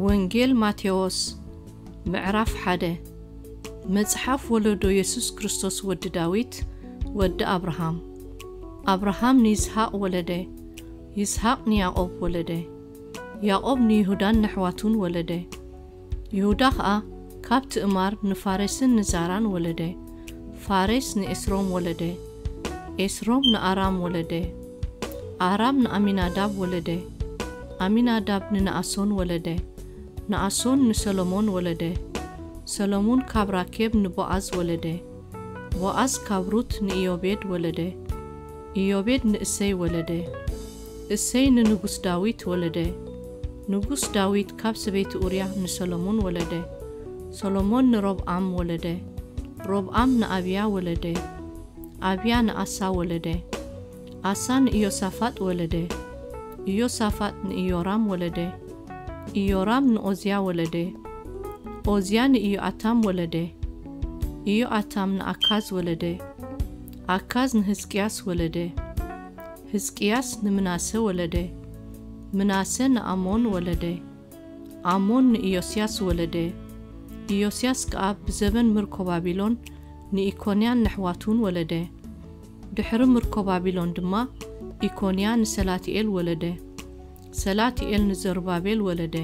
ወንጌል ማቴዎስ ምዕራፍ ሓደ። መጽሓፍ ወለዶ የሱስ ክርስቶስ ወዲ ዳዊት ወዲ ኣብርሃም። ኣብርሃም ንይስሃቅ ወለደ፣ ይስሃቅ ንያዕቆብ ወለደ፣ ያዕቆብ ንይሁዳን ነሕዋቱን ወለደ። ይሁዳ ኸኣ ካብ ትእማር ንፋሬስን ንዛራን ወለደ። ፋሬስ ንኤስሮም ወለደ። ኤስሮም ንኣራም ወለደ። ኣራም ንኣሚናዳብ ወለደ። ኣሚናዳብ ንነኣሶን ወለደ። ነኣሶን ንሰሎሞን ወለደ። ሰሎሞን ካብ ራኬብ ንቦኣዝ ወለደ። ቦኣዝ ካብ ሩት ንኢዮቤድ ወለደ። ኢዮቤድ ንእሰይ ወለደ። እሰይ ንንጉስ ዳዊት ወለደ። ንጉስ ዳዊት ካብ ሰበይቲ ኡርያ ንሰሎሞን ወለደ። ሰሎሞን ንሮብኣም ወለደ። ሮብኣም ንኣብያ ወለደ። ኣብያ ንኣሳ ወለደ። ኣሳ ንኢዮሳፋጥ ወለደ። ኢዮሳፋጥ ንኢዮራም ወለደ። ኢዮራም ንኦዝያ ወለደ። ኦዝያ ንኢዮኣታም ወለደ። ኢዮኣታም ንኣካዝ ወለደ። ኣካዝ ንህዝቅያስ ወለደ። ህዝቅያስ ንምናሰ ወለደ። ምናሰ ንኣሞን ወለደ። ኣሞን ንኢዮስያስ ወለደ። ኢዮስያስ ከኣ ብዘበን ምርኮ ባቢሎን ንኢኮንያን ነሕዋቱን ወለደ። ድሕሪ ምርኮ ባቢሎን ድማ ኢኮንያ ንሰላትኤል ወለደ። ሰላትኤል ንዘሩባቤል ወለደ።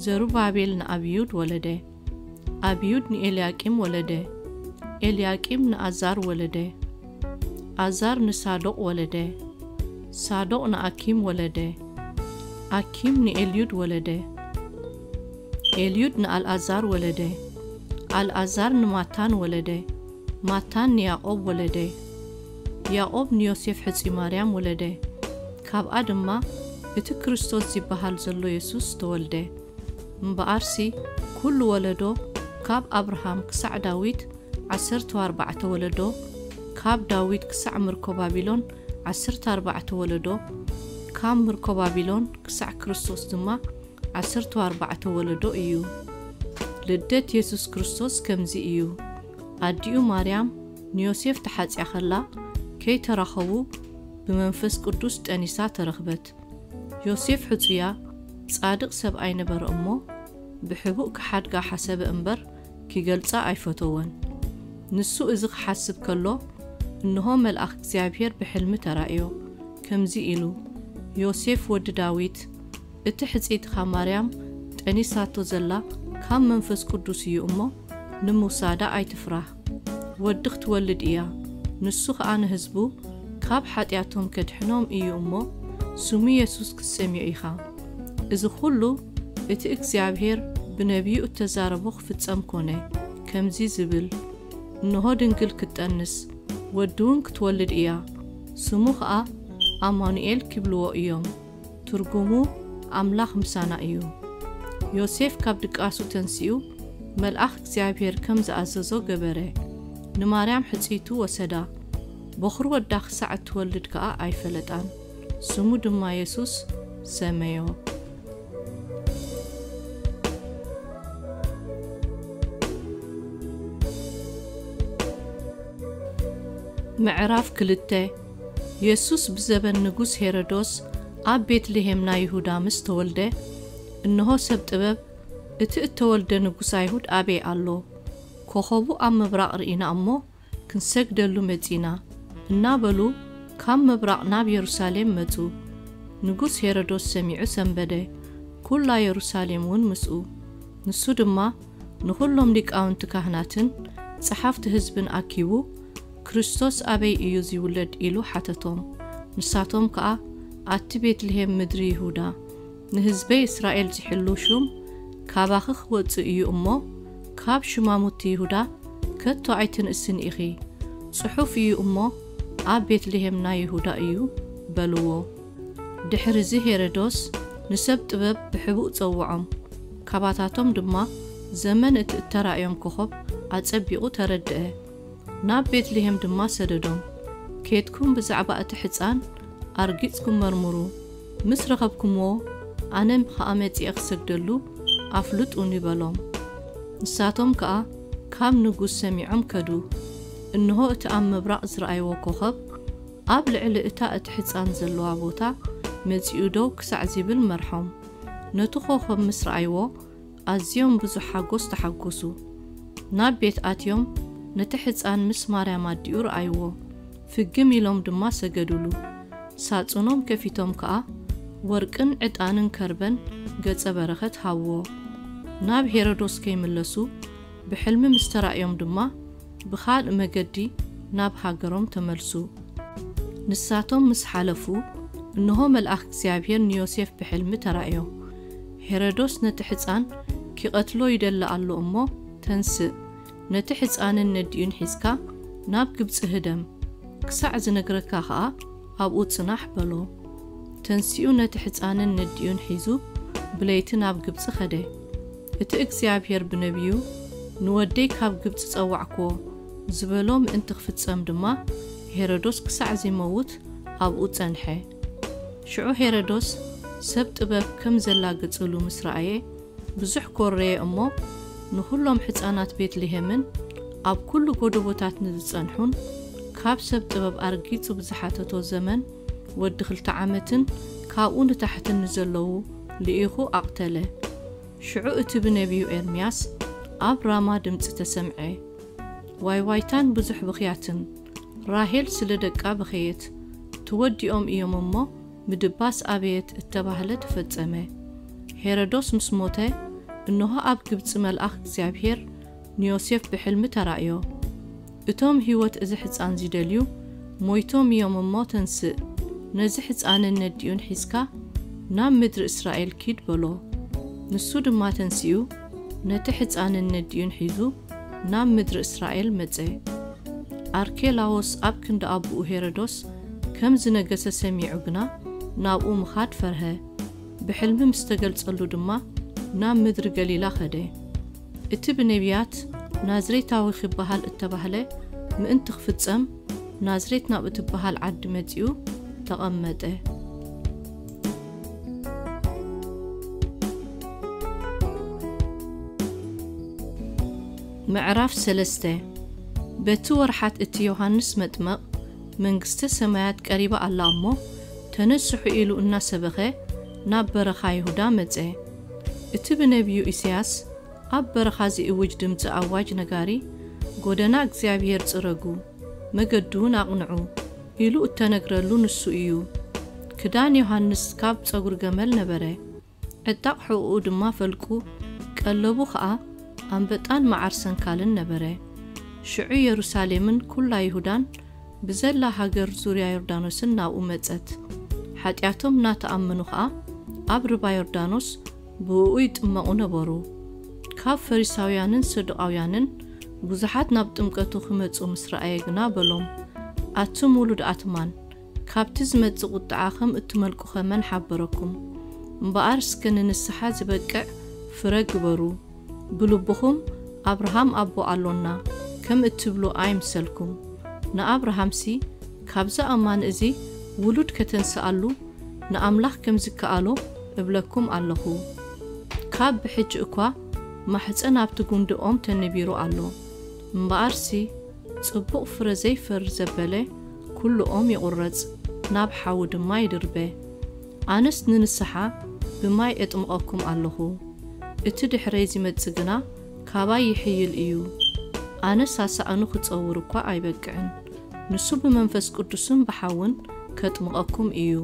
ዘሩባቤል ንኣብዩድ ወለደ። ኣብዩድ ንኤልያቂም ወለደ። ኤልያቂም ንኣዛር ወለደ። ኣዛር ንሳዶቅ ወለደ። ሳዶቅ ንኣኪም ወለደ። ኣኪም ንኤልዩድ ወለደ። ኤልዩድ ንኣልኣዛር ወለደ። ኣልኣዛር ንማታን ወለደ። ማታን ንያዕቆብ ወለደ። ያዕቆብ ንዮሴፍ ሕጹይ ማርያም ወለደ። ካብኣ ድማ እቲ ክርስቶስ ዝበሃል ዘሎ የሱስ ተወልደ። እምበኣርሲ፣ ኩሉ ወለዶ፣ ካብ ኣብርሃም ክሳዕ ዳዊት፣ ዓሰርተ ኣርባዕተ ወለዶ፣ ካብ ዳዊት ክሳዕ ምርኮ ባቢሎን፣ ዓሰርተ ኣርባዕተ ወለዶ፣ ካብ ምርኮ ባቢሎን ክሳዕ ክርስቶስ ድማ፣ ዓሰርተ ኣርባዕተ ወለዶ እዩ። ልደት የሱስ ክርስቶስ ከምዚ እዩ። ኣዲኡ ማርያም ንዮሴፍ ተሓጽያ ኸላ፣ ከይተራኸቡ ብመንፈስ ቅዱስ ጠኒሳ ተረኽበት። ዮሴፍ ሕጹያ ጻድቕ ሰብኣይ ነበረ እሞ፣ ብሕቡእ ክሓድጋ ሓሰበ እምበር፣ ኪገልጻ ኣይፈተወን። ንሱ እዚ ክሓስብ ከሎ፣ እንሆ መልኣኽ እግዚኣብሔር ብሕልሚ ተራእዮ፣ ከምዚ ኢሉ፣ ዮሴፍ ወዲ ዳዊት፣ እቲ ሕጽይትኻ ማርያም ጠኒሳቶ ዘላ ካብ መንፈስ ቅዱስ እዩ እሞ፣ ንምውሳዳ ኣይትፍራህ። ወዲ ክትወልድ እያ፣ ንሱ ኸኣ ንህዝቡ ካብ ሓጢኣቶም ከድሕኖም እዩ እሞ፣ ስሙ የሱስ ክትሰምዮ ኢኻ። እዚ ኹሉ እቲ እግዚኣብሔር ብነቢዩ እተዛረቦ ክፍጸም ኮነ፣ ከምዚ ዝብል፣ እንሆ ድንግል ክትጠንስ፣ ወዲ እውን ክትወልድ እያ፣ ስሙ ኸኣ ኣማኑኤል ኪብልዎ እዮም። ትርጉሙ ኣምላኽ ምሳና እዩ። ዮሴፍ ካብ ድቃሱ ተንሲኡ፣ መልኣኽ እግዚኣብሔር ከም ዝኣዘዞ ገበረ። ንማርያም ሕጽይቱ ወሰዳ። በኹሪ ወዳ ክሳዕ እትወልድ ከኣ ኣይፈለጣን። ስሙ ድማ የሱስ ሰመዮ። ምዕራፍ ክልተ። የሱስ ብዘበን ንጉስ ሄሮዶስ ኣብ ቤትልሄም ናይ ይሁዳ ምስ ተወልደ፣ እንሆ ሰብ ጥበብ፣ እቲ እተወልደ ንጉስ ኣይሁድ ኣበይ ኣሎ? ኮኸቡ ኣብ ምብራቕ ርኢና እሞ ክንሰግደሉ መጺና፣ እናበሉ ካብ ምብራቕ ናብ የሩሳሌም መጹ። ንጉስ ሄሮዶስ ሰሚዑ ሰንበደ፣ ኩላ የሩሳሌም እውን ምስኡ። ንሱ ድማ ንኹሎም ሊቃውንቲ ካህናትን ጸሓፍቲ ህዝብን ኣኪቡ፣ ክርስቶስ ኣበይ እዩ ዚውለድ? ኢሉ ሓተቶም። ንሳቶም ከኣ፣ ኣቲ ቤትልሄም ምድሪ ይሁዳ፣ ንህዝበይ እስራኤል ዚሕሉ ሹም ካባኺ ኪወጽእ እዩ እሞ፣ ካብ ሹማሙቲ ይሁዳ ከቶ ኣይትንእስን ኢኺ። ጽሑፍ እዩ እሞ፣ ኣብ ቤትልሄም ናይ ይሁዳ እዩ በልዎ። ድሕርዚ ሄሮዶስ ንሰብ ጥበብ ብሕቡእ ጸውዖም። ካባታቶም ድማ ዘመን እቲ እተራእዮም ኮኸብ ኣጸቢቑ ተረድአ። ናብ ቤትልሄም ድማ ሰደዶም። ኬድኩም ብዛዕባ እቲ ሕጻን ኣርጊጽኩም መርምሩ። ምስ ረኸብኩምዎ፣ ኣነ ኸኣ መጺኤ ክሰግደሉ ኣፍልጡኒ በሎም። ንሳቶም ከኣ ካብ ንጉስ ሰሚዖም ከዱ። እንሆ እቲ ኣብ ምብራቕ ዝረኣይዎ ኮኸብ ኣብ ልዕሊ እታ እቲ ሕጻን ዘለዋ ቦታ መጺኡ ደው ክሳዕ ዚብል መርሖም። ነቲ ኮኸብ ምስ ረኣይዎ፣ ኣዝዮም ብዙሕ ሓጎስ ተሓጎሱ። ናብ ቤት ኣትዮም፣ ነቲ ሕጻን ምስ ማርያም ኣዲኡ ረኣይዎ። ፍግም ኢሎም ድማ ሰገዱሉ። ሳጹኖም ከፊቶም ከኣ፣ ወርቅን ዕጣንን ከርበን ገጸ በረኸት ሃብዎ። ናብ ሄሮዶስ ከይምለሱ፣ ብሕልሚ ምስ ተራእዮም ድማ፣ ብኻልእ መገዲ ናብ ሃገሮም ተመልሱ። ንሳቶም ምስ ሓለፉ፣ እንሆ መልኣኽ እግዚኣብሔር ንዮሴፍ ብሕልሚ ተራእዮ። ሄሮዶስ ነቲ ሕጻን ኪቐትሎ ይደሊ ኣሎ እሞ፣ ተንስእ፣ ነቲ ሕጻንን ነዲኡን ሒዝካ ናብ ግብጺ ህደም፣ ክሳዕ ዝነግረካ ኸኣ ኣብኡ ጽናሕ በሎ። ተንሲኡ ነቲ ሕጻንን ነዲኡን ሒዙ ብለይቲ ናብ ግብጺ ኸደ። እቲ እግዚኣብሔር ብነቢዩ፣ "ንወደይ ካብ ግብጺ ጸዋዕክዎ" ዝበሎ ምእንቲ ክፍጸም ድማ፣ ሄሮዶስ ክሳዕ ዘይመውት ኣብኡ ጸንሐ። ሽዑ ሄሮዶስ ሰብ ጥበብ ከም ዘላገጸሉ ምስ ረኣየ፣ ብዙሕ ኮረየ እሞ፣ ንኹሎም ሕፃናት ቤትልሄምን ኣብ ኩሉ ጎደቦታት ንዝጸንሑን፣ ካብ ሰብ ጥበብ ኣርጊጹ ብዝሓተቶ ዘመን ወዲ ክልተ ዓመትን ካብኡ ንታሕትን ንዘለዉ ልኢኹ ኣቕተለ። ሽዑ እቲ ብነቢዩ ኤርምያስ ኣብ ራማ ድምጺ ተሰምዐ። ዋይዋይታን ብዙሕ ብኽያትን። ራሄል ስለ ደቃ በኸየት። "ተወዲኦም እዮም እሞ ምድባስ ኣበየት?" እተባህለ ተፈጸመ። ሄሮዶስ ምስ ሞተ፣ እንሆ ኣብ ግብጺ መልኣኽ እግዚኣብሔር ንዮሴፍ ብሕልሚ ተራእዮ። "እቶም ህይወት እዚ ሕጻን ዚደልዩ ሞይቶም እዮም እሞ ተንስእ፣ ነዚ ሕጻንን ነዲኡን ሒዝካ ናብ ምድሪ እስራኤል ኪድ" በሎ። ንሱ ድማ ተንሲኡ ነቲ ሕጻንን ነዲኡን ሒዙ ናብ ምድሪ እስራኤል መጸ። ኣርኬላዎስ ኣብ ክንዲ ኣቦኡ ሄሮዶስ ከም ዝነገሰ ሰሚዑ ግና ናብኡ ምኻድ ፈርሀ። ብሕልሚ ምስ ተገልጸሉ ድማ ናብ ምድሪ ገሊላ ኸደ። እቲ ብነቢያት ናዝሬታዊ ኺበሃል እተባህለ ምእንቲ ኽፍጸም፣ ናዝሬት ናብ እትበሃል ዓዲ መጺኡ ተቐመጠ። ምዕራፍ ሰለስተ። በቲ ወርሓት እቲ ዮሃንስ መጥመቕ፣ "መንግስተ ሰማያት ቀሪባ ኣላ እሞ፣ ተነስሑ" ኢሉ እናሰበኸ ናብ በረኻ ይሁዳ መጸ። እቲ ብነቢዩ ኢሳያስ ኣብ በረኻ ዝእውጅ ድምጺ ኣዋጅ ነጋሪ፣ "ጎደና እግዚኣብሔር ጽረጉ፣ መገዱ እውን ኣቕንዑ" ኢሉ እተነግረሉ ንሱ እዩ። ክዳን ዮሃንስ ካብ ጸጉሪ ገመል ነበረ፣ ዕጣቕ ሕቖኡ ድማ ፈልቁ፣ ቀለቡ ኸኣ ኣንበጣን መዓር ሰንካልን ነበረ። ሽዑ የሩሳሌምን ኩላ ይሁዳን ብዘላ ሃገር ዙርያ ዮርዳኖስን ናብኡ መጸት። ሓጢኣቶም እናተኣመኑ ኸኣ ኣብ ርባ ዮርዳኖስ ብእኡ ይጥመቑ ነበሩ። ካብ ፈሪሳውያንን ሰዱቃውያንን ብዙሓት ናብ ጥምቀቱ ክመጹ ምስ ረኣየ ግና በሎም፣ "ኣቱም ውሉድ ኣትማን፣ ካብቲ ዝመጽእ ቁጥዓ ከም እትመልቁኸ መን ሓበረኩም? እምበኣር እስከ ንንስሓ ዝበቅዕ ፍረ ግበሩ። ብልብኹም ኣብርሃም ኣቦ ኣሎና ከም እትብሉ ኣይምሰልኩም። ንኣብርሃምሲ ካብዚ ኣማን እዚ ውሉድ ከተንስኣሉ ንኣምላኽ ከም ዝከኣሎ እብለኩም ኣለኹ። ካብ ብሕጂ እኳ ማሕጸን ኣብቲ ጉንዲ ኦም ተነቢሩ ኣሎ። እምበኣርሲ ጽቡቕ ፍረ ዘይፈሪ ዘበለ ኩሉ ኦም ይቑረጽ፣ ናብ ሓዊ ድማ ይድርበ። ኣነስ ንንስሓ ብማይ እጥምቐኩም ኣለኹ። እቲ ድሕረይ ዝመጽእ ግና ካባይ ይሕይል እዩ። ኣነ ሳሳእኑ ክጸውር እኳ ኣይበቅዕን። ንሱ ብመንፈስ ቅዱስን ብሓውን ከጥምቐኩም እዩ።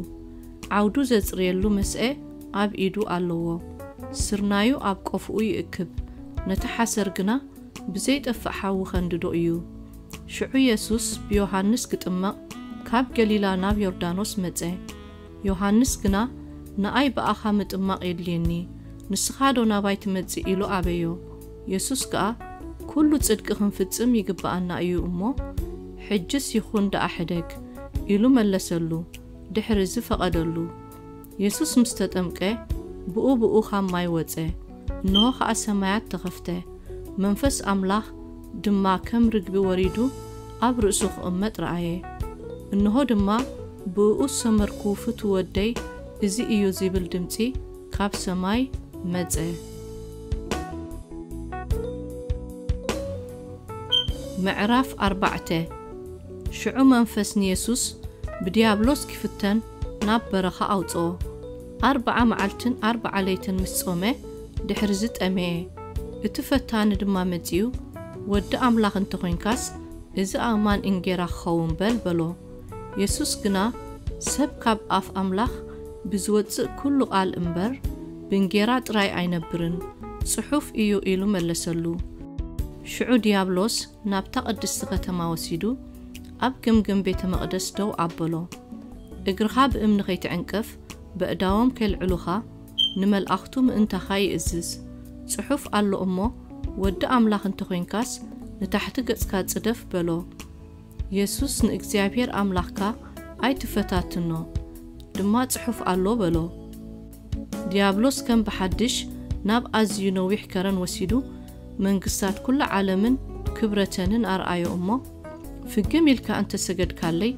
ዓውዱ ዘጽርየሉ መስኤ ኣብ ኢዱ ኣለዎ። ስርናዩ ኣብ ቆፍኡ ይእክብ፣ ነቲ ሓሰር ግና ብዘይጠፍእ ሓዊ ኸንድዶ እዩ። ሽዑ የሱስ ብዮሃንስ ክጥመቕ ካብ ገሊላ ናብ ዮርዳኖስ መጸ። ዮሃንስ ግና፣ "ንኣይ ብኣኻ ምጥማቕ የድልየኒ፣ ንስኻዶ ናባይ ትመጽእ?" ኢሉ ኣበዮ። የሱስ ከኣ፣ "ኩሉ ጽድቂ ክንፍጽም ይግብኣና እዩ እሞ፣ ሕጅስ ይኹን ደኣ ሕደግ" ኢሉ መለሰሉ። ድሕሪ እዚ ፈቐደሉ። የሱስ ምስ ተጠምቀ፣ ብኡ ብኡ ኻብ ማይ ወጸ። እንሆ ኸኣ ሰማያት ተኸፍተ። መንፈስ ኣምላኽ ድማ ከም ርግቢ ወሪዱ ኣብ ርእሱ ክቕመጥ ረኣየ። እንሆ ድማ ብእኡ ዝሰመርኩ ፍቱው ወደይ እዚ እዩ ዚብል ድምጺ ካብ ሰማይ መጸ። ምዕራፍ ኣርባዕተ። ሽዑ መንፈስ ንየሱስ ብድያብሎስ ኪፍተን ናብ በረኻ ኣውጽኦ። ኣርብዓ መዓልትን ኣርብዓ ለይትን ምስ ጾመ፣ ድሕርዚ ጠመየ። እቲ ፈታኒ ድማ መጺኡ፣ "ወዲ ኣምላኽ እንተ ኾይንካስ፣ እዚ ኣእማን እንጌራ ክኸውን በል" በሎ። የሱስ ግና፣ "ሰብ ካብ ኣፍ ኣምላኽ ብዝወጽእ ኩሉ ቃል እምበር፣ ብእንጌራ ጥራይ ኣይነብርን፣ ጽሑፍ እዩ" ኢሉ መለሰሉ። ሽዑ ዲያብሎስ ናብታ ቅድስቲ ከተማ ወሲዱ፣ ኣብ ገምገም ቤተ መቕደስ ደው ኣበሎ። "እግርኻ ብእምኒ ኸይትዕንቅፍ፣ በእዳዎም ኬልዕሉኻ፣ ንመልኣኽቱ ምእንታኻ ይእዝዝ። ጽሑፍ ኣሎ እሞ፣ ወዲ ኣምላኽ እንተ ኾይንካስ፣ ንታሕቲ ገጽካ ጽደፍ" በሎ። የሱስ፣ "ንእግዚኣብሔር ኣምላኽካ ኣይትፈታትኖ፣ ድማ ጽሑፍ ኣሎ" በሎ። ዲያብሎስ ከም ብሓድሽ ናብ ኣዝዩ ነዊሕ ከረን ወሲዱ፣ መንግስታት ኩላ ዓለምን ክብረተንን ኣርኣዮ እሞ፣ "ፍግም ኢልካ እንተ ሰገድካለይ፣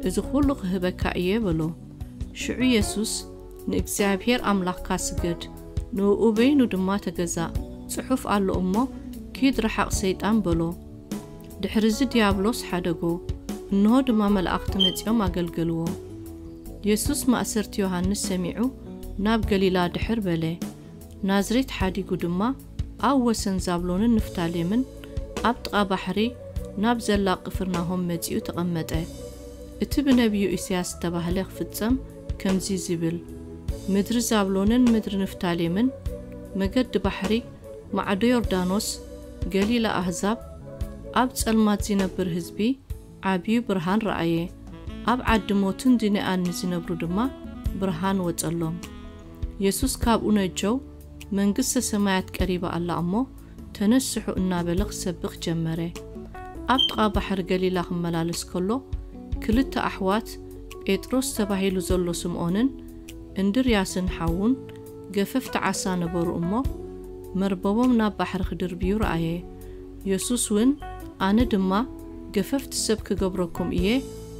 እዚ ኩሉ ክህበካ እየ" በሎ። ሽዑ የሱስ፣ "ንእግዚኣብሔር ኣምላኽካ ስገድ፣ ንእኡ በይኑ ድማ ተገዛእ፣ ጽሑፍ ኣሎ እሞ፣ ኪድ ርሓቕ ሰይጣን" በሎ። ድሕርዚ ዲያብሎስ ሓደጎ፣ እንሆ ድማ መላእኽቲ መጺኦም ኣገልገልዎ። የሱስ ማእሰርቲ ዮሃንስ ሰሚዑ ናብ ገሊላ ድሕር በለ። ናዝሬት ሓዲጉ ድማ ኣብ ወሰን ዛብሎንን ንፍታሌምን ኣብ ጥቓ ባሕሪ ናብ ዘላ ቅፍርናሆም መጺኡ ተቐመጠ። እቲ ብነቢዩ ኢሳያስ ዝተባህለ ክፍጸም ከምዚ ዝብል፣ "ምድሪ ዛብሎንን ምድሪ ንፍታሌምን፣ መገዲ ባሕሪ፣ ማዕዶ ዮርዳኖስ፣ ገሊላ ኣህዛብ፣ ኣብ ጸልማት ዚነብር ህዝቢ ዓብዩ ብርሃን ረኣየ። ኣብ ዓዲ ሞትን ዲንኣን ንዚነብሩ ድማ ብርሃን ወጸሎም።" የሱስ ካብኡ ነጀው፣ "መንግስተ ሰማያት ቀሪባ ኣላ እሞ፣ ተነስሑ" እናበለ ክሰብኽ ጀመረ። ኣብ ጥቓ ባሕሪ ገሊላ ክመላለስ ከሎ፣ ክልተ ኣሕዋት፣ ጴጥሮስ ተባሂሉ ዘሎ ስምዖንን እንድርያስን ሓዉን፣ ገፈፍቲ ዓሳ ነበሩ እሞ፣ መርበቦም ናብ ባሕሪ ክድርብዩ ረኣየ። የሱስ እውን፣ "ኣነ ድማ ገፈፍቲ ሰብ ክገብረኩም እየ፣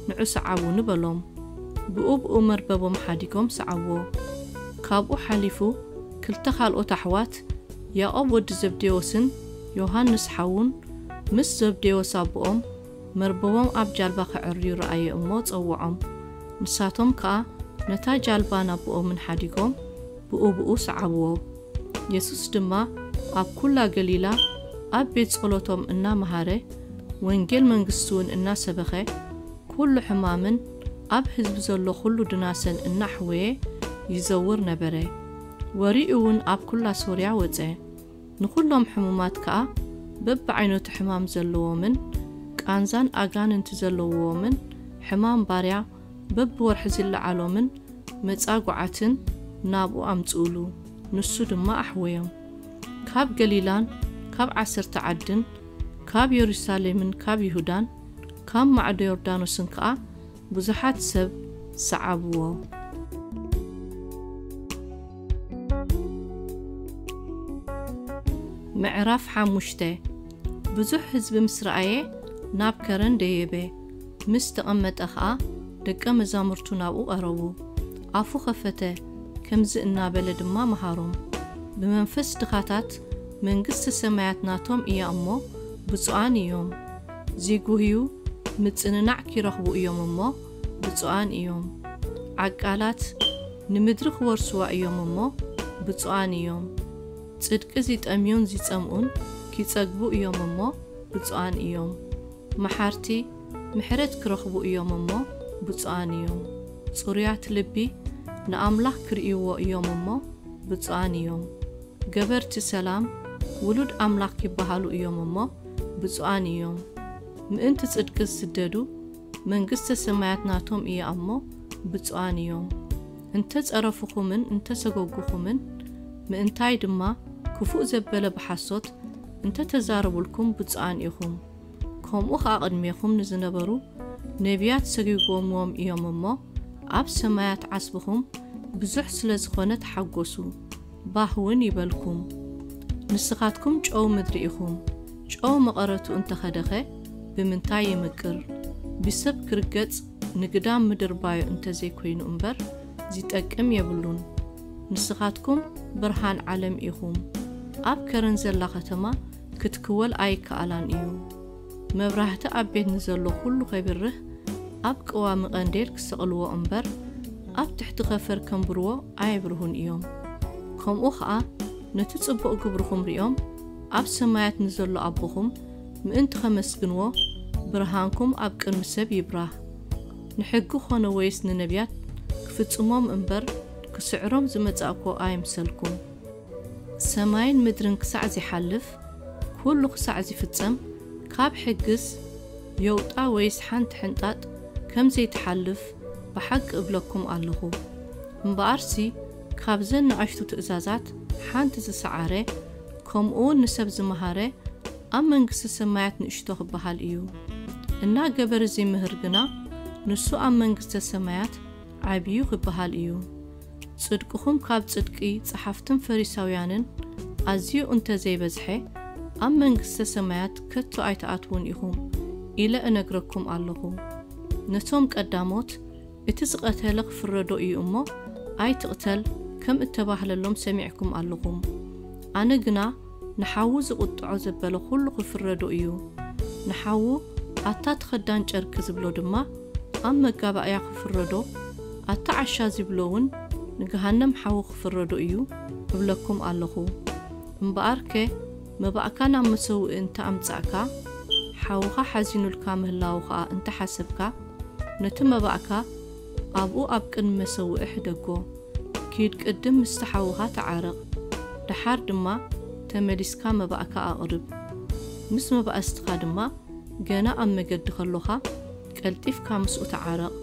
ንዑ ሰዓቡኒ" በሎም። ብኡ ብኡ መርበቦም ሓዲጎም ሰዓብዎ። ካብኡ ሓሊፉ፣ ክልተ ካልኦት ኣሕዋት፣ ያዕቆብ ወዲ ዘብዴዎስን ዮሃንስ ሓዉን፣ ምስ ዘብዴዎስ ኣቦኦም፣ መርበቦም ኣብ ጃልባ ከዐርዩ ረኣየ እሞ ጸውዖም። ንሳቶም ከኣ ነታ ጃልባን ኣቦኦምን ሓዲጎም ብኡ ብኡ ሰዓብዎ። የሱስ ድማ ኣብ ኩላ ገሊላ ኣብ ቤት ጸሎቶም እናመሃረ፣ ወንጌል መንግስቲ እውን እናሰበኸ፣ ኩሉ ሕማምን ኣብ ህዝቢ ዘሎ ኩሉ ድናሰን እናሕወየ ይዘውር ነበረ። ወሬኡ እውን ኣብ ኩላ ሶርያ ወጸ። ንኹሎም ሕሙማት ከኣ፣ በብዓይነቱ ሕማም ዘለዎምን ቃንዛን ኣጋንንቲ ዘለውዎምን፣ ሕማም ባርያ በብወርሒ ዝለዓሎምን መጻጉዓትን ናብኡ ኣምጽኡሉ፣ ንሱ ድማ ኣሕወዮም። ካብ ገሊላን ካብ ዓሰርተ ዓድን፣ ካብ የሩሳሌምን ካብ ይሁዳን፣ ካብ ማዕዶ ዮርዳኖስን ከኣ ብዙሓት ሰብ ሰዓብዎ። ምዕራፍ ሓሙሽተ። ብዙሕ ህዝቢ ምስ ረኣየ፣ ናብ ከረን ደየበ። ምስ ተቐመጠ ኸኣ፣ ደቀ መዛሙርቱ ናብኡ ቀረቡ። ኣፉ ኸፈተ፣ ከምዚ እናበለ ድማ መሃሮም። ብመንፈስ ድኻታት፣ መንግስቲ ሰማያት ናቶም እያ እሞ፣ ብፁዓን እዮም። ዚጉህዩ ምጽንናዕ ኪረኽቡ እዮም እሞ፣ ብፁዓን እዮም። ዓቃላት፣ ንምድሪ ክወርስዋ እዮም እሞ፣ ብፁዓን እዮም። ጽድቂ ዚጠምዩን ዚጸምኡን ኪጸግቡ እዮም እሞ፣ ብፁዓን እዮም። መሓርቲ፣ ምሕረት ክረኽቡ እዮም እሞ፣ ብፁዓን እዮም። ጽሩያት ልቢ፣ ንኣምላኽ ክርእይዎ እዮም እሞ፣ ብፁዓን እዮም። ገበርቲ ሰላም፣ ውሉድ ኣምላኽ ኪበሃሉ እዮም እሞ፣ ብፁዓን እዮም። ምእንቲ ጽድቂ ዝስደዱ፣ መንግስተ ሰማያት ናቶም እያ እሞ፣ ብፁዓን እዮም። እንተ ጸረፉኹምን እንተ ሰጎጉኹምን፣ ምእንታይ ድማ ክፉእ ዘበለ ብሓሶት እንተ ተዛረቡልኩም፣ ብፁዓን ኢኹም። ከምኡ ኸኣ ቅድሜኹም ንዝነበሩ ነቢያት ሰጒጎምዎም እዮም እሞ፣ ኣብ ሰማያት ዓስብኹም ብዙሕ ስለ ዝኾነ ተሓጎሱ፣ ባህ እውን ይበልኩም። ንስኻትኩም ጨው ምድሪ ኢኹም። ጨው መቐረቱ እንተ ኸደኸ፣ ብምንታይ ይምቅር? ብሰብ ክርገጽ፣ ንግዳም ምድርባዩ እንተ ዘይኮይኑ እምበር፣ ዚጠቅም የብሉን። ንስኻትኩም ብርሃን ዓለም ኢኹም። ኣብ ከረን ዘላ ከተማ ክትክወል ኣይከኣላን እዩ። መብራህቲ ኣብ ቤት ንዘሎ ኩሉ ኸይብርህ፣ ኣብ ቀዋሚ ቀንዴል ክሰቕልዎ እምበር፣ ኣብ ትሕቲ ኸፈር ከንብርዎ ኣየብርሁን እዮም። ከምኡ ኸኣ ነቲ ጽቡቕ ግብርኹም ሪኦም ኣብ ሰማያት ንዘሎ ኣቦኹም ምእንቲ ኸመስግንዎ ብርሃንኩም ኣብ ቅድሚ ሰብ ይብራህ። ንሕጊ ኾነ ወይስ ንነቢያት ክፍጽሞም እምበር ክስዕሮም ዝመጻእኩ ኣይምሰልኩም። ሰማይን ምድርን ክሳዕ ዚሓልፍ፣ ኩሉ ክሳዕ ዚፍጸም፣ ካብ ሕግስ የውጣ ወይስ ሓንቲ ሕንጣጥ ከም ዘይትሓልፍ ብሓቂ እብለኩም ኣለኹ። እምበኣርሲ ካብዘን ንኣሽቱ ትእዛዛት ሓንቲ ዝሰዓረ፣ ከምኡውን ንሰብ ዝመሃረ፣ ኣብ መንግስቲ ሰማያት ንእሽቶ ክበሃል እዩ። እናገበረ ዚምህር ግና፣ ንሱ ኣብ መንግስተ ሰማያት ዓብዩ ክበሃል እዩ። ጽድቅኹም ካብ ጽድቂ ጸሓፍትን ፈሪሳውያንን ኣዝዩ እንተ ዘይበዝሐ፣ ኣብ መንግስተ ሰማያት ከቶ ኣይትኣትዉን ኢኹም ኢለ እነግረኩም ኣለኹ። ነቶም ቀዳሞት፣ እቲ ዝቐተለ ክፍረዶ እዩ እሞ፣ ኣይትቕተል ከም እተባህለሎም ሰሚዕኩም ኣለኹም። ኣነ ግና ንሓዉ ዝቑጥዖ ዘበለ ኩሉ ክፍረዶ እዩ። ንሓዉ ኣታ ተኸዳን ጨርቂ ዝብሎ ድማ ኣብ መጋባእያ ክፍረዶ፣ ኣታ ዓሻ ዝብሎ እውን ንገሃነም ሓዊ ክፍረዶ እዩ እብለኩም ኣለኹ። እምበኣርከ መባእካ ናብ መሰውኢ እንተ ኣምጻእካ፣ ሓውኻ ሓዚኑልካ ምህላዉ ኸኣ እንተ ሓሰብካ፣ ነቲ መባእካ ኣብኡ ኣብ ቅድሚ መሰውኢ ሕደጎ። ኪድ ቅድም ምስቲ ሓውኻ ተዓረቕ፣ ደሓር ድማ ተመሊስካ መባእካ ኣቕርብ። ምስ መባእስትኻ ድማ ገና ኣብ መገዲ ከሎኻ ቀልጢፍካ ምስኡ ተዓረቕ።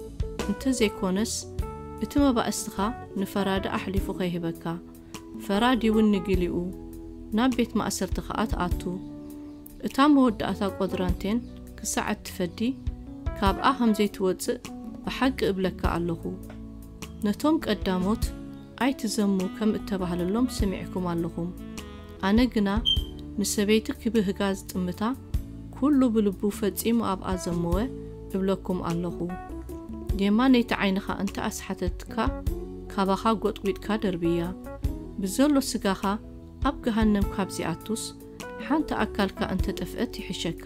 እንተ ዘይኮነስ፣ እቲ መባእስትኻ ንፈራዲ ኣሕሊፉ ኸይህበካ፣ ፈራዲ እውን ንግሊኡ ናብ ቤት ማእሰርቲ ኸኣ ትኣቱ። እታ መወዳእታ ቈድራንቴን ክሳዕ እትፈዲ፣ ካብኣ ኸም ዘይትወጽእ ብሓቂ እብለካ ኣለኹ። ነቶም ቀዳሞት ኣይትዘሙ ከም እተባህለሎም ሰሚዕኩም ኣለኹም። ኣነ ግና ንሰበይቲ ክብህጋ ዝጥምታ ኩሉ ብልቡ ፈጺሙ ኣብኣ ዘመወ እብለኩም ኣለኹ። የማነይቲ ዓይንኻ እንተ ኣስሓተትካ፣ ካባኻ ጐጥጒጥካ ደርብያ። ብዘሎ ስጋኻ ኣብ ገሃነም ካብ ዚኣቱስ፣ ሓንቲ ኣካልካ እንተ ጠፍአት ይሕሸካ።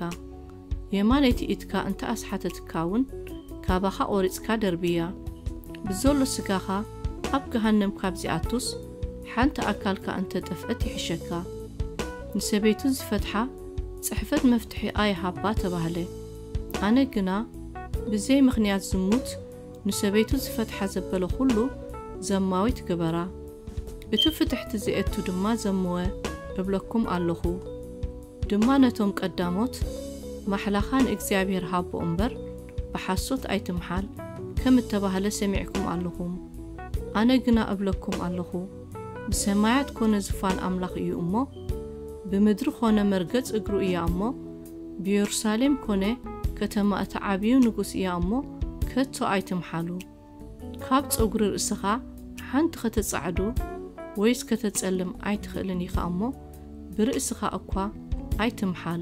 የማነይቲ ኢድካ እንተ ኣስሓተትካ እውን፣ ካባኻ ቖሪጽካ ደርብያ። ብዘሎ ስጋኻ ኣብ ገሃነም ካብ ዚኣቱስ፣ ሓንቲ ኣካልካ እንተ ጠፍአት ይሕሸካ። ንሰበይቱ ዝፈትሓ ጽሕፈት መፍትሒ ኣይሃባ ተባህለ። ኣነ ግና ብዘይ ምኽንያት ዝሙት ንሰበይቱ ዝፈትሓ ዘበለ ኩሉ ዘማዊት ግበራ። እቲ ፍትሕቲ ዘየቱ ድማ ዘምወ እብለኩም ኣለኹ። ድማ ነቶም ቀዳሞት፣ ማሕላኻ ንእግዚኣብሔር ሃቦ እምበር፣ ብሓሶት ኣይትምሓል ከም እተባህለ ሰሚዕኩም ኣለኹም። ኣነ ግና እብለኩም ኣለኹ፣ ብሰማያት ኮነ ዝፋን ኣምላኽ እዩ እሞ፣ ብምድሪ ኾነ መርገጽ እግሩ እያ እሞ፣ ብየሩሳሌም ኮነ ከተማ እቲ ዓብዩ ንጉስ እያ እሞ፣ ከቶ ኣይትምሓሉ። ካብ ጸጉሪ ርእስኻ ሓንቲ ከተጻዕዶ ወይስ ከተጸልም ኣይትኽእልን ኢኻ እሞ፣ ብርእስኻ እኳ ኣይትምሓል።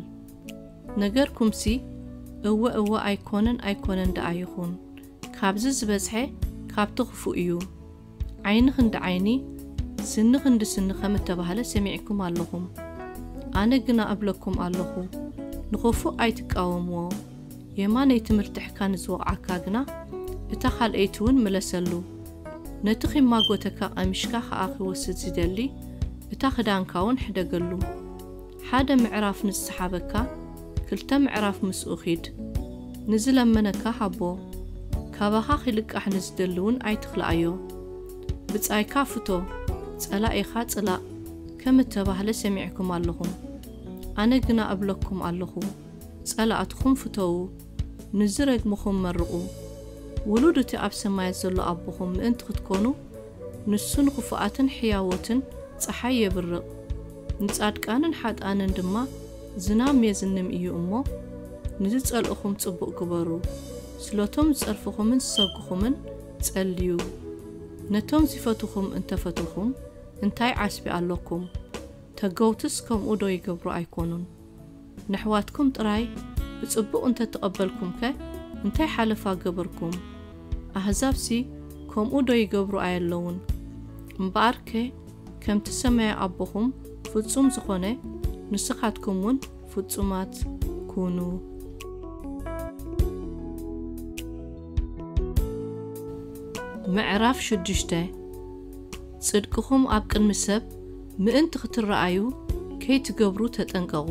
ነገርኩምሲ፣ እወ፣ እወ፣ ኣይኮነን፣ ኣይኮነን ደኣ ይኹን። ካብዚ ዝበዝሐ ካብቲ ክፉእ እዩ። ዓይኒ ክንዲ ዓይኒ፣ ስኒ ክንዲ ስኒ ከም እተባህለ ሰሚዕኩም ኣለኹም። ኣነ ግና እብለኩም ኣለኹ፣ ንኽፉእ ኣይትቃወምዎ። የማነይቲ ምርትሕካ ንዝወቕዓካ ግና፣ እታ ካልኣይቲ እውን ምለሰሉ። ነቲ ኺማጎተካ ቀሚሽካ ኸኣ ኺወስድ ዚደሊ፣ እታ ኽዳንካ እውን ሕደገሉ። ሓደ ምዕራፍ ንዝሰሓበካ፣ ክልተ ምዕራፍ ምስኡ ኺድ። ንዝለመነካ ሃቦ፣ ካባኻ ኺልቃሕ ንዝደሊ እውን ኣይትኽልኣዮ። ብጻይካ ፍቶ፣ ጸላኢኻ ጽላእ፣ ከም እተባህለ ሰሚዕኩም ኣለኹም። ኣነ ግና እብለኩም ኣለኹ፣ ጸላእትኹም ፍተዉ፣ ንዝረግምኹም መርቑ። ውሉድ እቲ ኣብ ሰማያት ዘሎ ኣቦኹም ምእንቲ ክትኮኑ፣ ንሱ ንኽፉኣትን ሕያዎትን ጸሓይ የብርቕ፣ ንጻድቃንን ሓጥኣንን ድማ ዝናም የዝንም እዩ እሞ፣ ንዝጸልእኹም ጽቡቕ ግበሩ፣ ስለቶም ዝጸርፍኹምን ዝሰጉኹምን ጸልዩ። ነቶም ዝፈትኹም እንተፈትኹም እንታይ ዓስቢ ኣለኩም? ተገውትስ ከምኡ ዶ ይገብሩ ኣይኮኑን? ነሕዋትኩም ጥራይ ብጽቡቕ እንተ ተቐበልኩምከ እንታይ ሓለፋ ገበርኩም? ኣህዛብሲ ከምኡ ዶ ይገብሩ ኣየለዉን? እምበኣርከ ከምቲ ሰማያዊ ኣቦኹም ፍጹም ዝኾነ፣ ንስኻትኩም እውን ፍጹማት ኩኑ። ምዕራፍ ሽዱሽተ። ጽድቅኹም ኣብ ቅድሚ ሰብ ምእንቲ ክትረኣዩ ከይትገብሩ ተጠንቀቑ።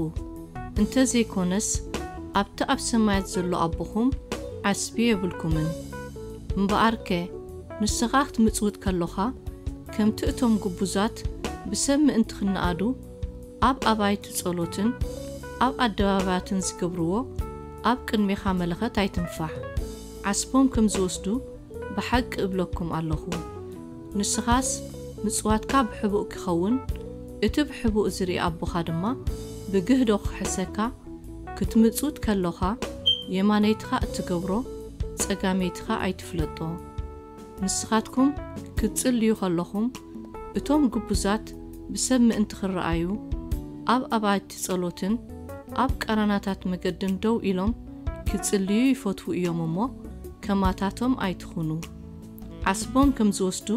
እንተዘይኮነስ፣ ኣብቲ ኣብ ሰማያት ዘሎ ኣቦኹም ዓስቢ የብልኩምን። እምበኣርከ፣ ንስኻ ክትምጽውት ከሎኻ፣ ከምቲ እቶም ግቡዛት ብሰብ ምእንቲ ክነኣዱ ኣብ ኣባይቲ ጸሎትን ኣብ ኣደባባያትን ዝገብርዎ፣ ኣብ ቅድሜኻ መለኸት ኣይትንፋሕ። ዓስቦም ከም ዝወስዱ ብሓቂ እብለኩም ኣለኹ። ንስኻስ ምጽዋትካ ብሕቡእ ክኸውን፣ እቲ ብሕቡእ ዝርኢ ኣቦኻ ድማ ብግህዶ ክኽሕሰካ። ክትምጽውት ከሎኻ የማነይትኻ እትገብሮ፣ ጸጋመይትኻ ኣይትፍለጦ። ንስኻትኩም ክትጽልዩ ከለኹም፣ እቶም ግቡዛት ብሰብ ምእንቲ ክረኣዩ፣ ኣብ ኣባይቲ ጸሎትን ኣብ ቀራናታት መገድን ደው ኢሎም ክጽልዩ ይፈትዉ እዮም እሞ፣ ከማታቶም ኣይትኹኑ። ዓስቦም ከም ዝወስዱ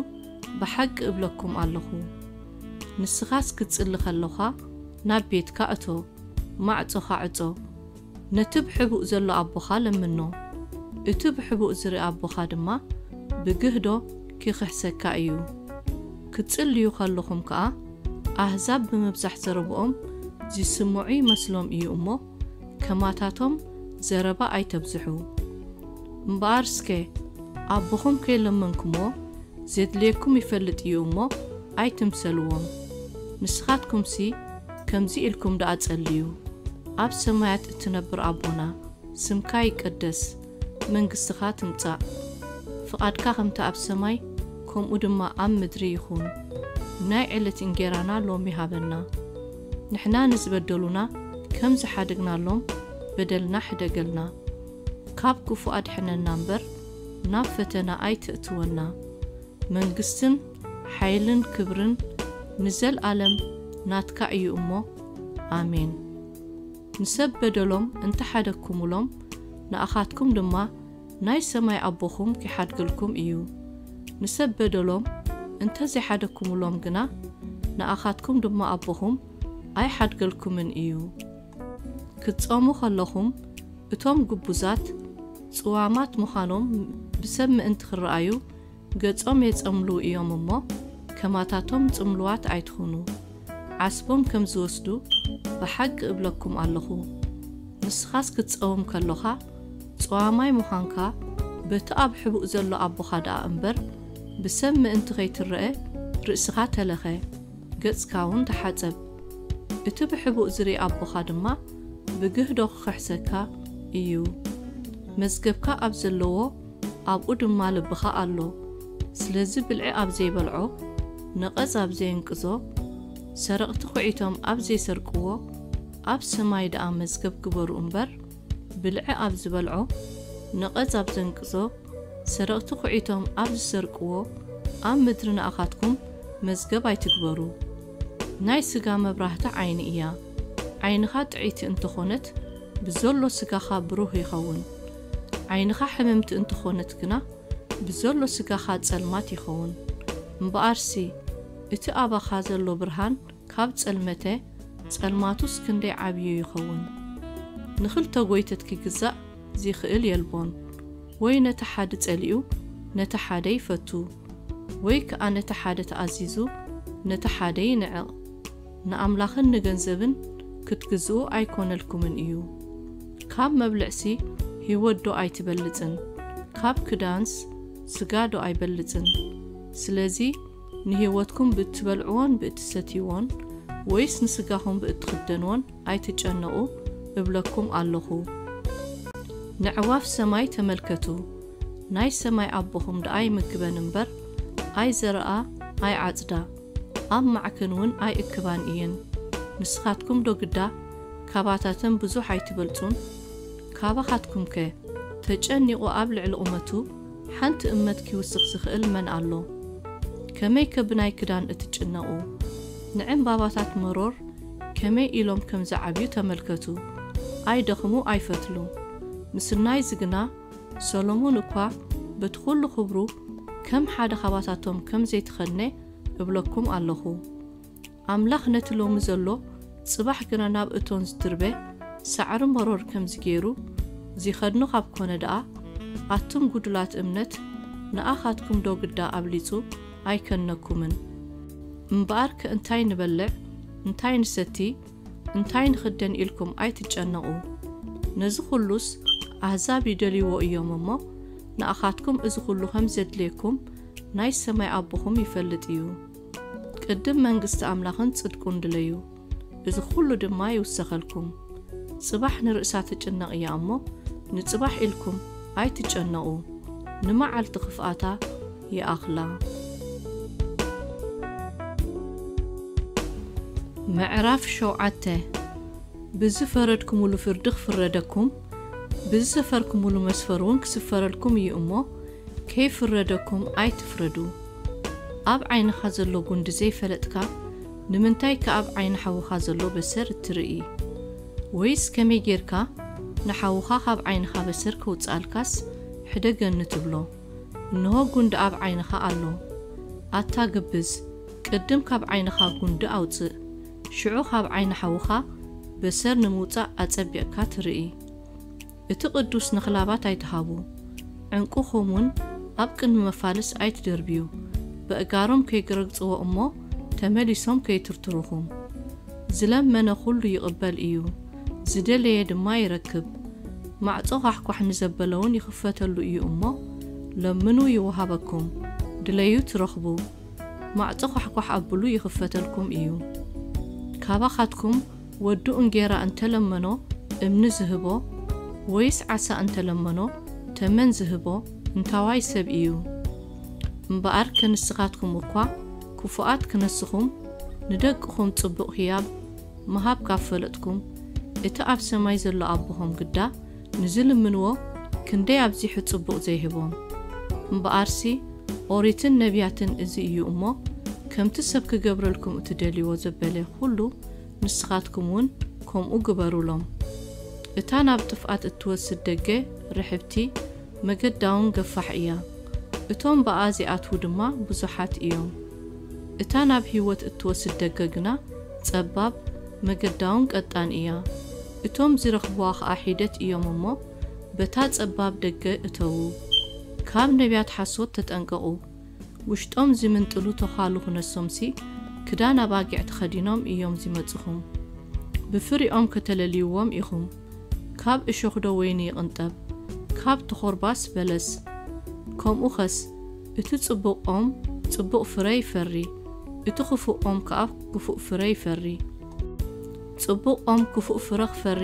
ብሓቂ እብለኩም ኣለኹ። ንስኻስ ክትጽሊ ከሎኻ፣ ናብ ቤትካ እቶ፣ ማዕጾኻ ዕጾ። ነቲ ብሕቡእ ዘሎ ኣቦኻ ለምኖ። እቲ ብሕቡእ ዝርኢ ኣቦኻ ድማ ብግህዶ ኪኽሕሰካ እዩ። ክትጽልዩ ከለኹም ከኣ፣ ኣህዛብ ብምብዛሕ ዘረብኦም ዚስምዑ ይመስሎም እዩ እሞ፣ ከማታቶም ዘረባ ኣይተብዝሑ። እምበኣር እስከ ኣቦኹም ከይለመንኩምዎ፣ ዜድልየኩም ይፈልጥ እዩ እሞ፣ ኣይትምሰልዎም። ንስኻትኩምሲ ከምዚ ኢልኩም ደኣ ጸልዩ፣ ኣብ ሰማያት እትነብር ኣቦና፣ ስምካ ይቀደስ፣ መንግስትኻ ትምጻእ፣ ፍቓድካ ከምቲ ኣብ ሰማይ፣ ከምኡ ድማ ኣብ ምድሪ ይኹን። ናይ ዕለት እንጌራና ሎሚ ሃበና። ንሕና ንዝበደሉና ከም ዝሓደግናሎም በደልና ሕደገልና። ካብ ክፉእ ኣድሕነና እምበር፣ ናብ ፈተና ኣይትእትወና። መንግስትን ሓይልን ክብርን ንዘልኣለም ናትካ እዩ እሞ፣ ኣሜን። ንሰብ በደሎም እንተሓደግኩምሎም፣ ንኣኻትኩም ድማ ናይ ሰማይ ኣቦኹም ኪሓድገልኩም እዩ። ንሰብ በደሎም እንተዘይሓደግኩምሎም ግና፣ ንኣኻትኩም ድማ ኣቦኹም ኣይሓድገልኩምን እዩ። ክትጾሙ ከለኹም፣ እቶም ግቡዛት ጽዋማት ምዃኖም ብሰብ ምእንቲ ክረኣዩ፣ ገጾም የጸምልዉ እዮም እሞ፣ ከማታቶም ጽምሉዋት ኣይትኹኑ። ዓስቦም ከም ዝወስዱ ብሓቂ እብለኩም ኣለኹ። ንስኻስ ክትጸውም ከሎኻ፣ ጽዋማይ ምዃንካ በቲ ኣብ ሕቡእ ዘሎ ኣቦኻ ደኣ እምበር፣ ብሰብ ምእንቲ ኸይትረአ ርእስኻ ተለኸ፣ ገጽካ እውን ተሓጸብ። እቲ ብሕቡእ ዝርኢ ኣቦኻ ድማ ብግህዶ ክኽሕሰካ እዩ። መዝገብካ ኣብ ዘለዎ ኣብኡ ድማ ልብኻ ኣሎ። ስለዚ ብልዒ ኣብ ዘይበልዖ፣ ነቐዝ ኣብ ዘየንቅዞ፣ ሰረቕቲ ኹዒቶም ኣብ ዘይሰርቅዎ፣ ኣብ ሰማይ ደኣ መዝገብ ግበሩ እምበር፣ ብልዒ ኣብ ዝበልዖ፣ ነቐዝ ኣብ ዘንቅዞ፣ ሰረቕቲ ኹዒቶም ኣብ ዝሰርቅዎ፣ ኣብ ምድሪ ንኣኻትኩም መዝገብ ኣይትግበሩ። ናይ ስጋ መብራህቲ ዓይኒ እያ። ዓይንኻ ጥዕይቲ እንተኾነት፣ ብዘሎ ስጋኻ ብሩህ ይኸውን። ዓይንኻ ሕምምቲ እንተኾነት ግና፣ ብዘሎ ስጋኻ ጸልማት ይኸውን። እምበኣርሲ፣ እቲ ኣባኻ ዘሎ ብርሃን ካብ ጸልመተ፣ ጸልማቱስ ክንደይ ዓብዩ ይኸውን። ንኽልተ ጐይተት ኪግዛእ ዚኽእል የልቦን። ወይ ነቲ ሓደ ጸሊኡ፣ ነቲ ሓደ ይፈቱ። ወይ ከኣ ነቲ ሓደ ተኣዚዙ፣ ነቲ ሓደ ይንዕቕ። ንኣምላኽን ንገንዘብን ክትግዝኡ ኣይኮነልኩምን እዩ። ካብ መብልዕሲ ህይወት ዶ ኣይትበልጽን? ካብ ክዳንስ ስጋ ዶ ኣይበልጽን? ስለዚ ንህይወትኩም ብእትበልዕዎን ብእትሰትይዎን፣ ወይስ ንስጋኹም ብእትኽደንዎን ኣይትጨነቑ እብለኩም ኣለኹ። ነዕዋፍ ሰማይ ተመልከቱ። ናይ ሰማይ ኣቦኹም ደኣ ይምግበን እምበር፣ ኣይዘርኣ ኣይዓጽዳ፣ ኣብ ማዕከን እውን ኣይእክባን እየን። ንስኻትኩም ዶ ግዳ ካባታተን ብዙሕ ኣይትበልጹን? ካባኻትኩምከ ተጨኒቑ ኣብ ልዕሊ ቁመቱ ሓንቲ እመት ኪውስኽ ዝኽእል መን ኣሎ? ከመይከ ብናይ ክዳን እትጭነቑ? ንዕምባባታት መሮር ከመይ ኢሎም ከም ዝዓብዩ ተመልከቱ። ኣይደኽሙ ኣይፈትሉ። ምስናይዚ ግና ሰሎሞን እኳ በቲ ኹሉ ኽብሩ ከም ሓደ ኻባታቶም ከም ዘይተኸድነ እብለኩም ኣለኹ። ኣምላኽ ነቲ ሎሚ ዘሎ ጽባሕ ግና ናብ እቶን ዝድርበ ሳዕሪ መሮር ከምዚ ገይሩ ዚኸድኖ ካብ ኮነ ደኣ፣ ኣቱም ጉዱላት እምነት፣ ንኣኻትኩም ዶ ግዳ ኣብሊጹ ኣይከነኩምን? እምበኣርከ እንታይ ንበልዕ፣ እንታይ ንሰቲ፣ እንታይ ንኽደን ኢልኩም ኣይትጨነቑ። ነዚ ኹሉስ ኣህዛብ ይደልይዎ እዮም እሞ፣ ንኣኻትኩም እዚ ኹሉ ከም ዘድልየኩም ናይ ሰማይ ኣቦኹም ይፈልጥ እዩ። ቅድም መንግስቲ ኣምላኽን ጽድቁን ድለዩ፣ እዚ ኹሉ ድማ ይውሰኸልኩም። ጽባሕ ንርእሳ ትጭነቕ እያ እሞ፣ ንጽባሕ ኢልኩም ኣይትጨነቑ። ንመዓልቲ ክፍኣታ ይኣኽላ። ምዕራፍ ሸውዓተ። ብዝፈረድኩምሉ ፍርዲ ክፍረደኩም፣ ብዝሰፈርኩምሉ መስፈር እውን ክስፈረልኩም እዩ እሞ፣ ከይፍረደኩም ኣይትፍረዱ። ኣብ ዓይንኻ ዘሎ ጉንዲ ዘይፈለጥካ፣ ንምንታይ ከ ኣብ ዓይኒ ሓውኻ ዘሎ በሰር እትርኢ? ወይስ ከመይ ጌርካ ንሓውኻ ካብ ዓይንኻ በሰር ከውጽኣልካስ ሕደገኒ ትብሎ? እንሆ ጉንዲ ኣብ ዓይንኻ ኣሎ። ኣታ ግብዝ፣ ቅድም ካብ ዓይንኻ ጉንዲ ኣውጽእ፣ ሽዑ ካብ ዓይኒ ሓውኻ በሰር ንምውጻእ ኣጸቢቕካ ትርኢ። እቲ ቅዱስ ንኽላባት ኣይትሃቡ፣ ዕንቁኹም እውን ኣብ ቅድሚ መፋልስ ኣይትደርብዩ፣ በእጋሮም ከይረግጽዎ እሞ ተመሊሶም ከይትርትሩኹም። ዝለመነ ኹሉ ይቕበል እዩ፣ ዝደለየ ድማ ይረክብ። ማዕጾ ዃሕኳሕ ንዘበለ እውን ይኽፈተሉ እዩ እሞ፣ ለምኑ ይወሃበኩም፣ ድለዩ ትረኽቡ፣ ማዕጾ ዃሕኳሕ ኣብሉ ይኽፈተልኩም እዩ። ካባኻትኩም ወዱ እንጌራ እንተለመኖ እምኒ ዝህቦ፣ ወይስ ዓሳ እንተለመኖ ተመን ዝህቦ እንታዋይ ሰብ እዩ? እምበኣርከ ንስኻትኩም እኳ ክፉኣት ክነስኹም፣ ንደቅኹም ጽቡቕ ህያብ ምሃብ ካብ ፈለጥኩም፣ እቲ ኣብ ሰማይ ዘሎ ኣቦኹም ግዳ ንዝልምንዎ ክንደይ ኣብዚሑ ጽቡቕ ዘይህቦም። እምበኣርሲ ኦሪትን ነቢያትን እዚ እዩ እሞ፣ ከምቲ ሰብ ክገብረልኩም እትደልይዎ ዘበለ ኹሉ ንስኻትኩም እውን ከምኡ ግበሩሎም። እታ ናብ ጥፍኣት እትወስድ ደገ ርሕብቲ፣ መገዳ እውን ገፋሕ እያ፣ እቶም ብኣ ዚኣትዉ ድማ ብዙሓት እዮም። እታ ናብ ህይወት እትወስድ ደገ ግና ጸባብ፣ መገዳ እውን ቀጣን እያ፣ እቶም ዚረኽብዋ ኸኣ ሒደት እዮም እሞ፣ በታ ጸባብ ደገ እተዉ። ካብ ነቢያት ሓሶት ተጠንቀቑ። ውሽጦም ዚምንጥሉ ተዃሉ ኽነሶምሲ፣ ክዳን ኣባጊዕ ተኸዲኖም እዮም ዚመጹኹም። ብፍሪኦም ከተለልይዎም ኢኹም። ካብ እሾኽዶ ወይኒ ይቕንጠብ? ካብ ተኾርባስ በለስ? ከምኡኸስ፣ እቲ ጽቡቕ ኦም ጽቡቕ ፍረ ይፈሪ፣ እቲ ክፉእ ኦም ከኣ ክፉእ ፍረ ይፈሪ። ጽቡቕ ኦም ክፉእ ፍረ ኽፈሪ፣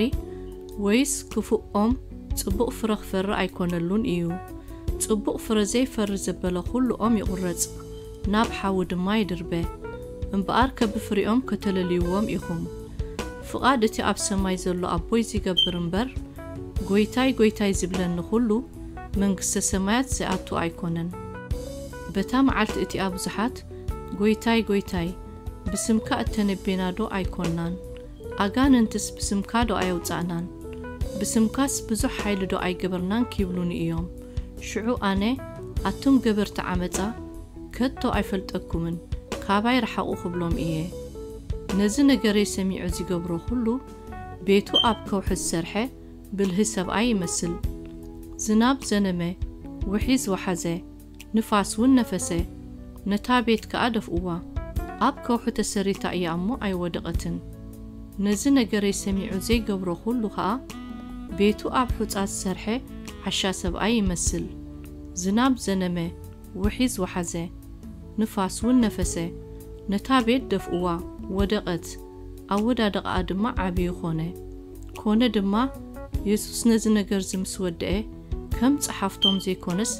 ወይስ ክፉእ ኦም ጽቡቕ ፍረ ኽፈሪ ኣይኮነሉን እዩ። ጽቡቕ ፍረ ዘይፈሪ ዘበለ ኹሉ ኦም ይቑረጽ፣ ናብ ሓዊ ድማ ይድርበ። እምበኣርከ ብፍሪኦም ከተለልይዎም ኢኹም። ፍቓድ እቲ ኣብ ሰማይ ዘሎ ኣቦይ ዚገብር እምበር፣ ጐይታይ፣ ጐይታይ ዚብለኒ ኹሉ መንግስተ ሰማያት ዚኣቱ ኣይኮነን። በታ መዓልቲ እቲኣ ብዙሓት፣ ጐይታይ፣ ጐይታይ፣ ብስምካ እተነቤናዶ ኣይኮንናን? ኣጋንንትስ ብስምካዶ ኣየውጻእናን? ብስምካስ ብዙሕ ሓይሊዶ ኣይገበርናን? ኪብሉኒ እዮም። ሽዑ ኣነ፣ ኣቱም ገበርቲ ዓመጻ፣ ከቶ ኣይፈልጠኩምን፣ ካባይ ርሓቑ ክብሎም እየ። ነዚ ነገረይ ሰሚዑ ዚገብሮ ኹሉ፣ ቤቱ ኣብ ከውሒ ዝሰርሐ ብልሂ ሰብኣይ ይመስል። ዝናብ ዘነመ፣ ውሒዝ ወሓዘ፣ ንፋስ እውን ነፈሰ፣ ነታ ቤት ከኣ ደፍእዋ። ኣብ ከውሒ ተሰሪታ እያ እሞ ኣይወደቐትን። ነዚ ነገረይ ሰሚዑ ዘይገብሮ ኹሉ ኸኣ፣ ቤቱ ኣብ ሑጻ ዝሰርሐ ዓሻ ሰብኣይ ይመስል። ዝናብ ዘነመ፣ ውሒዝ ወሓዘ፣ ንፋስ እውን ነፈሰ፣ ነታ ቤት ደፍእዋ፣ ወደቐት፣ ኣወዳድቓኣ ድማ ዓብዪ ኾነ። ኮነ ድማ፣ የሱስ ነዚ ነገር እዚ ምስ ወድአ፣ ከም ጸሓፍቶም ዘይኮነስ፣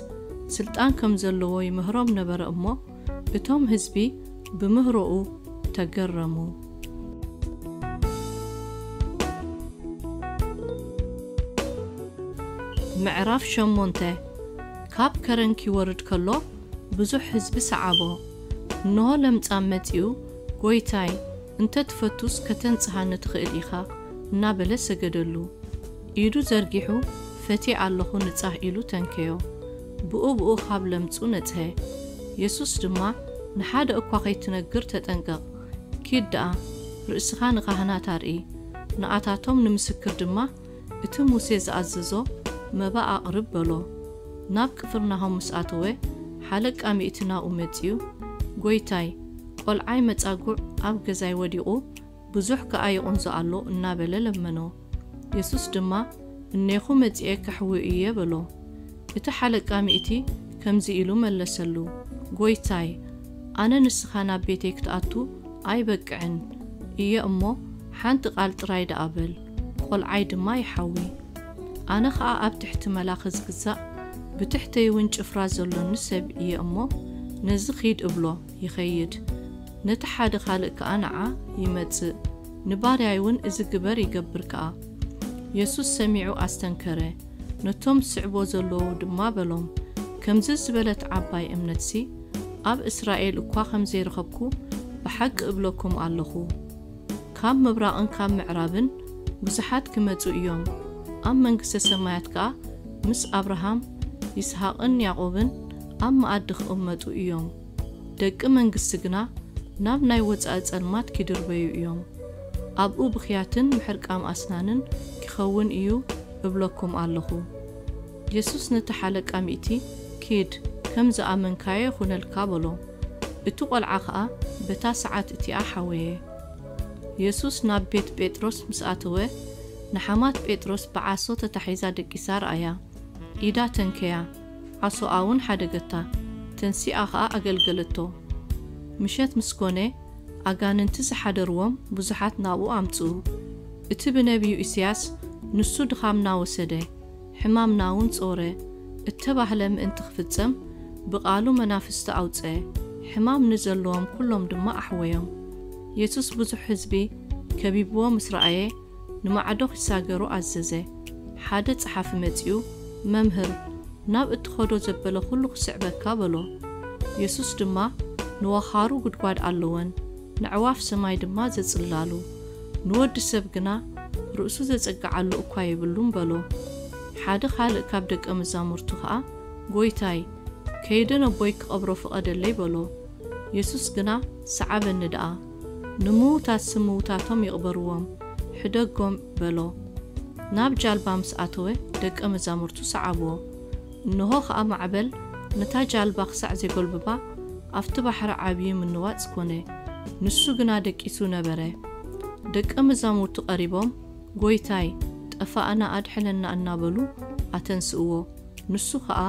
ስልጣን ከም ዘለዎ ይምህሮም ነበረ እሞ፣ እቶም ህዝቢ ብምህሮኡ ተገረሙ። ምዕራፍ ሸሞንተ። ካብ ከረን ኪወርድ ከሎ ብዙሕ ህዝቢ ሰዓቦ። እንሆ ለምጻም መጺኡ፣ "ጐይታይ፣ እንተ ትፈቱስ ከተንጽሃኒ ትኽእል ኢኻ" እናበለ ሰገደሉ። ኢዱ ዘርጊሑ፣ "ፈትየ ኣለኹ፣ ንጻህ" ኢሉ ተንከዮ። ብኡ ብኡ ካብ ለምጹ ነጽሀ። የሱስ ድማ፣ "ንሓደ እኳ ኸይትነግር ተጠንቀቕ። ኪድ ደኣ፣ ርእስኻ ንኻህናት ኣርኢ፣ ንኣታቶም ንምስክር ድማ እቲ ሙሴ ዝኣዘዞ መባ ኣቕርብ" በሎ። ናብ ቅፍርናሆም ምስ ኣተወ፣ ሓለቃ ሚእቲ ናብኡ መጺኡ፣ "ጐይታይ፣ ቈልዓይ መጻጉዕ ኣብ ገዛይ ወዲቑ፣ ብዙሕ ከኣ ይቑንዞ ኣሎ" እናበለ ለመኖ። የሱስ ድማ፣ "እኔኹ መጺኤ ከሕውዮ እየ" በሎ። እቲ ሓለቃ ሚእቲ ከምዚ ኢሉ መለሰሉ፣ "ጐይታይ፣ ኣነ ንስኻ ናብ ቤተይ ክትኣቱ ኣይበቅዕን እየ እሞ፣ ሓንቲ ቃል ጥራይ ደኣ በል፣ ቈልዓይ ድማ ይሓዊ። ኣነ ኸኣ ኣብ ትሕቲ መላኺ ዝግዛእ፣ ብትሕተይ እውን ጭፍራ ዘሎኒ ሰብ እየ እሞ፣ ነዚ ኺድ እብሎ፣ ይኸይድ፣ ነቲ ሓደ ኻልእ ከኣ ንዓ ይመጽእ፣ ንባርያይ እውን እዚ ግበር ይገብር ከኣ።" የሱስ ሰሚዑ ኣስተንከረ፣ ነቶም ዝስዕብዎ ዘለዉ ድማ በሎም፣ "ከምዚ ዝበለት ዓባይ እምነትሲ ኣብ እስራኤል እኳ ከም ዘይረኸብኩ ብሓቂ እብለኩም ኣለኹ። ካብ ምብራቕን ካብ ምዕራብን ብዙሓት ክመጹ እዮም፣ ኣብ መንግስተ ሰማያት ከኣ ምስ ኣብርሃም፣ ይስሃቕን ያዕቆብን ኣብ መኣዲ ክቕመጡ እዮም። ደቂ መንግስቲ ግና ናብ ናይ ወጻኢ ጸልማት ኪድርበዩ እዮም። ኣብኡ ብኽያትን ምሕርቃም ኣስናንን ኪኸውን እዩ እብለኩም ኣለኹ።" የሱስ ነቲ ሓለቃ ሚእቲ፣ "ኪድ፣ ከም ዝኣመንካዮ ይኹነልካ" በሎ። እቲ ቈልዓ ኸኣ በታ ሰዓት እቲኣ ሓወየ። የሱስ ናብ ቤት ጴጥሮስ ምስ ኣተወ፣ ንሓማት ጴጥሮስ ብዓሶ ተታሒዛ ደቂሳ ረኣያ። ኢዳ ተንከያ፣ ዓሶኣ እውን ሓደገታ፣ ተንሲኣ ኸኣ ኣገልገለቶ። ምሸት ምስ ኰነ፣ ኣጋንንቲ ዝሓደርዎም ብዙሓት ናብኡ ኣምጽኡ። እቲ ብነቢዩ ኢሳያስ፣ "ንሱ ድኻምና ወሰደ፣ ሕማምና እውን ጾረ" እተባህለ ምእንቲ ክፍጸም፣ ብቓሉ መናፍስቲ ኣውጽአ፣ ሕማም ንዘለዎም ኵሎም ድማ ኣሕወዮም። የሱስ ብዙሕ ህዝቢ ከቢብዎ ምስ ረኣየ፣ ንማዕዶ ኺሳገሩ ኣዘዘ። ሓደ ጸሓፊ መጺኡ፣ "መምህር፣ ናብ እትኸዶ ዘበለ ኹሉ ክስዕበካ" በሎ። የሱስ ድማ፣ "ንወኻሩ ጒድጓድ ኣለወን፣ ነዕዋፍ ሰማይ ድማ ዘጽልላሉ፣ ንወዲ ሰብ ግና ርእሱ ዘጸግዓሉ እኳ የብሉን" በሎ። ሓደ ኻልእ ካብ ደቀ መዛሙርቱ ኸኣ፣ "ጐይታይ፣ ከይደ ነቦይ ክቐብሮ ፍቐደለይ" በሎ። የሱስ ግና፣ "ሰዓበኒ ደኣ፣ ንምዉታትሲ ምዉታቶም ይቕበርዎም፣ ሕደጎም" በሎ። ናብ ጃልባ ምስ ኣተወ፣ ደቀ መዛሙርቱ ሰዓብዎ። እንሆ ኸኣ ማዕበል ነታ ጃልባ ክሳዕ ዜጐልብባ፣ ኣብቲ ባሕሪ ዓብዪ ምንዋጽ ኰነ። ንሱ ግና ደቂሱ ነበረ። ደቀ መዛሙርቱ ቀሪቦም፣ "ጐይታይ፣ ጠፋእና፣ ኣድሕነና" እናበሉ ኣተንስእዎ። ንሱ ኸኣ፣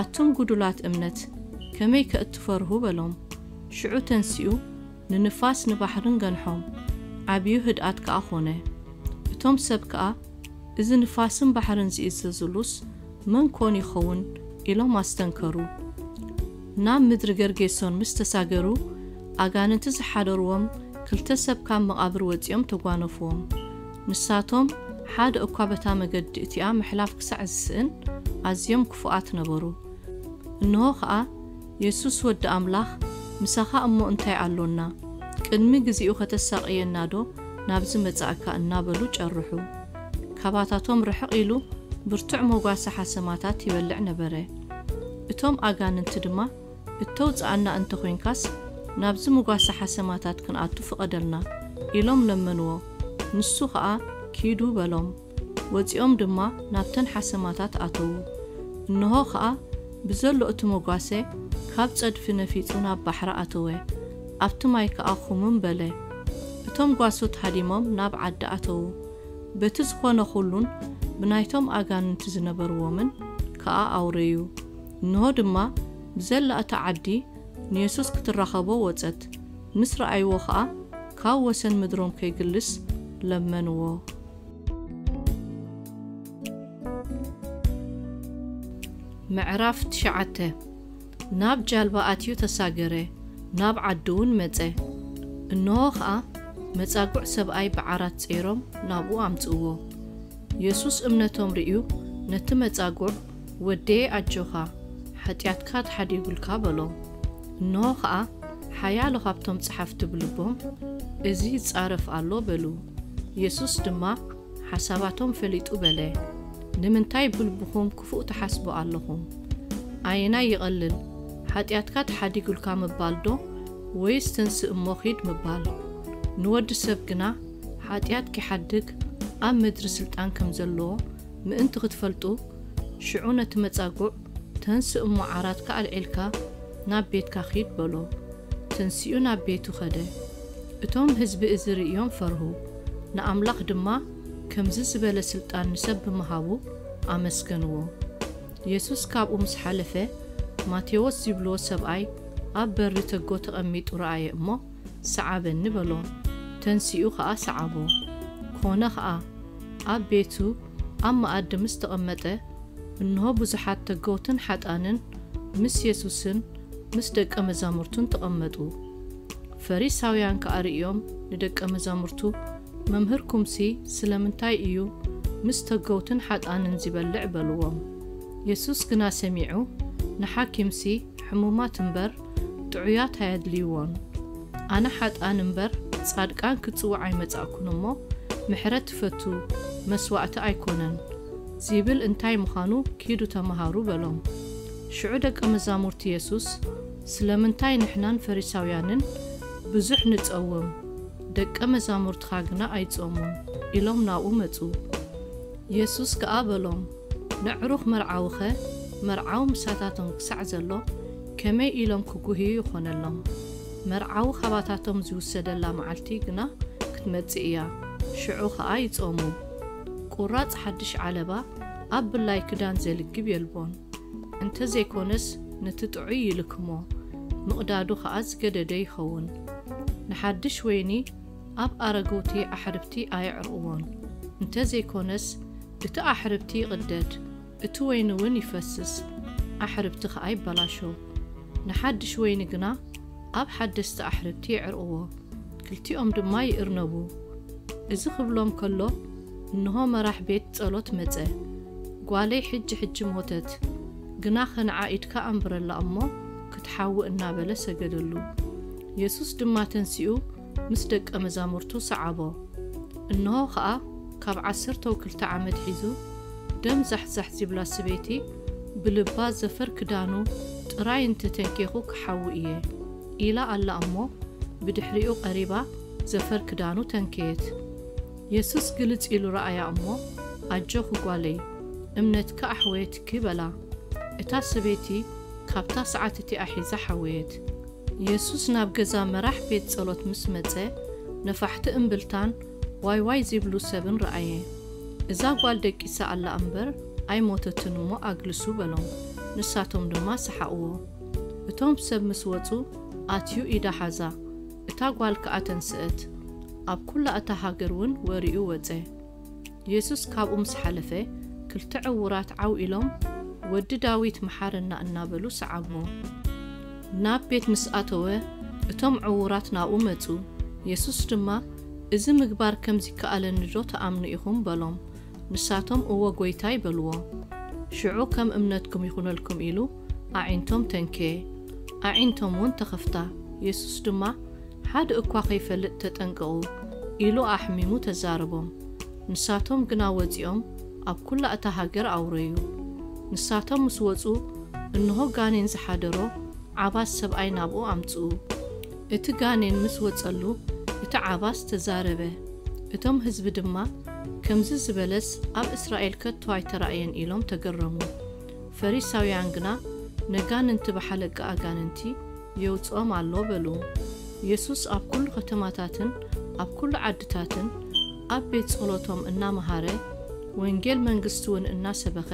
"ኣቱም ግዱላት እምነት፣ ከመይ ከ እትፈርሁ?" በሎም። ሽዑ ተንሲኡ፣ ንንፋስ ንባሕርን ገንሖም፣ ዓብዩ ህድኣት ከኣ ኾነ። እቶም ሰብ ከኣ፣ "እዚ ንፋስን ባሕርን ዝእዘዙሉስ መን ኮን ይኸውን?" ኢሎም ኣስተንከሩ። ናብ ምድሪ ገርጌሶን ምስ ተሳገሩ፣ ኣጋንንቲ ዝሓደርዎም ክልተ ሰብ ካብ መቓብር ወጺኦም ተጓነፍዎም። ንሳቶም ሓደ እኳ በታ መገዲ እቲኣ ምሕላፍ ክሳዕ ዝስእን ኣዝዮም ክፉኣት ነበሩ። እንሆ ኸኣ፣ "የሱስ ወዲ ኣምላኽ፣ ምሳኻ እሞ እንታይ ኣሎና? ቅድሚ ግዜኡ ኸተሳቕየናዶ ናብዚ መጻእካ?" እናበሉ ጨርሑ። ካባታቶም ርሕቕ ኢሉ ብርቱዕ መጓሰ ሓሰማታት ይበልዕ ነበረ። እቶም ኣጋንንቲ ድማ፣ "እተውጽኣና እንተ ኾይንካስ፣ ናብዚ መጓሰ ሓሰማታት ክንኣቱ ፍቐደልና" ኢሎም ለመንዎ። ንሱ ኸኣ፣ "ኪዱ" በሎም። ወጺኦም ድማ ናብተን ሓሰማታት ኣተዉ። እንሆ ኸኣ ብዘሎ እቲ መጓሰ ካብ ጸድፊ ነፊጹ ናብ ባሕሪ ኣተወ። ኣብቲ ማይ ከኣ ኹምም በለ። እቶም ጓሶት ሃዲሞም ናብ ዓዲ ኣተዉ። በቲ ዝኾነ ኹሉን ብናይቶም ኣጋንንቲ ዝነበርዎምን ከኣ ኣውረዩ። እንሆ ድማ ብዘላ እታ ዓዲ ንየሱስ ክትራኸቦ ወጸት። ምስ ረኣይዎ ኸኣ ካብ ወሰን ምድሮም ከይግልስ ለመንዎ። ምዕራፍ ትሽዓተ። ናብ ጃልባ ኣትዩ ተሳገረ፣ ናብ ዓዲ እውን መጸ። እንሆ ኸኣ መጻጉዕ ሰብኣይ ብዓራት ጸይሮም ናብኡ ኣምጽእዎ። የሱስ እምነቶም ርእዩ ነቲ መጻጉዕ፣ "ወደየ ኣጆኻ፣ ሓጢኣትካ ተሓዲጉልካ" በሎ። እንሆ ኸኣ ሓያሎ ካብቶም ጸሓፍቲ ብልቦም፣ "እዚ ይጻረፍ ኣሎ" በሉ። የሱስ ድማ ሓሳባቶም ፈሊጡ በለ፣ "ንምንታይ ብልብኹም ክፉእ ትሓስቡ ኣለኹም? ኣየናይ ይቐልል፣ ሓጢኣትካ ተሓዲጉልካ ምባል ዶ፣ ወይስ ተንስእ እሞ ኺድ ምባል? ንወዲ ሰብ ግና ሓጢኣት ኪሓድግ ኣብ ምድሪ ስልጣን ከም ዘለዎ ምእንቲ ክትፈልጡ፣ ሽዑ ነቲ መጻጉዕ "ተንስእ እሞ ዓራትካ ኣልዒልካ ናብ ቤትካ ኺድ" በሎ። ተንሲኡ ናብ ቤቱ ኸደ። እቶም ህዝቢ እዚ ርእዮም ፈርሁ። ንኣምላኽ ድማ ከምዚ ዝበለ ስልጣን ንሰብ ብምሃቡ ኣመስገንዎ። የሱስ ካብኡ ምስ ሓለፈ፣ ማቴዎስ ዚብልዎ ሰብኣይ ኣብ በሪ ተጎ ተቐሚጡ ረኣየ እሞ፣ "ሰዓበኒ" በሎ። ተንሲኡ ኸኣ ሰዓቦ። ኮነ ኸኣ፣ ኣብ ቤቱ ኣብ መኣዲ ምስ ተቐመጠ፣ እንሆ ብዙሓት ተገውትን ሓጣንን ምስ የሱስን ምስ ደቀ መዛሙርቱን ተቐመጡ። ፈሪሳውያን ከኣ ርእዮም ንደቀ መዛሙርቱ፣ "መምህርኩምሲ ስለምንታይ እዩ ምስ ተገውትን ሓጣንን ዚበልዕ?" በልዎም። የሱስ ግና ሰሚዑ፣ "ንሓኪምሲ ሕሙማት እምበር ጥዑያት ኣየድልይዎን። ኣነ ሓጥኣን እምበር ጻድቃን ክጽውዕ ኣይመጻእኩን እሞ፣ ምሕረት ትፈቱ፣ መስዋእቲ ኣይኮነን" ዚብል እንታይ ምዃኑ ኪዱ ተመሃሩ በሎም። ሽዑ ደቀ መዛሙርቲ የሱስ፣ "ስለምንታይ ንሕናን ፈሪሳውያንን ብዙሕ ንጸውም፣ ደቀ መዛሙርትኻ ግና ኣይጾሙን?" ኢሎም ናብኡ መጹ። የሱስ ከኣ በሎም፣ "ነዕሩኽ መርዓውኸ መርዓዊ ምሳታቶም ክሳዕ ዘሎ ከመይ ኢሎም ክጉህዩ ይኾነሎም? መርዓዊ ካባታቶም ዝውሰደላ መዓልቲ ግና ክትመጽእ እያ፣ ሽዑ ኸኣ ይጾሙ። ቁራጽ ሓድሽ ዓለባ ኣብ ብላይ ክዳን ዘልግብ የልቦን፣ እንተ ዘይኮነስ ነቲ ጥዑይ ይልክሞ፣ ምቕዳዱ ኸኣ ዝገደደ ይኸውን። ንሓድሽ ወይኒ ኣብ ኣረገውቲ ኣሕርብቲ ኣየዕርቕዎን፣ እንተ ዘይኮነስ እቲ ኣሕርብቲ ይቕደድ፣ እቲ ወይኒ እውን ይፈስስ፣ ኣሕርብቲ ኸኣ ይበላሾ። ንሓድሽ ወይኒ ግና ኣብ ሓደስቲ ኣሕርብቲ የዕርቕዎ፣ ክልቲኦም ድማ ይእርነቡ።" እዚ ክብሎም ከሎ፣ እንሆ መራሕ ቤት ጸሎት መጸ። "ጓለይ ሕጂ ሕጂ ሞተት፣ ግናኸ ንዓ ኢድካ ኣንብረላ እሞ ክትሓዊ" እናበለ ሰገደሉ። የሱስ ድማ ተንሲኡ ምስ ደቀ መዛሙርቱ ሰዓቦ። እንሆ ኸኣ ካብ ዓሰርተው ክልተ ዓመት ሒዙ ደም ዛሕዛሕ ዚብላ ሰበይቲ ብልባ፣ "ዘፈር ክዳኑ ጥራይ እንተ ተንኬኹ ክሓዊ እየ" ኢላ ኣላ እሞ፣ ብድሕሪኡ ቀሪባ ዘፈር ክዳኑ ተንከየት። የሱስ ግልጽ ኢሉ ረኣያ እሞ፣ "ኣጆኺ ጓለይ፣ እምነትኪ ኣሕወየትኪ" በላ። እታ ሰበይቲ ካብታ ሰዓት እቲኣ ሒዛ ሓወየት። የሱስ ናብ ገዛ መራሕ ቤት ጸሎት ምስ መጸ፣ ነፋሕቲ እምብልታን ዋይ ዋይ ዚብሉ ሰብን ረኣየ። "እዛ ጓል ደቂሳ ኣላ እምበር ኣይሞተትን እሞ ኣግልሱ" በሎም። ንሳቶም ድማ ሰሓቕዎ። እቶም ሰብ ምስ ወጹ፣ ኣትዩ ኢዳ ሓዛ። እታ ጓል ከኣ ተንስአት። ኣብ ኩላ እታ ሃገር እውን ወሬኡ ወጸ። የሱስ ካብኡ ምስ ሓለፈ፣ ክልተ ዕዉራት ዓው ኢሎም፣ "ወዲ ዳዊት፣ መሓረና" እናበሉ ሰዓብዎ። ናብ ቤት ምስ ኣተወ፣ እቶም ዕዉራት ናብኡ መጹ። የሱስ ድማ፣ "እዚ ምግባር ከም ዚከኣለኒ ዶ ትኣምኑ ኢኹም?" በሎም። ንሳቶም፣ "እወ፣ ጐይታይ" በልዎ። ሽዑ፣ "ከም እምነትኩም ይኹነልኩም" ኢሉ ኣዒንቶም ተንከየ። ኣዒንቶም እውን ተኸፍታ። የሱስ ድማ፣ "ሓደ እኳ ኸይፈልጥ ተጠንቀቑ" ኢሉ ኣሕሚሙ ተዛረቦም። ንሳቶም ግና ወጺኦም ኣብ ኩላ እታ ሃገር ኣውረዩ። ንሳቶም ምስ ወጹ፣ እንሆ ጋኔን ዝሓደሮ ዓባስ ሰብኣይ ናብኡ ኣምጽኡ። እቲ ጋኔን ምስ ወጸሉ፣ እቲ ዓባስ ተዛረበ። እቶም ህዝቢ ድማ፣ "ከምዚ ዝበለስ ኣብ እስራኤል ከቶ ኣይተራእየን" ኢሎም ተገረሙ። ፈሪሳውያን ግና፣ "ነጋንንቲ ብሓለቃ ኣጋንንቲ የውጽኦም ኣሎ" በሉ። የሱስ ኣብ ኩሉ ከተማታትን ኣብ ኩሉ ዓድታትን ኣብ ቤት ጸሎቶም እናመሃረ፣ ወንጌል መንግስቲ እውን እናሰበኸ፣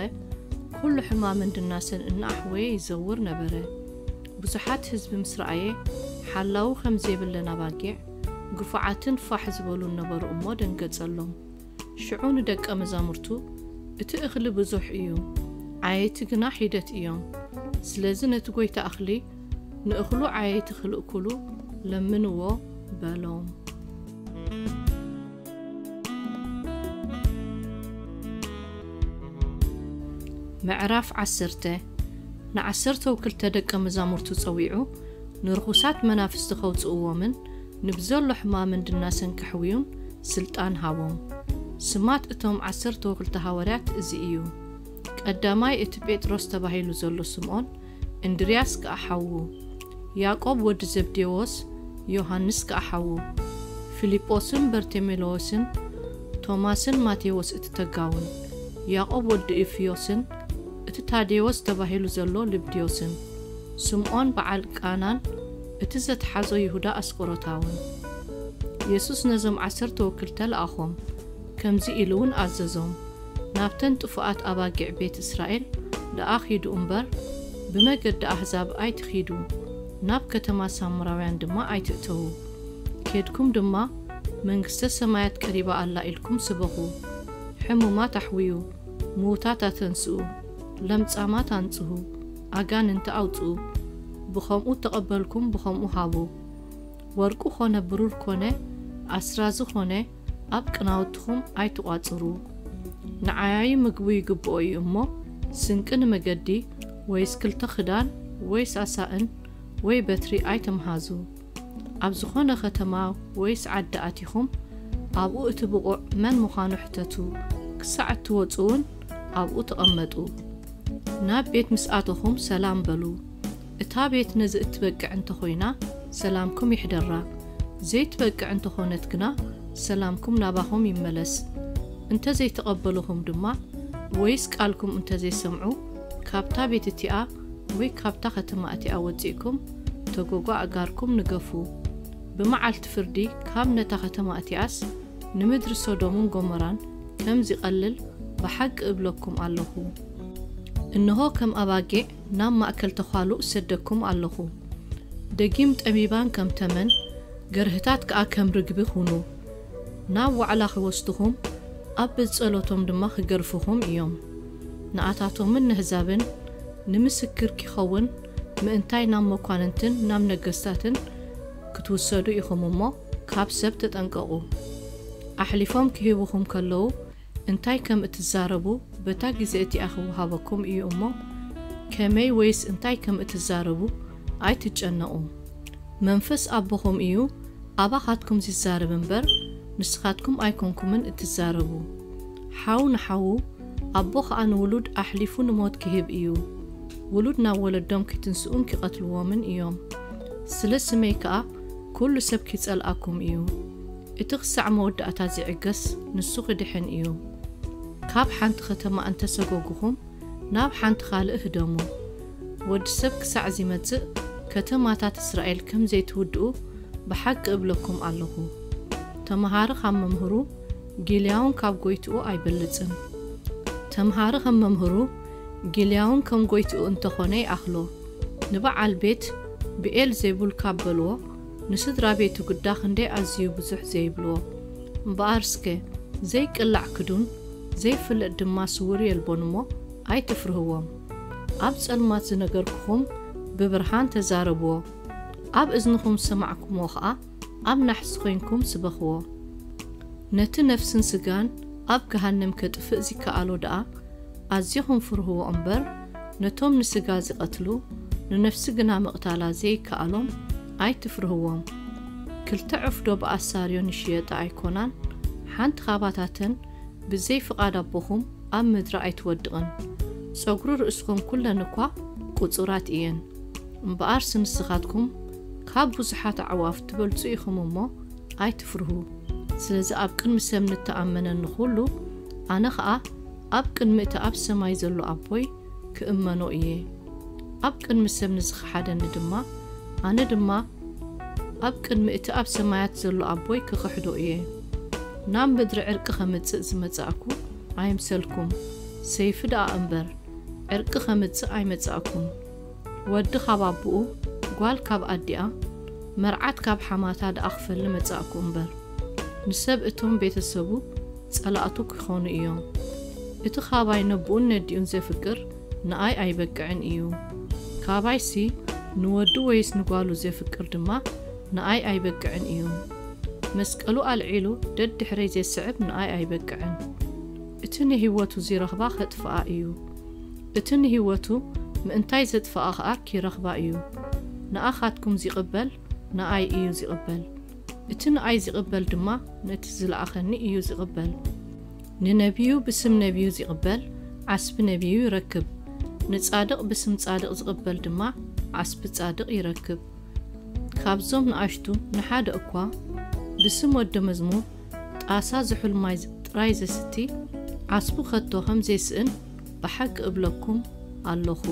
ኩሉ ሕማምን ድናሰን እናኣሕወየ ይዘውር ነበረ። ብዙሓት ህዝቢ ምስ ረኣየ፣ ሓላዊ ከም ዘይብለን ኣባጊዕ፣ ግፉዓትን ፋሕ ዝበሉን ነበሩ እሞ ደንገጸሎም። ሽዑ ንደቀ መዛሙርቱ፣ "እቲ እኽሊ ብዙሕ እዩ፣ ዓየይቲ ግና ሒደት እዮም። ስለዚ ነቲ ጐይታ እኽሊ ንእኽሉ ዓየይቲ ክልእኩሉ ለምንዎ" በሎም። ምዕራፍ ዓሰርተ። ንዓሰርተው ክልተ ደቀ መዛሙርቱ ጸዊዑ፣ ንርኹሳት መናፍስቲ ከውጽእዎምን ንብዘሎ ሕማምን ድናሰን ከሕውዩን ስልጣን ሃቦም። ስማት እቶም ዓሰርተው ክልተ ሃዋርያት እዚ እዩ። ቀዳማይ እቲ ጴጥሮስ ተባሂሉ ዘሎ ስምዖን፣ እንድርያስ ከኣ ሓዉ፣ ያዕቆብ ወዲ ዘብዴዎስ፣ ዮሃንስ ከኣ ሓዉ፣ ፊልጶስን በርቴሜሎዎስን፣ ቶማስን ማቴዎስ እቲ ተጋውን፣ ያዕቆብ ወዲ እልፍዮስን፣ እቲ ታዴዎስ ተባሂሉ ዘሎ ልብድዮስን፣ ስምዖን በዓል ቃናን፣ እቲ ዘትሓዞ ይሁዳ ኣስቆሮታውን። የሱስ ነዞም ዓሰርተ ወክልተ ለኣኾም፣ ከምዚ ኢሉ እውን ኣዘዞም፣ ናብተን ጥፉኣት ኣባጊዕ ቤት እስራኤል ደኣ ኺዱ እምበር፣ ብመገዲ ኣህዛብ ኣይትኺዱ፣ ናብ ከተማ ሳምራውያን ድማ ኣይትእተዉ። ኬድኩም ድማ፣ መንግስተ ሰማያት ቀሪባ ኣላ ኢልኩም ስበኹ። ሕሙማት ኣሕውዩ፣ ምዉታት ኣተንስኡ፣ ለምጻማት ኣንጽሁ፣ ኣጋንንቲ ኣውጽኡ። ብኸምኡ ተቐበልኩም ብኸምኡ ሃቡ። ወርቂ ኾነ ብሩር ኮነ ኣስራዚ ኾነ ኣብ ቅናውትኹም ኣይትቋጽሩ። ንዓያዩ ምግቡ ይግብኦ እዩ እሞ፣ ስንቂ ንመገዲ፣ ወይስ ክልተ ክዳን፣ ወይስ ኣሳእን፣ ወይ በትሪ ኣይትምሃዙ። ኣብ ዝኾነ ከተማ ወይስ ዓዲ ኣቲኹም፣ ኣብኡ እቲ ብቑዕ መን ምዃኑ ሕተቱ። ክሳዕ እትወጹ እውን ኣብኡ ተቐመጡ። ናብ ቤት ምስ ኣተኹም ሰላም በሉ። እታ ቤት ነዚ እትበቅዕ እንተኾይና፣ ሰላምኩም ይሕደራ። ዘይትበቅዕ እንተኾነት ግና፣ ሰላምኩም ናባኹም ይመለስ። እንተ ዘይተቐበሉኹም ድማ፣ ወይስ ቃልኩም እንተ ዘይሰምዑ፣ ካብታ ቤት እቲኣ ወይ ካብታ ከተማ እቲኣ ወጺእኩም፣ ተጎጓ ኣእጋርኩም ንገፉ። ብመዓልቲ ፍርዲ ካብ ነታ ከተማ እቲኣስ፣ ንምድሪ ሶዶምን ጎሞራን ከም ዚቐልል ብሓቂ እብለኩም ኣለኹ። እንሆ፣ ከም ኣባጊዕ ናብ ማእከል ተዃሉ እሰደኩም ኣለኹ። ደጊም ጠቢባን ከም ተመን፣ ገርህታት ከኣ ከም ርግቢ ኩኑ። ናብ ዋዕላ ኺወስድኹም፣ ኣብ ቤት ጸሎቶም ድማ ኺገርፍኹም እዮም። ንኣታቶምን ነህዛብን ንምስክር ኪኸውን ምእንታይ ናብ መኳንንትን ናብ ነገስታትን ክትውሰዱ ኢኹም እሞ፣ ካብ ሰብ ተጠንቀቑ። ኣሕሊፎም ኪህቡኹም ከለዉ፣ እንታይ ከም እትዛረቡ በታ ግዜ እቲኣ ኺወሃበኩም እዩ እሞ፣ ከመይ ወይስ እንታይ ከም እትዛረቡ ኣይትጨነቑ። መንፈስ ኣቦኹም እዩ ኣባኻትኩም ዚዛረብ እምበር፣ ንስኻትኩም ኣይኮንኩምን እትዛረቡ። ሓው ንሓዉ፣ ኣቦ ኸኣ ንውሉድ ኣሕሊፉ ንሞት ኪህብ እዩ። ውሉድ ናብ ወለዶም ኪትንስኡን ኪቐትልዎምን እዮም። ስለ ስመይ ከኣ ኩሉ ሰብ ኪጸልኣኩም እዩ። እቲ ኽሳዕ መወዳእታ ዚዕገስ ንሱ ኺድሕን እዩ። ካብ ሓንቲ ኸተማ እንተ ሰጎጉኹም፣ ናብ ሓንቲ ኻልእ ህደሙ። ወዲ ሰብ ክሳዕ ዚመጽእ፣ ከተማታት እስራኤል ከም ዘይትውድኡ ብሓቂ እብለኩም ኣለኹ። ተምሃሪ ኻብ መምህሩ፣ ጊልያውን ካብ ጐይትኡ ኣይበልጽን። ተምሃሪ ከም መምህሩ፣ ጊልያውን ከም ጐይትኡ እንተኾነ ይኣኽሎ። ንበዓል ቤት ብኤል ዜቡል ካብ በልዎ፣ ንስድራ ቤቱ ግዳ ክንደይ ኣዝዩ ብዙሕ ዘይብልዎ። እምበኣር እስከ ዘይቅላዕ ክዱን ዘይፍለጥ ድማ ስዉር የልቦን እሞ፣ ኣይትፍርህዎም። ኣብ ጸልማት ዝነገርኩኹም ብብርሃን ተዛረብዎ፣ ኣብ እዝንኹም ዝሰማዕኩምዎ ኸኣ ኣብ ናሕሲ ኾይንኩም ስበኽዎ። ነቲ ነፍስን ስጋን ኣብ ገሃነም ከጥፍእ ዚከኣሎ ደኣ ኣዚኹም ፍርህዎ እምበር፣ ነቶም ንስጋ ዚቐትሉ፣ ንነፍሲ ግና ምቕታላ ዘይከኣሎም ኣይትፍርህዎም። ክልተ ዕፍዶ ብኣሳርዮን ይሽየጣ ኣይኮናን? ሓንቲ ኻባታተን ብዘይ ፍቓድ ኣቦኹም ኣብ ምድሪ ኣይትወድቕን። ጸጉሪ ርእስኹም ኩለን እኳ ቁጹራት እየን። እምበኣርሲ ንስኻትኩም ካብ ብዙሓት ኣዕዋፍ ትበልጹ ኢኹም እሞ፣ ኣይትፍርሁ። ስለዚ ኣብ ቅድሚ ሰብ ንተኣመነኒ ኹሉ፣ ኣነ ኸኣ ኣብ ቅድሚ እቲ ኣብ ሰማይ ዘሎ ኣቦይ ክእመኖ እየ። ኣብ ቅድሚ ሰብ ንዝኸሓደኒ ድማ፣ ኣነ ድማ ኣብ ቅድሚ እቲ ኣብ ሰማያት ዘሎ ኣቦይ ክኽሕዶ እየ። ናብ ምድሪ ዕርቂ ኸምጽእ ዝመጻእኩ ኣይምሰልኩም፣ ሰይፊ ደኣ እምበር፣ ዕርቂ ኸምጽእ ኣይመጻእኩን። ወዲ ካብ ኣቦኡ፣ ጓል ካብ ኣዲኣ፣ መርዓት ካብ ሓማታ ደኣ ክፈሊ መጻእኩ እምበር፣ ንሰብ እቶም ቤተሰቡ ጸላእቱ ኪኾኑ እዮም። እቲ ኻባይ ነቦኡን ነዲኡን ዜፍቅር ንኣይ ኣይበቅዕን እዩ። ካባይሲ ንወዱ ወይስ ንጓሉ ዜፍቅር ድማ ንኣይ ኣይበቅዕን እዩ። መስቀሉ ኣልዒሉ ደድሕረይ ዜስዕብ ንኣይ ኣይበቅዕን። እቲ ንህይወቱ ዚረኽባ ኼጥፍኣ እዩ። እቲ ንህይወቱ ምእንታይ ዜጥፍኣ ኸኣ ኪረኽባ እዩ። ንኣኻትኩም ዚቕበል ንኣይ እዩ ዚቕበል። እቲ ንኣይ ዚቕበል ድማ ነቲ ዝለኣኸኒ እዩ ዚቕበል። ንነቢዩ ብስም ነቢዩ ዚቕበል ዓስቢ ነቢዩ ይረክብ። ንጻድቕ ብስም ጻድቕ ዚቕበል ድማ ዓስቢ ጻድቕ ይረክብ። ካብዞም ንኣሽቱ ንሓደ እኳ ብስም ወዲ መዝሙር ጣሳ ዝሑል ማይ ጥራይ ዘስቲ ዓስቡ ኸቶ ኸም ዘይስእን ብሓቂ እብለኩም ኣለኹ።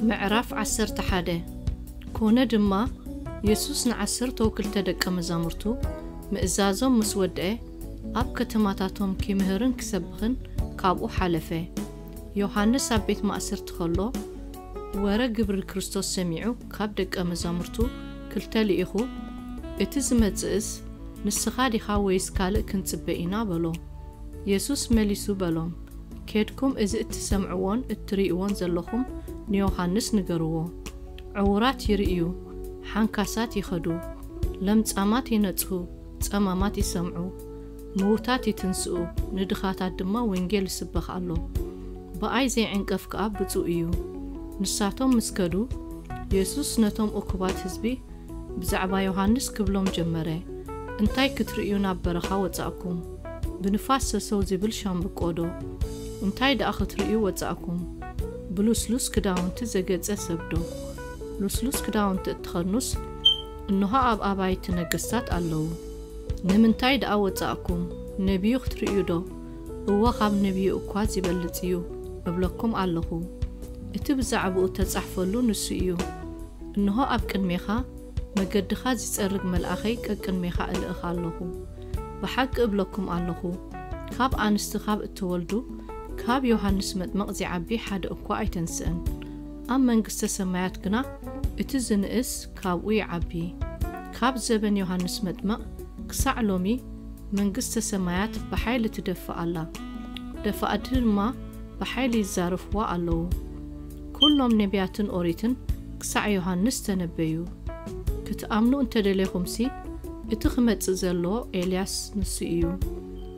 ምዕራፍ ዓሰርተ ሓደ። ኮነ ድማ፣ የሱስ ንዓሰርተ ወክልተ ደቀ መዛሙርቱ ምእዛዞም ምስ ወድአ፣ ኣብ ከተማታቶም ኪምህርን ኪሰብኽን ካብኡ ሓለፈ። ዮሃንስ ኣብ ቤት ማእሰርቲ ኸሎ፣ ወረ ግብሪ ክርስቶስ ሰሚዑ፣ ካብ ደቀ መዛሙርቱ ክልተ ልኢኹ፣ "እቲ ዝመጽእስ ንስኻ ዲኻ ወይስ ካልእ ክንጽበ ኢና?" በሎ። የሱስ መሊሱ በሎም፣ "ኬድኩም እዚ እትሰምዕዎን እትርእይዎን ዘለኹም ንዮሃንስ ንገርዎ። ዕዉራት ይርእዩ፣ ሓንካሳት ይኸዱ፣ ለምጻማት ይነጽሁ፣ ጸማማት ይሰምዑ፣ ምዉታት ይትንስኡ፣ ንድኻታት ድማ ወንጌል ይስበኽ ኣሎ። ብኣይ ዘይዕንቀፍ ከኣ ብጹእ እዩ።" ንሳቶም ምስ ከዱ፣ የሱስ ነቶም እኩባት ህዝቢ ብዛዕባ ዮሃንስ ክብሎም ጀመረ፣ "እንታይ ክትርእዩ ናብ በረኻ ወጻእኩም? ብንፋስ ሰሰው ዚብል ሻምብቆ ዶ? እንታይ ደኣ ክትርእዩ ወጻእኩም? ብልስሉስ ክዳውንቲ ዘጌጸ ሰብ ዶ? ልስሉስ ክዳውንቲ እትኸድኑስ፣ እንሆ ኣብ ኣባይቲ ነገስታት ኣለዉ። ንምንታይ ደኣ ወጻእኩም? ነቢዩ ክትርእዩ ዶ? እወ፣ ካብ ነቢዩ እኳ ዚበልጽ እዩ እብለኩም ኣለኹ። እቲ ብዛዕባኡ እተጻሕፈሉ ንሱ እዩ። እንሆ ኣብ ቅድሜኻ መገድኻ ዚጸርግ መልኣኸይ ቀቅድሜኻ እልእኽ ኣለኹ። ብሓቂ እብለኩም ኣለኹ፣ ካብ ኣንስቲ ካብ እተወልዱ፣ ካብ ዮሃንስ መጥምቕ ዚዓቢ ሓደ እኳ ኣይተንስእን። ኣብ መንግስተ ሰማያት ግና እቲ ዝንእስ ካብኡ ይዓቢ። ካብ ዘበን ዮሃንስ መጥምቕ ክሳዕ ሎሚ መንግስተ ሰማያት ብሓይሊ ትደፍእ ኣላ። ደፋእቲ ድማ ብሓይሊ ይዛረፍዋ ኣለዉ። ኩሎም ነቢያትን ኦሪትን ክሳዕ ዮሃንስ ተነበዩ። ክትኣምኑ እንተ ደሌኹምሲ፣ እቲ ክመጽእ ዘሎ ኤልያስ ንሱ እዩ።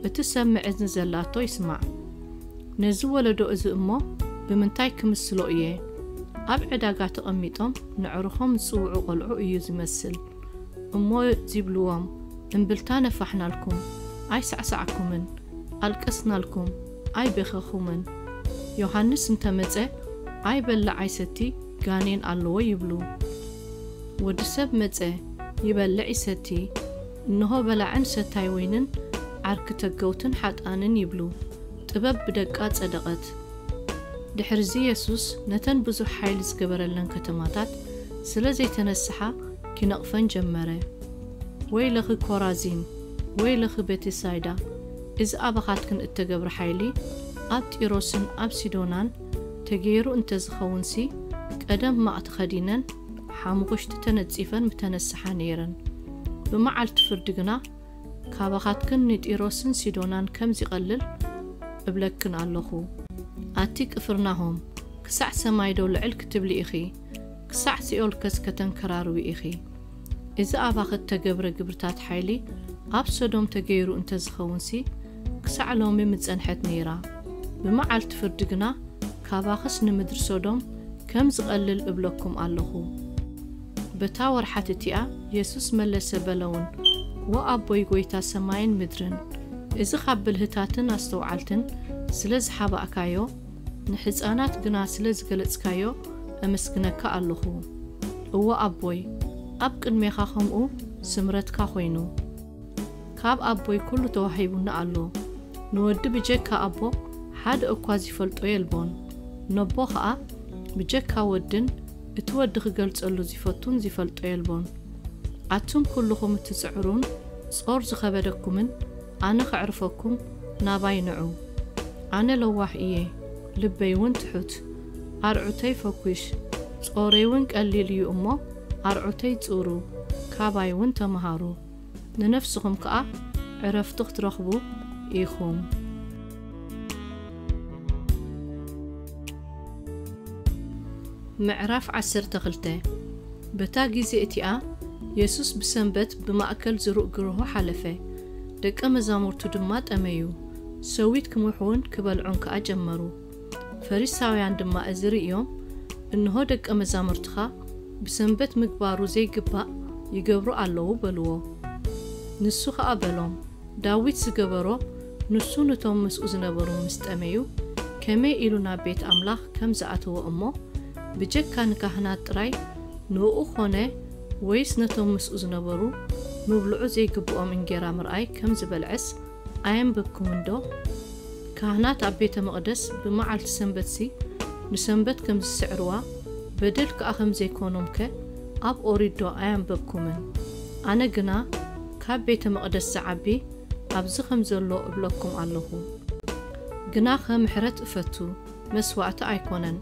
እቲ ሰብ ምዕዝኒ ዘላቶ ይስማዕ። ነዚ ወለዶ እዚ እሞ ብምንታይ ክምስሎ እየ? ኣብ ዕዳጋ ተቐሚጦም ነዕርኾም ዝጽውዑ ቖልዑ እዩ ዝመስል። እሞ ዚብልዎም፣ እምብልታ ነፋሕናልኩም፣ ኣይሳዕሳዕኩምን፣ ኣልቀስናልኩም፣ ኣይበኸኹምን። ዮሃንስ እንተ መጸ፣ ኣይበልዕ ኣይሰቲ፣ ጋኔን ኣለዎ ይብሉ። ወዲ ሰብ መጸ፣ ይበልዕ ይሰቲ፣ እንሆ በላዕን ሰታይ ወይንን ዓርኪ ተገውትን ሓጥኣንን ይብሉ። ጥበብ ብደቃ ጸደቐት። ድሕርዚ የሱስ ነተን ብዙሕ ሓይሊ ዝገበረለን ከተማታት ስለ ዘይተነስሓ ኪነቕፈን ጀመረ። "ወይለኺ ኮራዚን፣ ወይለኺ ቤትሳይዳ፣ እዚ ኣባኻትክን እተገብረ ሓይሊ ኣብ ጢሮስን ኣብ ሲዶናን ተገይሩ እንተ ዝኸውንሲ፣ ቀደም ማቕ ተኸዲነን ሓሙኽሽቲ ተነጺፈን ምተነስሓ ነይረን። ብመዓልቲ ፍርዲ ግና ካባኻትክን ንጢሮስን ሲዶናን ከም ዚቐልል እብለክን ኣለኹ። ኣቲ ቅፍርናሆም፣ ክሳዕ ሰማይ ዶ ልዕል ክትብሊ ኢኺ? ክሳዕ ሲኦልከስ ከተንከራርዊ ኢኺ? እዚ ኣባኺ እተገብረ ግብርታት ሓይሊ ኣብ ሰዶም ተገይሩ እንተ ዝኸውንሲ፣ ክሳዕ ሎሚ ምጸንሐት ነይራ። ብመዓልቲ ፍርዲ ግና ካባኽስ ንምድሪ ሶዶም ከም ዝቐልል እብለኩም ኣለኹ። በታ ወርሓት እቲኣ የሱስ መለሰ በለውን፣ ወኣቦይ ጐይታ ሰማይን ምድርን፣ እዚ ኻብ ብልህታትን ኣስተውዓልትን ስለ ዝሓባእካዮ፣ ንሕፃናት ግና ስለ ዝገለጽካዮ፣ ኣመስግነካ ኣለኹ። እወ ኣቦይ፣ ኣብ ቅድሜኻ ኸምኡ ስምረትካ ኾይኑ። ካብ ኣቦይ ኩሉ ተዋሂቡኒ ኣሎ። ንወዲ ብጀካ ኣቦ ሓደ እኳ ዚፈልጦ የልቦን። ነቦ ኸኣ ብጀካ ወድን እቲ ወዲ ኺገልጸሉ ዚፈቱን ዚፈልጦ የልቦን። ኣቱም ኩልኹም እትጽዕሩን ጾር ዝኸበደኩምን፣ ኣነ ኸዕርፈኩም ናባይ ንዑ። ኣነ ለዋህ እየ፣ ልበይ እውን ትሑት። ኣርዑተይ ፈኲሽ፣ ጾረይ እውን ቀሊል እዩ እሞ፣ ኣርዑተይ ጽሩ፣ ካባይ እውን ተምሃሩ። ንነፍስኹም ከኣ ዕረፍቲ ክትረኽቡ ኢኹም። ምዕራፍ ዓሰርተ ክልተ። በታ ግዜ እቲኣ የሱስ ብሰንበት ብማእከል ዝሩእ ግርሆ ሓለፈ። ደቀ መዛሙርቱ ድማ ጠመዩ። ሰዊት ክምሕዉን ክበልዑን ከኣ ጀመሩ። ፈሪሳውያን ድማ እዚ ርእዮም፣ "እንሆ ደቀ መዛሙርትኻ ብሰንበት ምግባሩ ዘይግባእ ይገብሩ ኣለዉ" በልዎ። ንሱ ኸኣ በሎም፣ "ዳዊት ዝገበሮ፣ ንሱ ነቶም ምስኡ ዝነበሩ ምስ ጠመዩ፣ ከመይ ኢሉ ናብ ቤት ኣምላኽ ከም ዝኣተወ እሞ፣ ብጀካ ንካህናት ጥራይ ንእኡ ኾነ ወይስ ነቶም ምስኡ ዝነበሩ ምብልዑ ዘይግብኦም እንጌራ ምርኣይ ከም ዝበልዐስ ኣየንበብኩምን ዶ?" ካህናት ኣብ ቤተ መቕደስ ብመዓልቲ ሰንበትሲ ንሰንበት ከም ዝስዕርዋ፣ በደል ከኣ ከም ዘይኮኖምከ ኣብ ኦሪት ዶ ኣየንበብኩምን? ኣነ ግና ካብ ቤተ መቕደስ ዝዓቢ ኣብዚ ከም ዘሎ እብለኩም ኣለኹ። ግናኸ ምሕረት እፈቱ፣ መስዋእቲ ኣይኮነን።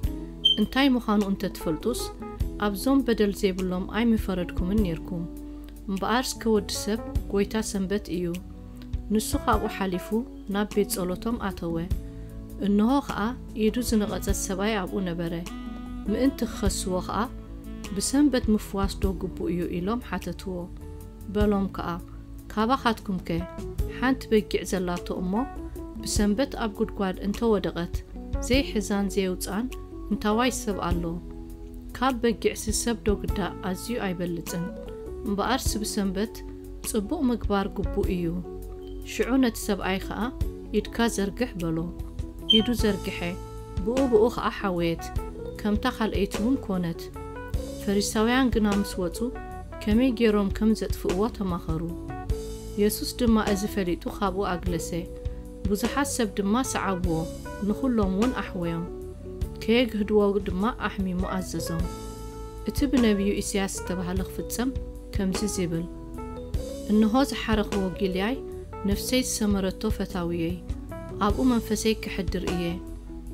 እንታይ ምዃኑ እንተ ትፈልጡስ፣ ኣብዞም በደል ዘይብሎም ኣይምፈረድኩምን ኔርኩም። እምበኣርስ ከወዲ ሰብ ጐይታ ሰንበት እዩ። ንሱ ኻብኡ ሓሊፉ ናብ ቤት ጸሎቶም ኣተወ። እንሆ ኸኣ ኢዱ ዝነቐጸት ሰብኣይ ኣብኡ ነበረ። ምእንቲ ክኸስዎ ኸኣ፣ ብሰንበት ምፍዋስ ዶ ግቡእ እዩ? ኢሎም ሓተትዎ። በሎም ከኣ፣ ካባኻትኩምከ ሓንቲ በጊዕ ዘላቶ እሞ ብሰንበት ኣብ ጉድጓድ እንተ ወደቐት፣ ዘይሕዛን ዘየውጽኣን እንታዋይ ሰብ ኣሎ? ካብ በጊዕሲ ሰብ ዶ ግዳ ኣዝዩ ኣይበልጽን? እምበኣርሲ ብሰንበት ጽቡቕ ምግባር ግቡእ እዩ። ሽዑ ነቲ ሰብኣይ ኸኣ፣ ኢድካ ዘርግሕ በሎ። ኢዱ ዘርግሐ፣ ብኡ ብኡ ኸኣ ሓወየት፣ ከምታ ካልኣይቲ እውን ኮነት። ፈሪሳውያን ግና ምስ ወጹ፣ ከመይ ገይሮም ከም ዘጥፍእዎ ተማኸሩ። የሱስ ድማ እዚ ፈሊጡ ኻብኡ ኣግለሰ። ብዙሓት ሰብ ድማ ሰዓብዎ፣ ንኹሎም እውን ኣሕወዮም። ከየግህድዎ ድማ ኣሕሚሙ ኣዘዞም። እቲ ብነቢዩ ኢሳያስ ዝተባህለ ክፍጸም ከምዚ ዚብል፣ እንሆ ዝሓረኽዎ ጊልያይ፣ ነፍሰይ ዝሰመረቶ ፈታውየይ፣ ኣብኡ መንፈሰይ ከሕድር እየ።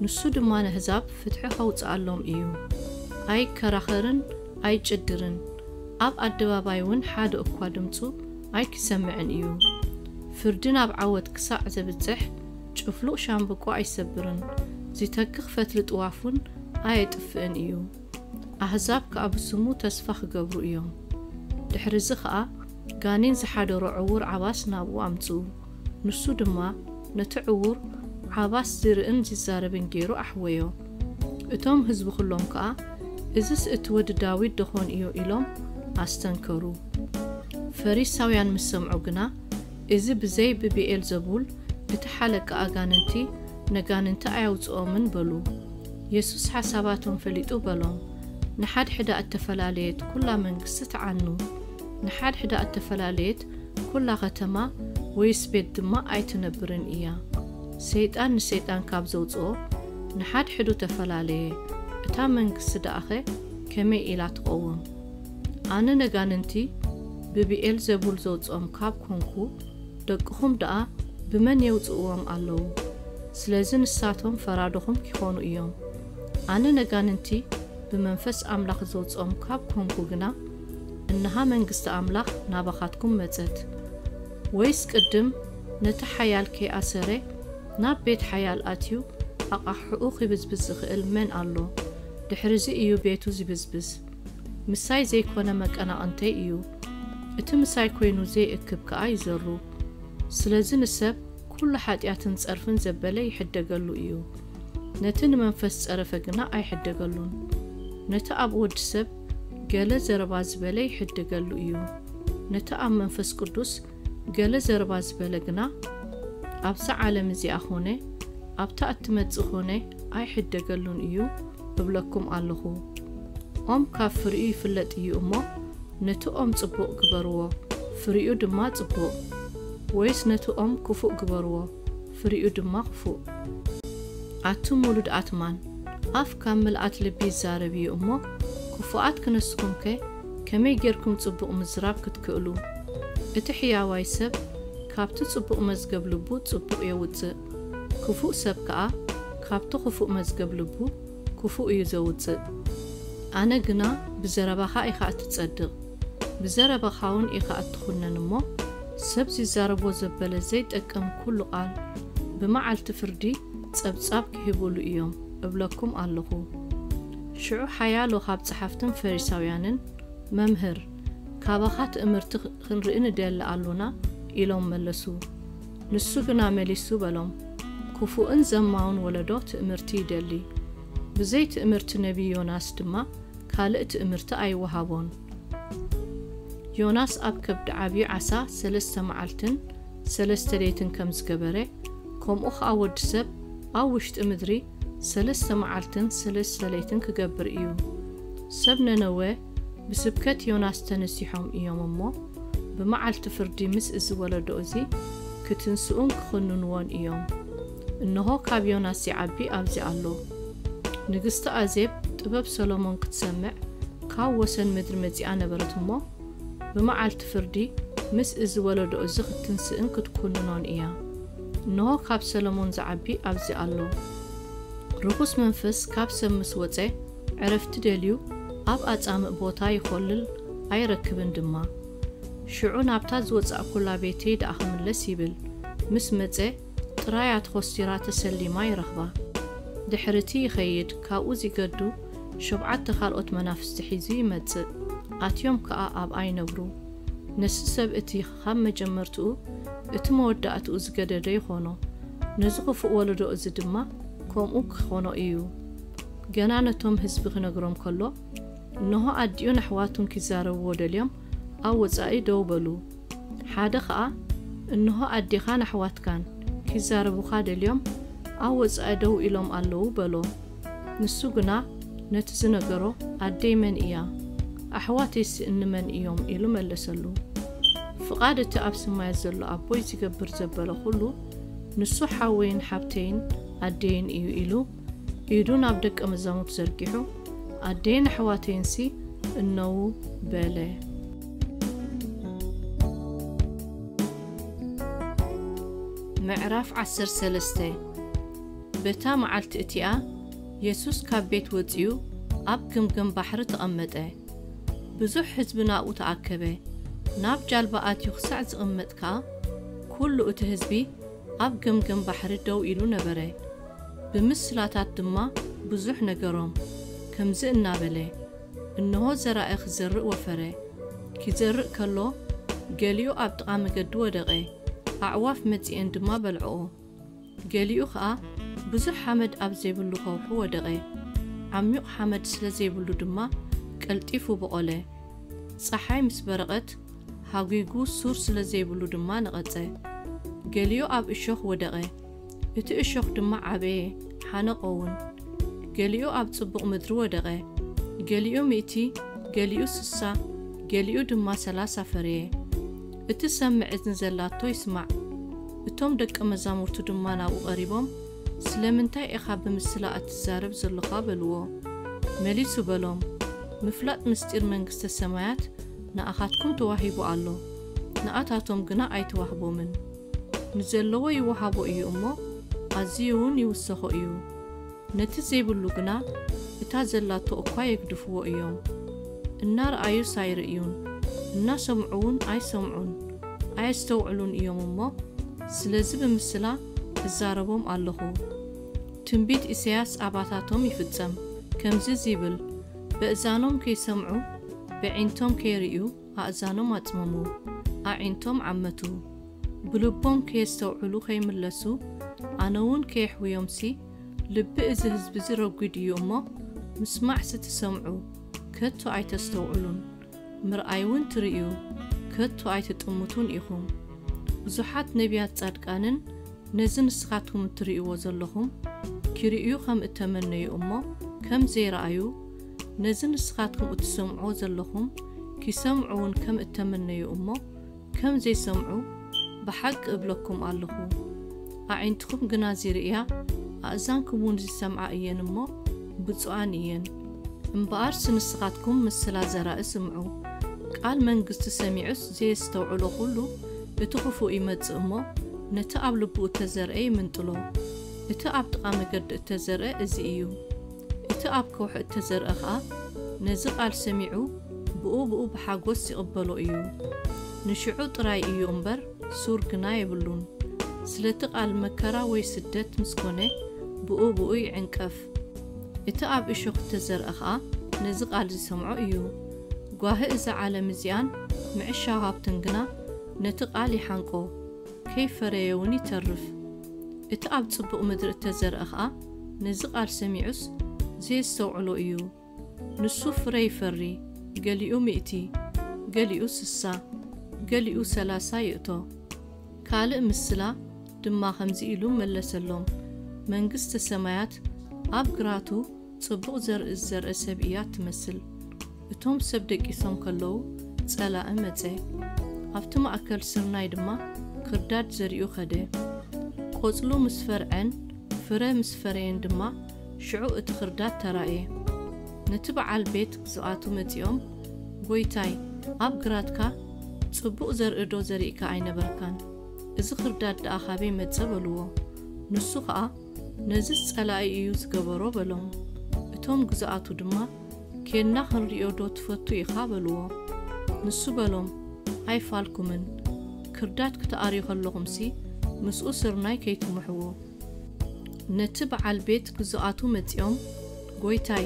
ንሱ ድማ ነህዛብ ፍትሒ ኸውጽኣሎም እዩ። ኣይከራኸርን ኣይጭድርን፣ ኣብ ኣደባባይ እውን ሓደ እኳ ድምጹ ኣይኪሰምዕን እዩ። ፍርዲ ናብ ዓወት ክሳዕ ዘብጽሕ፣ ጭፍሉቕ ሻምብቆ ኣይሰብርን፣ ዚተክኽ ፈትሊ ጥዋፍ እውን ኣየጥፍእን እዩ። ኣህዛብ ከኣ ብስሙ ተስፋ ኪገብሩ እዮም። ድሕርዚ ኸኣ ጋኔን ዝሓደሮ ዕዉር ዓባስ ናብኡ ኣምጽኡ። ንሱ ድማ ነቲ ዕዉር ዓባስ ዚርእን ዚዛረብን ገይሩ ኣሕወዮ። እቶም ህዝቢ ኹሎም ከኣ፣ እዝስ እቲ ወዲ ዳዊት ደኾን እዩ? ኢሎም ኣስተንከሩ። ፈሪሳውያን ምስ ሰምዑ ግና፣ እዚ ብዘይ ብብኤልዘቡል እቲ ሓለቃ ኣጋንንቲ ነጋንንቲ ኣየውጽኦምን በሉ። የሱስ ሓሳባቶም ፈሊጡ በሎም፣ ንሓድሕዳ እተፈላለየት ኵላ መንግስቲ ትዓኑ፣ ንሓድሕዳ እተፈላለየት ኵላ ኸተማ ወይስ ቤት ድማ ኣይትነብርን እያ። ሰይጣን ንሰይጣን ካብ ዘውጽኦ ንሓድሕዱ ተፈላለየ፣ እታ መንግስቲ ደኣኸ ከመይ ኢላ ትቐውም? ኣነ ነጋንንቲ ብብኤልዘቡል ዘውጽኦም ካብ ኰንኩ፣ ደቅኹም ደኣ ብመን የውጽእዎም ኣለዉ? ስለዚ ንሳቶም ፈራዶኹም ኪኾኑ እዮም። ኣነ ነጋንንቲ ብመንፈስ ኣምላኽ ዘውጽኦም ካብ ኰንኩ ግና፣ እንሃ መንግስቲ ኣምላኽ ናባኻትኩም መጸት። ወይስ ቅድም ነቲ ሓያል ከይኣሰረ ናብ ቤት ሓያል ኣትዩ ኣቓሕሕኡ ኺብዝብዝ ዚኽእል መን ኣሎ? ድሕርዚ እዩ ቤቱ ዚብዝብዝ። ምሳይ ዘይኮነ መቀናቕንተይ እዩ። እቲ ምሳይ ኮይኑ ዘይእክብ ከኣ ይዘሩ። ስለዚ ንሰብ ኩሉ ሓጢኣትን ጸርፍን ዘበለ ይሕደገሉ እዩ። ነቲ ንመንፈስ ጸረፈ ግና ኣይሕደገሉን። ነቲ ኣብ ወዲ ሰብ ገለ ዘረባ ዝበለ ይሕደገሉ እዩ። ነቲ ኣብ መንፈስ ቅዱስ ገለ ዘረባ ዝበለ ግና ኣብዛ ዓለም እዚኣ ኾነ ኣብታ እትመጽእ ኾነ ኣይሕደገሉን እዩ እብለኩም ኣለኹ። ኦም ካብ ፍሪኡ ይፍለጥ እዩ እሞ፣ ነቲ ኦም ጽቡቕ ግበርዎ፣ ፍሪኡ ድማ ጽቡቕ። ወይስ ነቲ ኦም ክፉእ ግበርዎ፣ ፍሪኡ ድማ ክፉእ። ኣቱም ውሉድ ኣትማን፣ ኣፍ ካብ ምልኣት ልቢ ይዛረብ እዩ እሞ፣ ክፉኣት ክነስኹምከ ከመይ ጌርኩም ጽቡቕ ምዝራብ ክትክእሉ? እቲ ሕያዋይ ሰብ ካብቲ ጽቡቕ መዝገብ ልቡ ጽቡቕ የውጽእ፣ ክፉእ ሰብ ከኣ ካብቲ ክፉእ መዝገብ ልቡ ክፉእ እዩ ዘውጽእ። ኣነ ግና ብዘረባኻ ኢኻ እትጸድቕ፣ ብዘረባኻውን ኢኻ እትኹነን እሞ፣ ሰብ ዚዛረቦ ዘበለ ዘይጠቅም ኩሉ ቃል ብመዓልቲ ፍርዲ ጸብጻብ ኪህቡሉ እዮም እብለኩም ኣለኹ። ሽዑ ሓያሎ ካብ ጸሓፍትን ፈሪሳውያንን፣ መምህር፣ ካባኻ ትእምርቲ ኽ-፣ ክንርኢ ንደሊ ኣሎና ኢሎም መለሱ። ንሱ ግና መሊሱ በሎም፣ ክፉእን ዘማውን ወለዶ ትእምርቲ ይደሊ። ብዘይ ትእምርቲ ነቢይ ዮናስ ድማ ካልእ ትእምርቲ ኣይወሃቦን። ዮናስ ኣብ ከብዲ ዓብዩ ዓሳ ሰለስተ መዓልትን ሰለስተ ለይትን ከም ዝገበረ፣ ከምኡ ኸኣ ወዲ ሰብ ኣብ ውሽጢ ምድሪ ሰለስተ መዓልትን ሰለስተ ለይትን ክገብር እዩ። ሰብ ነነወ ብስብከት ዮናስ ተነሲሖም እዮም እሞ፣ ብመዓልቲ ፍርዲ ምስ እዚ ወለዶ እዚ ክትንስኡን ክኹንንዎን እዮም። እንሆ ካብ ዮናስ ይዓቢ ኣብዚ ኣሎ። ንግስቲ ኣዜብ ጥበብ ሰሎሞን ክትሰምዕ ካብ ወሰን ምድሪ መጺኣ ነበረት እሞ፣ ብመዓልቲ ፍርዲ ምስ እዚ ወለዶ እዚ ክትትንስእን ክትኩንኖን እያ። እንሆ ካብ ሰሎሞን ዝዓቢ ኣብዚ ኣሎ። ርኹስ መንፈስ ካብ ሰብ ምስ ወጸ፣ ዕረፍቲ ደልዩ ኣብ ኣጻምእ ቦታ ይኾልል ኣይረክብን ድማ። ሽዑ ናብታ ዝወጻእኩላ ቤተይ ደኣ ክምለስ ይብል። ምስ መጸ ጥራይ ኣትኾስቲራ ተሰሊማ ይረኽባ። ድሕርቲ ይኸይድ፣ ካብኡ ዚገዱ ሸብዓተ ካልኦት መናፍስቲ ሒዙ ይመጽእ። ኣትዮም ከኣ ኣብኣ ይነብሩ። ነሲ ሰብ እቲ ካብ መጀመርትኡ እቲ መወዳእትኡ ዝገደደ ይኾኖ። ነዚ ክፉእ ወለዶ እዚ ድማ ከምኡ ክኾኖ እዩ። ገና ነቶም ህዝቢ ክነግሮም ከሎ፣ እንሆ ኣዲኡን ኣሕዋቱን ኪዛረብዎ ደልዮም ኣብ ወጻኢ ደው በሉ። ሓደ ኸኣ፣ እንሆ ኣዴኻን ኣሕዋትካን ኪዛረቡኻ ደልዮም ኣብ ወጻኢ ደው ኢሎም ኣለዉ በሎ። ንሱ ግና ነቲ ዝነገሮ፣ ኣደይ መን እያ? ኣሕዋተይሲ እንመን እዮም? ኢሉ መለሰሉ። ፍቓድ እቲ ኣብ ሰማያት ዘሎ ኣቦይ ዚገብር ዘበለ ኹሉ፣ ንሱ ሓወይን ሓብተይን ኣደይን እዩ ኢሉ፣ ኢዱ ናብ ደቀ መዛሙርቱ ዘርጊሑ፣ ኣደይን ኣሕዋተይንሲ እነዉ በለ። ምዕራፍ ዓሰርተ ሰለስተ። በታ መዓልቲ እቲኣ የሱስ ካብ ቤት ወጺኡ ኣብ ገምገም ባሕሪ ተቐመጠ። ብዙሕ ህዝቢ ናብኡ ተኣከበ። ናብ ጃልባ ኣትዩ ክሳዕ ዝቕመጥ ከኣ፣ ኩሉ እቲ ህዝቢ ኣብ ገምገም ባሕሪ ደው ኢሉ ነበረ። ብምስላታት ድማ ብዙሕ ነገሮም። ከምዚ እናበለ፣ እንሆ ዘራኢ ክዘርእ ወፈረ። ኪዘርእ ከሎ፣ ገሊኡ ኣብ ጥቓ መገዲ ወደቐ። ኣዕዋፍ መጺኤን ድማ በልዕኦ። ገሊኡ ኸኣ ብዙሕ ሓመድ ኣብ ዘይብሉ ከውሒ ወደቐ። ዓሚቕ ሓመድ ስለ ዘይብሉ ድማ ቀልጢፉ በቖለ። ጸሓይ ምስ በረቐት፣ ሃጒጉ ሱር ስለ ዘይብሉ ድማ ነቐጸ። ገሊኡ ኣብ እሾኽ ወደቐ። እቲ እሾኽ ድማ ዓበየ፣ ሓነቐ እውን። ገሊኡ ኣብ ጽቡቕ ምድሪ ወደቐ። ገሊኡ ሚእቲ፣ ገሊኡ ስሳ፣ ገሊኡ ድማ ሰላሳ ፈረየ። እቲ ሰብ ምዕዝኒ ዘላቶ ይስማዕ። እቶም ደቀ መዛሙርቱ ድማ ናብኡ ቀሪቦም፣ ስለምንታይ ኢኻ ብምስላ እትዛረብ ዘሎኻ? በልዎ። መሊሱ በሎም፣ ምፍላጥ ምስጢር መንግስተ ሰማያት ንኣኻትኩም ተዋሂቡ ኣሎ፣ ንኣታቶም ግና ኣይተዋህቦምን። ንዘለዎ ይወሃቦ እዩ እሞ፣ ኣዝዩ እውን ይውሰኾ እዩ። ነቲ ዘይብሉ ግና እታ ዘላቶ እኳ የግድፍዎ እዮም። እናረኣዩስ ኣይርእዩን፣ እናሰምዑ እውን ኣይሰምዑን፣ ኣየስተውዕሉን እዮም እሞ፣ ስለዚ ብምስላ እዛረቦም ኣለኹ። ትንቢት ኢሳያስ ኣባታቶም ይፍጸም፣ ከምዚ ዚብል፣ በእዛኖም ከይሰምዑ፣ በዒንቶም ከይርእዩ፣ ኣእዛኖም ኣጽመሙ፣ ኣዒንቶም ዓመቱ። ብልቦም ከየስተውዕሉ ከይምለሱ፣ ኣነ እውን ከየሕውዮምሲ፣ ልቢ እዚ ህዝቢ እዚ ረጒድ እዩ እሞ፣ ምስማዕሲ ትሰምዑ፣ ከቶ ኣይተስተውዕሉን። ምርኣይ እውን ትርእዩ፣ ከቶ ኣይትጥምቱን ኢኹም። ብዙሓት ነቢያት ጻድቃንን ነዚ ንስኻትኩም እትርእይዎ ዘለኹም፣ ኪርእዩ ከም እተመነዩ እሞ ከም ዘይረኣዩ፣ ነዚ ንስኻትኩም እትሰምዕዎ ዘለኹም፣ ኪሰምዑ እውን ከም እተመነዩ እሞ ከም ዘይሰምዑ ብሓቂ እብለኩም ኣለኹ። ኣዒንትኹም ግና ዚርእያ፣ ኣእዛንኩም እውን ዚሰምዓ እየን እሞ ብፁዓን እየን። እምበኣርስ ንስኻትኩም ምስላ ዘራኢ ስምዑ። ቃል መንግስቲ ሰሚዑስ ዘየስተውዕሎ ኹሉ፣ እቲ ኽፉእ ይመጽእ እሞ፣ ነቲ ኣብ ልቡ እተዘርአ ይምንጥሎ። እቲ ኣብ ጥቓ መገዲ እተዘርአ እዚ እዩ። እቲ ኣብ ከውሒ እተዘርአ ኸኣ፣ ነዚ ቃል ሰሚዑ፣ ብኡ ብኡ ብሓጎስ ይቕበሎ እዩ። ንሽዑ ጥራይ እዩ እምበር፣ ሱር ግና የብሉን። ስለቲ ቃል መከራ ወይ ስደት ምስ ኮነ፣ ብኡ ብኡ ይዕንቀፍ። እቲ ኣብ እሾኽ እተዘርአ ኸኣ፣ ነዚ ቃል ዚሰምዖ እዩ። ጓሂ እዛ ዓለም እዚኣን ምዕሻው ሃብትን ግና ነቲ ቃል ይሓንቆ፣ ከይፈረየ እውን ይተርፍ። እቲ ኣብ ጽቡቕ ምድሪ እተዘርአ ኸኣ፣ ነዚ ቃል ሰሚዑስ ዘየስተውዕሎ እዩ። ንሱ ፍረ ይፈሪ፣ ገሊኡ ሚእቲ፣ ገሊኡ ስሳ፣ ገሊኡ ሰላሳ ይእቶ። ካልእ ምስላ ድማ ከምዚ ኢሉ መለሰሎም፣ መንግስተ ሰማያት ኣብ ግራቱ ጽቡቕ ዘርኢ ዝዘርአ ሰብ እያ ትመስል። እቶም ሰብ ደቂሶም ከለዉ ጸላኢ መጸ። ኣብቲ ማእከል ስርናይ ድማ ክርዳድ ዘሪኡ ከደ። ቆጽሉ ምስ ፈርዐን ፍረ ምስ ፈረየን ድማ፣ ሽዑ እቲ ኽርዳድ ተራእየ። ነቲ በዓል ቤት ግዝኣቱ መጺኦም፣ "ጐይታይ፣ ኣብ ግራትካ ጽቡቕ ዘርኢዶ ዘሪእካ ኣይነበርካን? እዚ ኽርዳድ ደኣ ኻበይ መጸ?" በልዎ። ንሱ ኸኣ፣ "ነዝስ ጸላኢ እዩ ዝገበሮ" በሎም። እቶም ግዝኣቱ ድማ፣ "ኬድና ኽንርእዮዶ ትፈቱ ኢኻ?" በልዎ። ንሱ በሎም፣ "ኣይፋልኩምን፣ ክርዳድ ክትኣርዩ ኸለኹምሲ ምስኡ ስርናይ ከይትምሕዎ።" ነቲ በዓል ቤት ግዝኣቱ መጺኦም፣ "ጐይታይ፣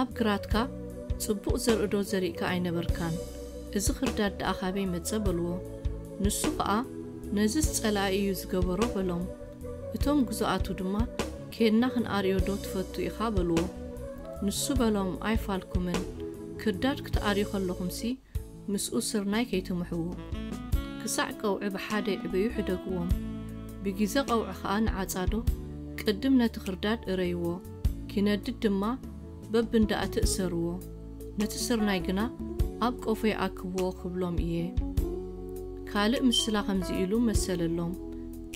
ኣብ ግራትካ ጽቡቕ ዘርኢዶ ዘሪእካ ኣይነበርካን? እዚ ኽርዳድ ደኣ ኻበይ መጸ?" በልዎ። ንሱ ኸኣ፣ "ነዝስ ጸላኢ እዩ ዝገበሮ" በሎም። እቶም ግዝኣቱ ድማ፣ "ኬድና ኽንኣርዮዶ ትፈቱ ኢኻ?" በልዎ። ንሱ በሎም፣ "ኣይፋልኩምን፣ ክርዳድ ክትኣርዩ ኸለኹምሲ ምስኡ ስርናይ ከይትምሕዎ። ክሳዕ ቀውዒ ብሓደ ይዕበዩ ሕደግዎም። ብጊዘ ቀውዒ ኸኣ ንዓጻዶ ቅድም ነቲ ኽርዳድ እረይዎ፣ ኪነድድ ድማ በብንዳእቲ እሰርዎ፣ ነቲ ስርናይ ግና ኣብ ቆፎ ይኣክብዎ ክብሎም እየ።" ካልእ ምስላ ኸምዚ ኢሉ መሰለሎም፣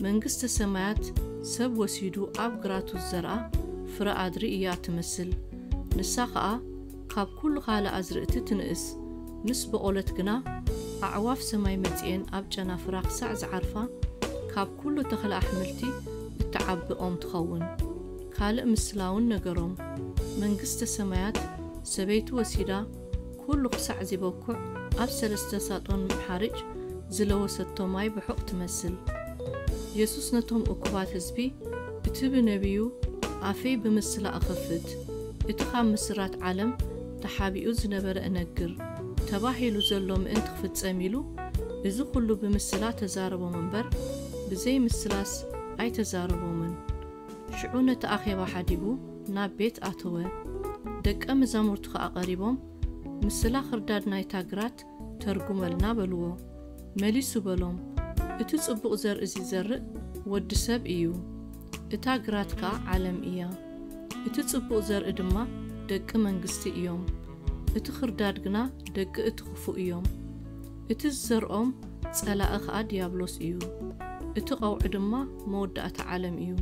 "መንግስተ ሰማያት ሰብ ወሲዱ ኣብ ግራቱ ዝዘርኣ ፍረ ኣድሪ እያ ትመስል። ንሳ ኸኣ ካብ ኩሉ ካልእ ኣዝርእቲ ትንእስ፣ ምስ በቖለት ግና፣ ኣዕዋፍ ሰማይ መጺኤን ኣብ ጨናፍራ ክሳዕ ዝዓርፋ፣ ካብ ኩሉ ተኽሊ ኣሕምልቲ እትዓቢ ኦም ትኸውን።" ካልእ ምስላ እውን ነገሮም፣ "መንግስተ ሰማያት ሰበይቲ ወሲዳ፣ ኩሉ ክሳዕ ዚበኩዕ ኣብ ሰለስተ ሳጦን ሓርጭ ዝለወሰቶ ማይ ብሑቕ ትመስል።" የሱስ ነቶም እኩባት ህዝቢ፣ "እቲ ብነቢዩ፣ 'ኣፈይ ብምስላ እኸፍት፣ እቲ ኻብ ምስራት ዓለም ተሓቢኡ ዝነበረ እነግር' ተባሂሉ ዘሎ ምእንቲ ክፍጸም ኢሉ፣ እዚ ኹሉ ብምስላ ተዛረቦም እምበር፣ ብዘይ ምስላስ ኣይተዛረቦምን። ሽዑ ነቲ ኣኼባ ሓዲጉ ናብ ቤት ኣተወ። ደቀ መዛሙርቱ ኸኣ ቀሪቦም፣ "ምስላ ኽርዳድ ናይታ ግራት ተርጉመልና" በልዎ። መሊሱ በሎም፣ "እቲ ጽቡቕ ዘርኢ ዚዘርእ ወዲ ሰብ እዩ። እታ ግራት ከኣ ዓለም እያ። እቲ ጽቡቕ ዘርኢ ድማ ደቂ መንግስቲ እዮም። እቲ ኽርዳድ ግና ደቂ እቲ ኽፉእ እዮም። እቲ ዝዘርኦም ጸላኢ ኸኣ ድያብሎስ እዩ። እቲ ቐውዒ ድማ መወዳእታ ዓለም እዩ።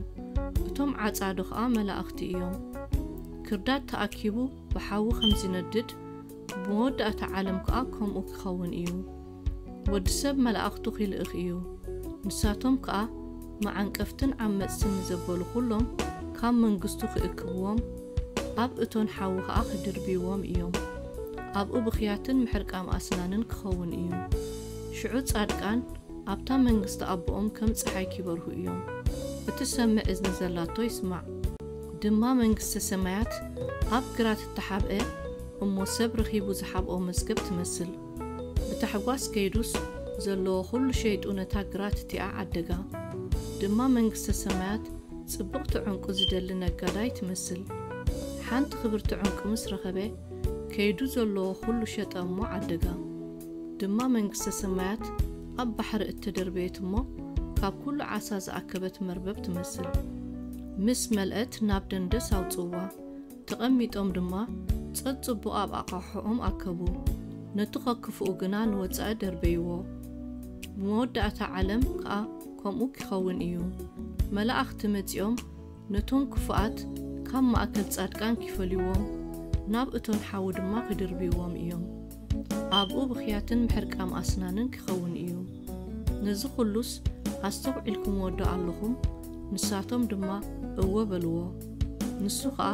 እቶም ዓጻዶ ኸኣ መላእኽቲ እዮም። ክርዳድ ተኣኪቡ ብሓዊ ከም ዚነድድ፣ ብመወዳእታ ዓለም ከኣ ከምኡ ኪኸውን እዩ። ወዲ ሰብ መላእኽቱ ኺልእኽ እዩ። ንሳቶም ከኣ መዓንቀፍትን ዓመጽትን ንዘበሉ ኹሎም ካብ መንግስቱ ኪእክብዎም፣ ኣብ እቶን ሓዊ ኸኣ ኪድርብይዎም እዮም። ኣብኡ ብኽያትን ምሕርቃም ኣስናንን ኪኸውን እዩ። ሽዑ ጻድቃን ኣብታ መንግስቲ ኣቦኦም ከም ጸሓይ ኪበርሁ እዮም። እትሰምዕ እዝኒ ዘላቶ ይስማዕ። ድማ መንግስተ ሰማያት ኣብ ግራት እተሓብአ እሞ ሰብ ረኺቡ ዝሓብኦ መዝገብ ትመስል። ብታሕጓስ ከይዱስ ዘለዎ ኹሉ ሸይጡ ነታ ግራት እቲኣ ዓደጋ። ድማ መንግስተ ሰማያት ጽብቕቲ ዕንቁ ዝደሊ ነጋዳይ ትመስል። ሓንቲ ኽብርቲ ዕንቁ ምስ ረኸበ፣ ከይዱ ዘለዎ ኹሉ ሸጠ እሞ ዓደጋ። ድማ መንግስተ ሰማያት ኣብ ባሕሪ እተደርበየት እሞ ካብ ኩሉ ዓሳ ዝኣከበት መርበብ ትመስል። ምስ መልአት ናብ ደንደስ ኣውጽዋ። ተቐሚጦም ድማ ጸጽቡቕ ኣብ ኣቓሕኦም ኣከቡ። ነቲ ኸክፍኡ ግና ንወጻኢ ደርበይዎ። ብመወዳእታ ዓለም ከኣ ከምኡ ኪኸውን እዩ። መላእኽቲ መጺኦም ነቶም ክፉኣት ካብ ማእከል ጻድቃን ኪፈልይዎም፣ ናብ እቶን ሓዊ ድማ ኪድርብይዎም እዮም። ኣብኡ ብኽያትን ምሕርቃም ኣስናንን ኪኸውን እዩ። ነዚ ኹሉስ ኣስተውዒልኩምዎ ዶ ኣለኹም? ንሳቶም ድማ እወ በልዎ። ንሱ ኸኣ፣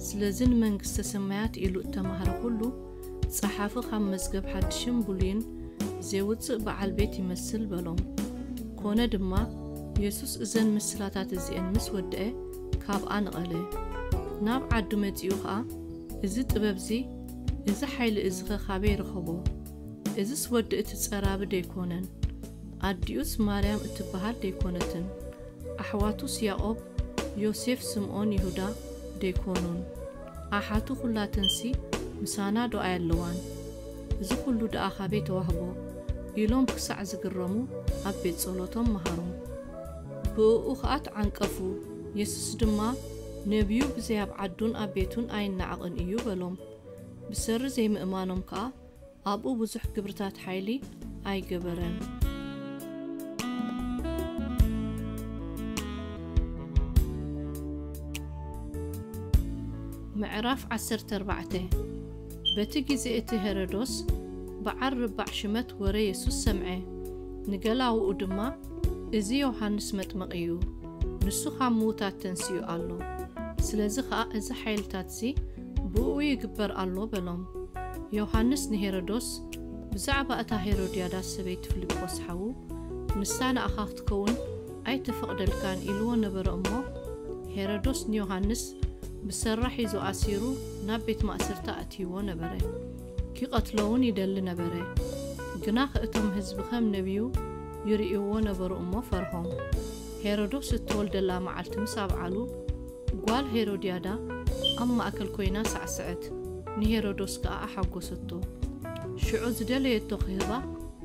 ስለዚ ንመንግስተ ሰማያት ኢሉ እተማህረ ኹሉ፣ ጸሓፊ ካብ መዝገብ ሓድሽን ብሉይን ዜውጽእ በዓል ቤት ይመስል በሎም። ኮነ ድማ፣ የሱስ እዘን ምስላታት እዚኤን ምስ ወድአ፣ ካብኣ ነቐለ። ናብ ዓዱ መጺኡ ኸኣ፣ እዚ ጥበብዚ፣ እዚ ሓይሊ እዚኸ ኻበይ ረኸቦ? እዝስ ወዲ እቲ ጸራቢ ደይኮነን? ኣዲኡስ ማርያም እትበሃል ደይኮነትን? ኣሕዋቱስ ያዕቆብ፣ ዮሴፍ፣ ስምኦን፣ ይሁዳ ደይኮኑን? ኣሓቱ ኹላተንሲ ምሳና ዶ ኣየለዋን? እዚ ኹሉ ደኣ ኻበይ ተዋህቦ? ኢሎም ክሳዕ ዝግረሙ ኣብ ቤት ጸሎቶም መሃሮም። ብእኡ ኸኣ ተዓንቀፉ። የሱስ ድማ፣ ነቢዩ ብዘይ ኣብ ዓዱን ኣብ ቤቱን ኣይነዓቕን እዩ በሎም። ብሰሪ ዘይምእማኖም ከኣ ኣብኡ ብዙሕ ግብርታት ሓይሊ ኣይገበረን። ምዕራፍ ዓሰርተ ኣርባዕተ። በቲ ግዜ እቲ ሄሮዶስ በዓል ርባዕ ሽመት ወረ የሱስ ሰምዐ። ንገላውኡ ድማ፣ "እዚ ዮሃንስ መጥምቕ እዩ። ንሱ ካብ ምዉታት ተንሲኡ ኣሎ። ስለዚ ኸኣ እዚ ሓይልታትሲ ብእኡ ይግበር ኣሎ" በሎም። ዮሃንስ ንሄሮዶስ፣ ብዛዕባ እታ ሄሮድያዳ ሰበይቲ ፊልጶስ ሓዉ፣ "ንሳ ንኣኻ ክትከውን ኣይተፈቕደልካን" ኢልዎ ነበረ እሞ፣ ሄሮዶስ ንዮሃንስ ብሰራሕ ሒዙ ኣሲሩ ናብ ቤት ማእሰርቲ ኣእትይዎ ነበረ። ኪቐትሎ እውን ይደሊ ነበረ። ግናኸ እቶም ህዝቢ ከም ነቢዩ ይርእይዎ ነበሩ እሞ ፈርሆም። ሄሮዶስ እተወልደላ መዓልቲ ምስ ኣብዓሉ፣ ጓል ሄሮድያዳ ኣብ ማእከል ኮይና ሳዕስዐት፣ ንሄሮዶስ ከኣ ኣሓጎሰቶ። ሽዑ ዝደለየቶ ክህባ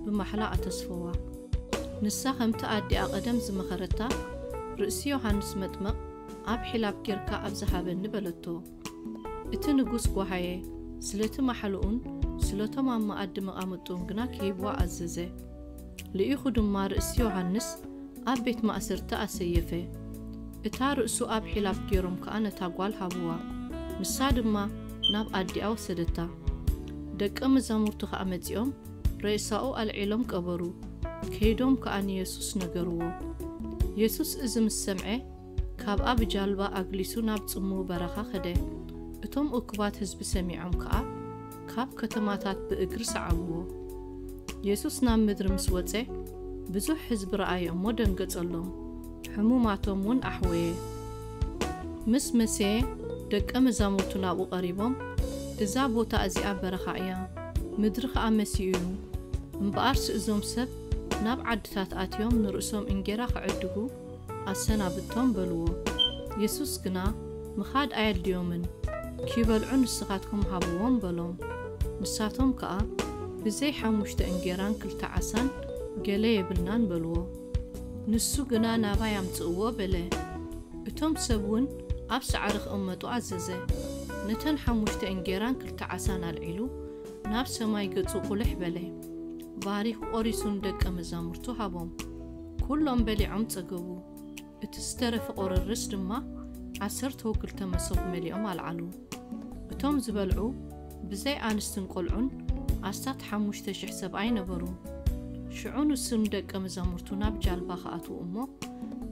ብማሕላ ኣተስፈዋ። ንሳ ከምቲ ኣዲኣ ቀደም ዝመኸረታ፣ "ርእሲ ዮሃንስ መጥምቕ ኣብ ሒላብ ጌርካ ኣብዚ ሃበኒ" በለቶ። እቲ ንጉስ ጓሃየ፣ ስለቲ ማሕልኡን ስለቶም ኣብ መኣዲ መቓምጥኡን ግና ክሂብዋ ኣዘዘ። ልኢኹ ድማ ርእሲ ዮሃንስ ኣብ ቤት ማእሰርቲ ኣሰየፈ። እታ ርእሱ ኣብ ሒላብ ገይሮም ከኣ ነታ ጓል ሃብዋ። ንሳ ድማ ናብ ኣዲኣ ወሰደታ። ደቀ መዛሙርቱ ከኣ መጺኦም ሬሳኡ ኣልዒሎም ቀበሩ። ከይዶም ከኣ ንየሱስ ነገርዎ። የሱስ እዚ ምስ ሰምዐ፣ ካብኣ ብጃልባ ኣግሊሱ ናብ ጽምው በረኻ ከደ። እቶም እኩባት ህዝቢ ሰሚዖም ከኣ፣ ካብ ከተማታት ብእግሪ ሰዓብዎ። የሱስ ናብ ምድሪ ምስ ወጸ፣ ብዙሕ ህዝቢ ረኣየ እሞ ደንገጸሎም። ሕሙማቶም እውን ኣሕወየ። ምስ መሰየ፣ ደቀ መዛሙርቱ ናብኡ ቀሪቦም፣ "እዛ ቦታ እዚኣ በረኻ እያ፣ ምድሪ ኸኣ መሲኡ እዩ። እምበኣርሲ እዞም ሰብ ናብ ዓድታት ኣትዮም ንርእሶም እንጌራ ክዕድጉ ኣሰናብቶም" በልዎ። የሱስ ግና፣ "ምኻድ ኣየድልዮምን፣ ኪበልዑ ንስኻትኩም ሃብዎም" በሎም። ንሳቶም ከኣ፣ "ብዘይ ሓሙሽተ እንጌራን ክልተ ዓሳን ገለ የብልናን" በልዎ። ንሱ ግና፣ "ናባይ ኣምጽእዎ" በለ። እቶም ሰብ እውን ኣብ ሳዕሪ ክቕመጡ ኣዘዘ። ነተን ሓሙሽተ እንጌራን ክልተ ዓሳን ኣልዒሉ፣ ናብ ሰማይ ገጹ ቁልሕ በለ። ባሪኹ ቆሪሱ ንደቀ መዛሙርቱ ሃቦም። ኩሎም በሊዖም ጸገቡ። እቲ ዝተረፈ ቁርርስ ድማ ዓሰርተ ወክልተ መሶብ መሊኦም ኣልዓሉ። እቶም ዝበልዑ ብዘይ ኣንስትን ቆልዑን ኣስታት ሓሙሽተ ሽሕ ሰብኣይ ነበሩ። ሽዑ ንሱ ንደቀ መዛሙርቱ ናብ ጃልባ ክኣትዉ እሞ፣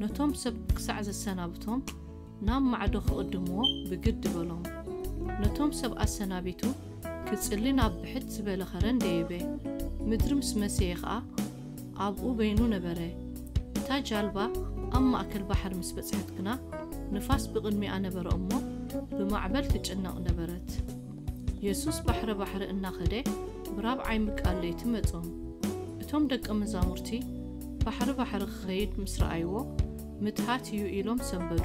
ነቶም ሰብ ክሳዕ ዘሰናብቶም፣ ናብ ማዕዶ ክቕድምዎ ብግዲ በሎም። ነቶም ሰብ ኣሰናቢቱ፣ ክጽሊ ናብ ብሕት ዝበለ ኸረን ደየበ። ምድሪ ምስ መሰየ ኸኣ፣ ኣብኡ በይኑ ነበረ። እታ ጃልባ ኣብ ማእከል ባሕሪ ምስ በጽሐት ግና፣ ንፋስ ብቕድሚኣ ነበረ እሞ፣ ብማዕበል ትጭነቕ ነበረት። የሱስ ባሕረ ባሕሪ እናኸደ፣ ብራብዓይ ምቃል ለይቲ መጾም። እቶም ደቀ መዛሙርቲ፣ ባሕሪ ባሕሪ ክኸይድ ምስ ረኣይዎ፣ "ምትሃት እዩ" ኢሎም ሰንበዱ።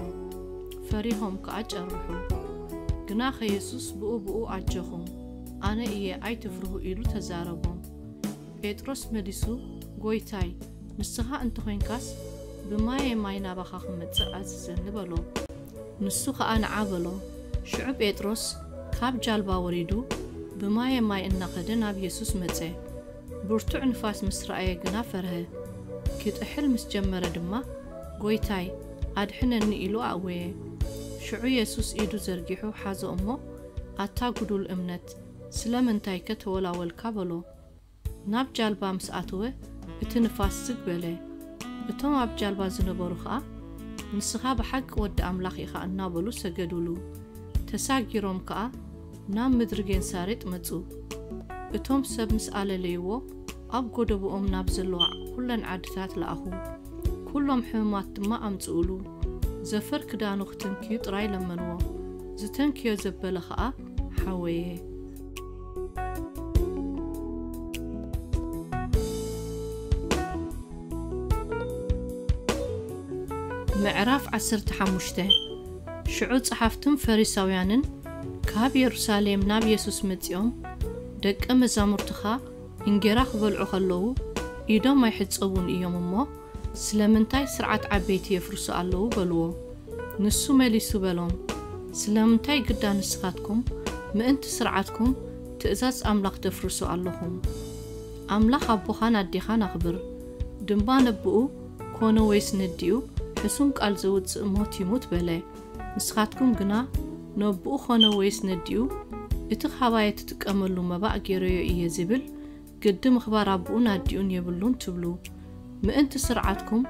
ፈሪሆም ከኣ ጨርሑ። ግናኸ የሱስ ብኡ ብኡ፣ "ኣጆኹም፣ ኣነ እየ፣ ኣይትፍርሁ" ኢሉ ተዛረቦም። ጴጥሮስ መሊሱ፣ "ጐይታይ፣ ንስኻ እንተ ኾይንካስ፣ ብማየ ማይ ናባኻ ክመጽእ ኣዝዘኒ" በሎ። ንሱ ኸኣ ንዓ በሎ። ሽዑ ጴጥሮስ ካብ ጃልባ ወሪዱ፣ ብማየ ማይ እናኸደ ናብ የሱስ መጸ። ብርቱዕ ንፋስ ምስ ረኣየ ግና ፈርሀ። ክጥሕል ምስ ጀመረ ድማ፣ "ጐይታይ፣ ኣድሕነኒ" ኢሉ ኣእወየ። ሽዑ የሱስ ኢዱ ዘርጊሑ ሓዞ እሞ፣ "ኣታ ግዱል እምነት፣ ስለምንታይከ ተወላወልካ?" በሎ። ናብ ጃልባ ምስ ኣተወ፣ እቲ ንፋስ ዝግ በለ። እቶም ኣብ ጃልባ ዝነበሩ ኸኣ፣ "ንስኻ ብሓቂ ወዲ ኣምላኽ ኢኻ" እናበሉ ሰገዱሉ። ተሳጊሮም ከኣ ናብ ምድሪ ጌንሳሬጥ መጹ። እቶም ሰብ ምስ ኣለለይዎ፣ ኣብ ጎደቦኦም ናብ ዘለዋ ኩለን ዓድታት ለኣኹ። ኩሎም ሕሙማት ድማ ኣምጽኡሉ። ዘፈር ክዳኑ ክትንክዩ ጥራይ ለመንዎ። ዝተንክዮ ዘበለ ኸኣ ሓወየ። ምዕራፍ ዓሰርተ ሓሙሽተ። ሽዑ ጸሓፍትን ፈሪሳውያንን ካብ የሩሳሌም ናብ የሱስ መጺኦም፣ "ደቀ መዛሙርትኻ እንጌራ ክበልዑ ኸለዉ ኢዶም ኣይሕጸቡን እዮም እሞ፣ ስለምንታይ ስርዓት ዓበይቲ የፍርሱ ኣለዉ?" በልዎ። ንሱ መሊሱ በሎም፣ "ስለምንታይ ግዳ ንስኻትኩም ምእንቲ ስርዓትኩም ትእዛዝ ኣምላኽ ተፍርሱ ኣለኹም? ኣምላኽ ኣቦኻን ኣዴኻን ኣኽብር፣ ድማ ነቦኡ ኮነ ወይስ ነዲኡ ሕሱም ቃል ዘውጽእ ሞት ይሙት" በለ። ንስኻትኩም ግና ነብኡ ኾነ ወይስ ነዲኡ፣ እቲ ኻባየ ትጥቀመሉ መባእ ገይረዮ እየ ዝብል፣ ግዲ ምኽባር ኣቦኡን ኣዲኡን የብሉን ትብሉ። ምእንቲ ስርዓትኩም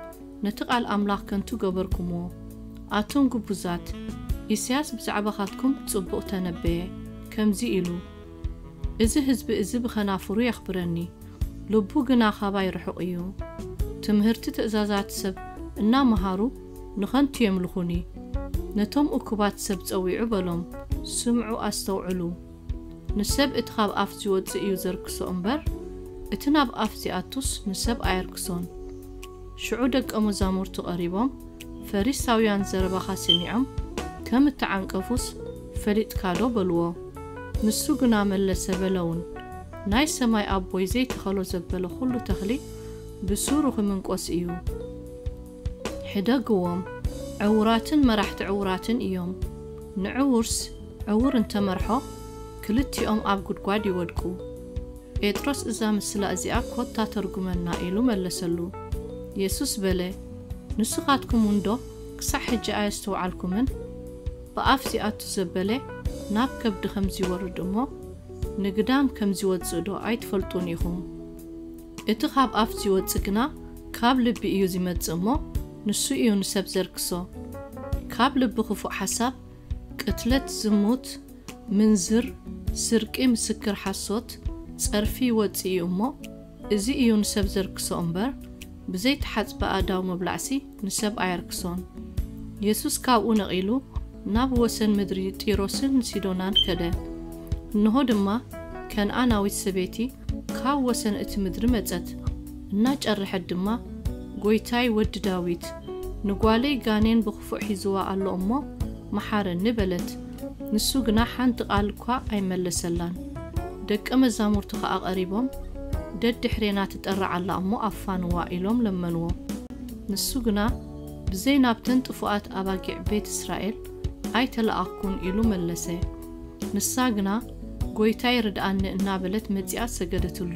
ነቲ ቃል ኣምላኽ ከንቱ ገበርኩምዎ። ኣቱም ግቡዛት፣ ኢሳያስ ብዛዕባኻትኩም ጽቡቕ ተነበየ፣ ከምዚ ኢሉ፣ እዚ ህዝቢ እዚ ብኸናፍሩ የኽብረኒ፣ ልቡ ግና ኻባይ ርሑቕ እዩ። ትምህርቲ ትእዛዛት ሰብ እናመሃሩ ንኸንቱ የምልኹኒ። ነቶም እኩባት ሰብ ጸዊዑ በሎም፣ ስምዑ ኣስተውዕሉ። ንሰብ እቲ ኻብ ኣፍ ዚወጽእ እዩ ዘርክሶ እምበር፣ እቲ ናብ ኣፍ ዚኣቱስ ንሰብ ኣየርክሶን። ሽዑ ደቀ መዛሙርቱ ቀሪቦም፣ ፈሪሳውያን ዘረባኻ ሰሚዖም ከም እተዓንቀፉስ ፈሊጥካዶ? በልዎ። ንሱ ግና መለሰ በለውን፣ ናይ ሰማይ ኣቦይ ዘይተኸሎ ዘበለ ኹሉ ተኽሊ ብሱሩ ኺምንቆስ እዩ። ሕደግዎም፣ ዕዉራትን መራሕቲ ዕዉራትን እዮም። ንዕዉርስ ዕዉር እንተ መርሖ፣ ክልቲኦም ኣብ ጒድጓድ ይወድቁ። ጴጥሮስ፣ እዛ ምስላ እዚኣ ኰታ ተርጉመና ኢሉ መለሰሉ። የሱስ በለ፣ ንስኻትኩም እንዶ ክሳዕ ሕጂ ኣየስተውዓልኩምን? ብኣፍ ዚኣቱ ዘበለ ናብ ከብዲ ኸም ዚወርድ እሞ፣ ንግዳም ከም ዚወጽእዶ ኣይትፈልጡን ኢኹም? እቲ ኻብ ኣፍ ዚወጽእ ግና ካብ ልቢ እዩ ዚመጽእ እሞ፣ ንሱ እዩ ንሰብ ዘርክሶ። ካብ ልቢ ኽፉእ ሓሳብ፣ ቅትለት፣ ዝሙት፣ ምንዝር፣ ስርቂ፣ ምስክር ሓሶት፣ ጸርፊ ይወጽእ እዩ እሞ፣ እዚ እዩ ንሰብ ዘርክሶ እምበር፣ ብዘይተሓጽበ ኣእዳው ምብላዕሲ ንሰብ ኣየርክሶን። የሱስ ካብኡ ነቒሉ ናብ ወሰን ምድሪ ጢሮስን ሲዶናን ከደ። እንሆ ድማ ከነኣናዊት ሰበይቲ ካብ ወሰን እቲ ምድሪ መጸት። እናጨርሐት ድማ፣ ጐይታይ፣ ወዲ ዳዊት፣ ንጓለይ ጋኔን ብኽፉእ ሒዝዋ ኣሎ እሞ፣ መሓረኒ በለት። ንሱ ግና ሓንቲ ቃል እኳ ኣይመለሰላን። ደቀ መዛሙርቱ ኸኣ ቀሪቦም፣ ደድሕሬና ትጠርዕ ኣላ እሞ ኣፋንዋ ኢሎም ለመንዎ። ንሱ ግና፣ ብዘይ ናብተን ጥፉኣት ኣባጊዕ ቤት እስራኤል ኣይተለኣኽኩን ኢሉ መለሰ። ንሳ ግና፣ ጐይታይ ርድኣኒ እናበለት መጺኣ ሰገደትሉ።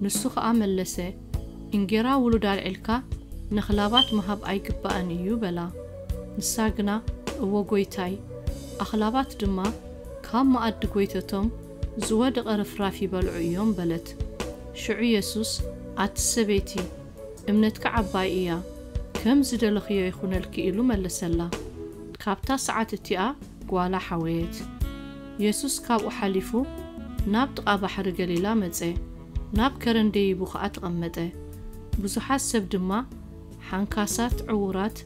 ንሱ ኸኣ መለሰ፣ እንጌራ ውሉድ ኣልዒልካ ነኽላባት ምሃብ ኣይግባእን እዩ በላ። ንሳ ግና፣ እወ ጐይታይ፣ ኣኽላባት ድማ ካብ መኣዲ ጐይተቶም ዝወደቐ ርፍራፍ ይበልዑ እዮም በለት። ሽዑ የሱስ፣ ኣቲ ሰበይቲ፣ እምነትኪ ዓባይ እያ፣ ከም ዝደለኽዮ ይኹነልኪ ኢሉ መለሰላ። ካብታ ሰዓት እቲኣ ጓላ ሓወየት። የሱስ ካብኡ ሓሊፉ ናብ ጥቓ ባሕሪ ገሊላ መጸ፣ ናብ ከረን ደይቡ ኸኣ ተቐመጠ። ብዙሓት ሰብ ድማ፣ ሓንካሳት፣ ዕዉራት፣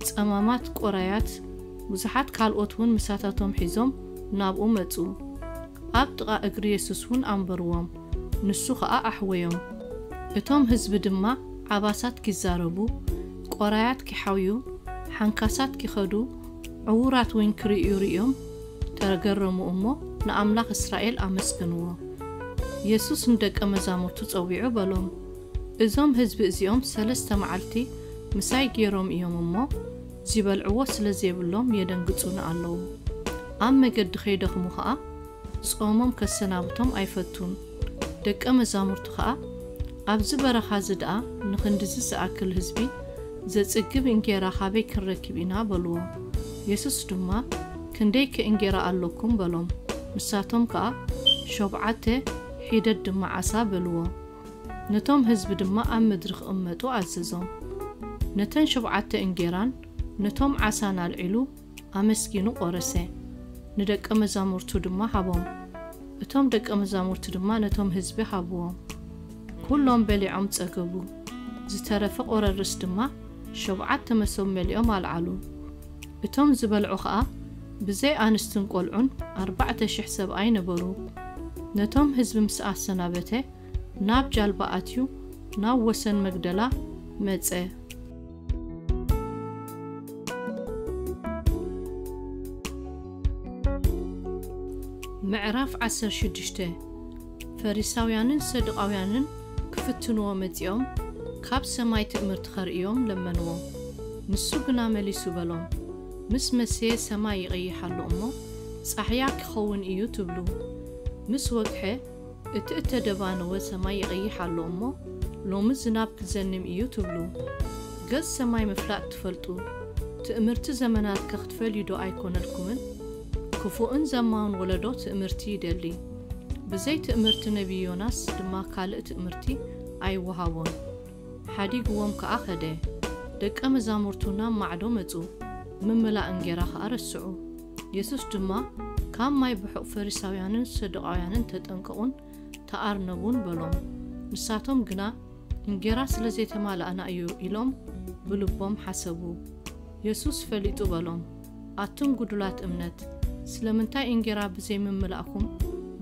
ጸማማት፣ ቆራያት፣ ብዙሓት ካልኦት እውን ምሳታቶም ሒዞም ናብኡ መጹ። ኣብ ጥቓ እግሪ የሱስ እውን ኣንበርዎም፣ ንሱ ኸኣ ኣሕወዮም። እቶም ህዝቢ ድማ ዓባሳት ኪዛረቡ፣ ቆራያት ኪሓውዩ፣ ሓንካሳት ኪኸዱ፣ ዕዉራት እውን ክርእዩ ርእዮም ተገረሙ እሞ ንኣምላኽ እስራኤል ኣመስገንዎ። የሱስ ንደቀ መዛሙርቱ ጸዊዑ በሎም፣ እዞም ህዝቢ እዚኦም ሰለስተ መዓልቲ ምሳይ ገይሮም እዮም እሞ፣ ዚበልዕዎ ስለ ዘይብሎም የደንግጹኒ ኣለዉ። ኣብ መገዲ ኸይደኽሙ ኸኣ ጾሞም ከሰናብቶም ኣይፈቱን። ደቀ መዛሙርቱ ኸኣ፣ ኣብዚ በረኻ እዚ ደኣ ንኽንድዚ ዝኣክል ህዝቢ ዘጽግብ እንጌራ ኻበይ ክንረክብ ኢና? በልዎ። የሱስ ድማ፣ ክንደይከ እንጌራ ኣሎኩም? በሎም። ንሳቶም ከኣ፣ ሸውዓተ፣ ሒደት ድማ ዓሳ በልዎ። ነቶም ህዝቢ ድማ ኣብ ምድሪ ክቕመጡ ኣዘዞም። ነተን ሸውዓተ እንጌራን ነቶም ዓሳን ኣልዒሉ፣ ኣመስጊኑ ቖረሰ፣ ንደቀ መዛሙርቱ ድማ ሃቦም። እቶም ደቀ መዛሙርቱ ድማ ነቶም ህዝቢ ሃብዎም። ኩሎም በሊዖም ጸገቡ። ዝተረፈ ቖረርስ ድማ ሸውዓተ መሶብ መሊኦም ኣልዓሉ። እቶም ዝበልዑ ኸኣ ብዘይ ኣንስትን ቈልዑን ኣርባዕተ ሽሕ ሰብኣይ ነበሩ። ነቶም ህዝቢ ምስ ኣሰናበተ፣ ናብ ጃልባ ኣትዩ ናብ ወሰን መግደላ መጸ። ምዕራፍ ዓሰርተ ሽዱሽተ። ፈሪሳውያንን ሰዱቃውያንን ክፍትንዎ መጺኦም፣ ካብ ሰማይ ትእምርቲ ኸርእዮም ለመንዎ። ንሱ ግና መሊሱ በሎም፣ ምስ መሰየ ሰማይ ይቐይሕ ኣሎ እሞ፣ ጻሕያ ኪኸውን እዩ ትብሉ። ምስ ወግሐ፣ እቲ እተደባነወ ሰማይ ይቐይሕ ኣሎ እሞ፣ ሎሚ ዝናብ ኪዘንም እዩ ትብሉ። ገጽ ሰማይ ምፍላጥ ትፈልጡ፣ ትእምርቲ ዘመናትከ ክትፈልዩዶ ኣይኮነልኩምን? ክፉእን ዘማውን ወለዶ ትእምርቲ ይደሊ። ብዘይ ትእምርቲ ነቢይ ዮናስ ድማ ካልእ ትእምርቲ ኣይወሃቦን። ሓዲግዎም ከኣ ኸደ። ደቀ መዛሙርቱ ናብ ማዕዶ መጹ፣ ምምላእ እንጌራ ኸኣ ረስዑ። የሱስ ድማ፣ ካብ ማይ ብሑቕ ፈሪሳውያንን ሰዱቃውያንን ተጠንቀቑን ተኣርነቡን በሎም። ንሳቶም ግና፣ እንጌራ ስለ ዘይተማላእና እዩ ኢሎም ብልቦም ሓሰቡ። የሱስ ፈሊጡ በሎም፣ ኣቱም ጉዱላት እምነት፣ ስለምንታይ እንጌራ ብዘይምምላእኩም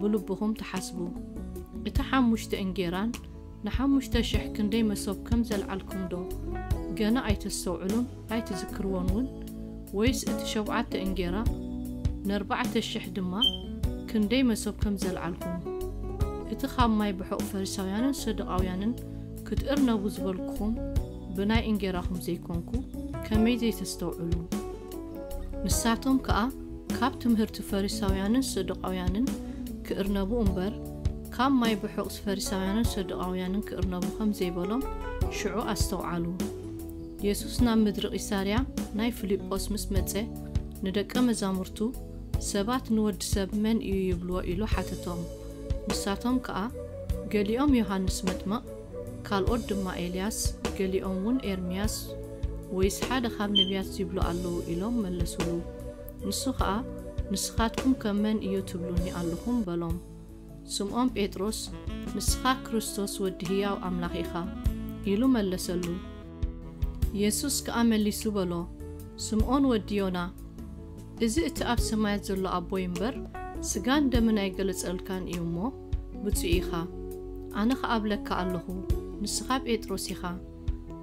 ብልብኹም ትሓስቡ? እቲ ሓሙሽተ እንጌራን ንሓሙሽተ ሽሕ ክንደይ መሶብ ከም ዘልዓልኩም ዶ ገና ኣይተስተውዕሉን ኣይትዝክርዎን እውን? ወይስ እቲ ሸውዓተ እንጌራ ንኣርባዕተ ሽሕ ድማ ክንደይ መሶብ ከም ዘልዓልኩም? እቲ ካብ ማይ ብሑቕ ፈሪሳውያንን ሰዱቃውያንን ክትእርነቡ ዝበልኩኹም ብናይ እንጌራኹም ዘይኮንኩ ከመይ ዘይተስተውዕሉ? ንሳቶም ከኣ ካብ ትምህርቲ ፈሪሳውያንን ሰዱቃውያንን ክእርነቡ እምበር፣ ካብ ማይ ብሑቕ ፈሪሳውያንን ሰዱቃውያንን ክእርነቡ ከም ዘይበሎም ሽዑ ኣስተውዓሉ። የሱስ ናብ ምድሪ ቂሳርያ ናይ ፊልጶስ ምስ መጸ፣ ንደቀ መዛሙርቱ፣ ሰባት ንወዲ ሰብ መን እዩ ይብልዎ? ኢሉ ሓተቶም። ንሳቶም ከኣ፣ ገሊኦም ዮሃንስ መጥምቕ፣ ካልኦት ድማ ኤልያስ፣ ገሊኦም እውን ኤርምያስ ወይስ ሓደ ካብ ነቢያት ይብሉ ኣለዉ ኢሎም መለሱሉ። ንሱ ኸኣ፣ ንስኻትኩም ከ መን እዩ ትብሉኒ ኣለኹም? በሎም። ስምዖን ጴጥሮስ፣ ንስኻ ክርስቶስ ወዲ ህያው ኣምላኽ ኢኻ ኢሉ መለሰሉ። የሱስ ከኣ መሊሱ በሎ፣ ስምዖን ወዲ ዮና፣ እዚ እቲ ኣብ ሰማያት ዘሎ ኣቦይ እምበር፣ ስጋን ደምን ኣይገለጸልካን እዩ እሞ፣ ብፁዕ ኢኻ። ኣነ ኸኣ እብለካ ኣለኹ፣ ንስኻ ጴጥሮስ ኢኻ፣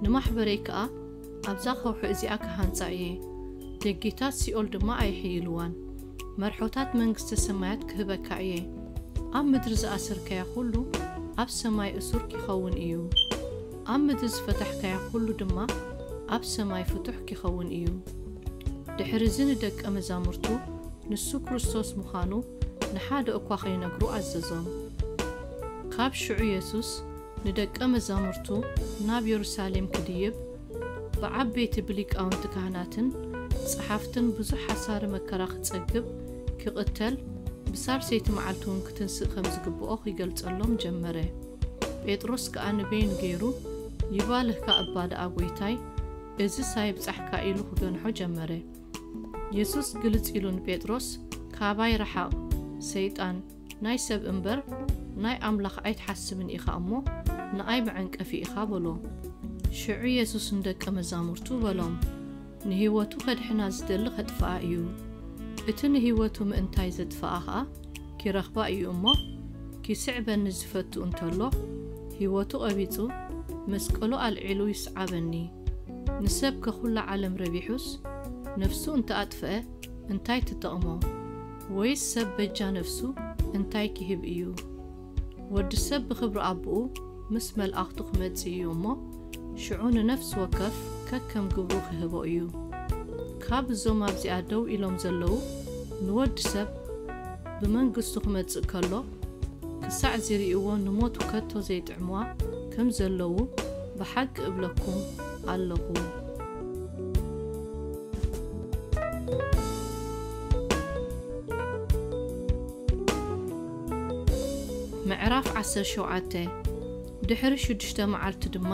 ንማሕበረይ ከኣ ኣብዛ ከውሒ እዚኣ ክሃንጻ እየ፣ ደጌታት ሲኦል ድማ ኣይሕይልዋን። መርሖታት መንግስተ ሰማያት ክህበካ እየ። ኣብ ምድሪ ዝኣሰርካዮ ኩሉ ኣብ ሰማይ እሱር ኪኸውን እዩ። ኣብ ምድሪ ዝፈታሕካዮ ኩሉ ድማ ኣብ ሰማይ ፍቱሕ ኪኸውን እዩ። ድሕሪ እዚ ንደቀ መዛሙርቱ ንሱ ክርስቶስ ምዃኑ ንሓደ እኳ ኸይነግሩ ኣዘዞም። ካብ ሽዑ የሱስ ንደቀ መዛሙርቱ ናብ የሩሳሌም ክድይብ፣ ብዓበይቲ ብሊቃውንቲ ካህናትን ጸሓፍትን ብዙሕ ሓሳሪ መከራ ክጸግብ፣ ክቕተል፣ ብሳልሰይቲ መዓልቲ እውን ክትንስእ ከም ዝግብኦ ኺገልጸሎም ጀመረ። ጴጥሮስ ከኣ ንበይኑ ገይሩ፣ ይባልህካ እባ ደኣ ጐይታይ፣ እዝስ ኣይብጻሕካ ኢሉ ክገንሖ ጀመረ። የሱስ ግልጽ ኢሉ ንጴጥሮስ፣ ካባይ ርሓቕ፣ ሰይጣን፣ ናይ ሰብ እምበር ናይ ኣምላኽ ኣይትሓስብን ኢኻ እሞ፣ ንኣይ መዐንቀፊ ኢኻ በሎ። ሽዑ የሱስ ንደቀ መዛሙርቱ በሎም፣ ንህይወቱ ከድሕና ዝደሊ ኸጥፍኣ እዩ። እቲ ንህይወቱ ምእንታይ ዘጥፍኣ ኸኣ ኪረኽባ እዩ እሞ፣ ኪስዕበኒ ዝፈቱ እንተሎ፣ ህይወቱ ቐቢጹ፣ መስቀሉ ኣልዒሉ ይስዓበኒ። ንሰብ ከኹላ ዓለም ረቢሑስ፣ ነፍሱ እንተ ኣጥፍአ፣ እንታይ ትጠቕሞ? ወይስ ሰብ በጃ ነፍሱ እንታይ ኪህብ እዩ? ወዲ ሰብ ብኽብሪ ኣቦኡ ምስ መልኣኽቱ ክመጽእ እዩ እሞ፣ ሽዑ ንነፍሲ ወከፍ ከከም ግብሩ ክህቦ እዩ። ካብ እዞም ኣብዚኣ ደው ኢሎም ዘለዉ፣ ንወዲ ሰብ ብመንግስቱ ክመጽእ ከሎ፣ ክሳዕ ዚርእይዎ ንሞቱ ከቶ ዘይጥዕምዋ ከም ዘለዉ ብሓቂ እብለኩም ኣለኹ። ምዕራፍ ዓሰርተ ሸውዓተ። ድሕሪ ሽዱሽተ መዓልቲ ድማ፣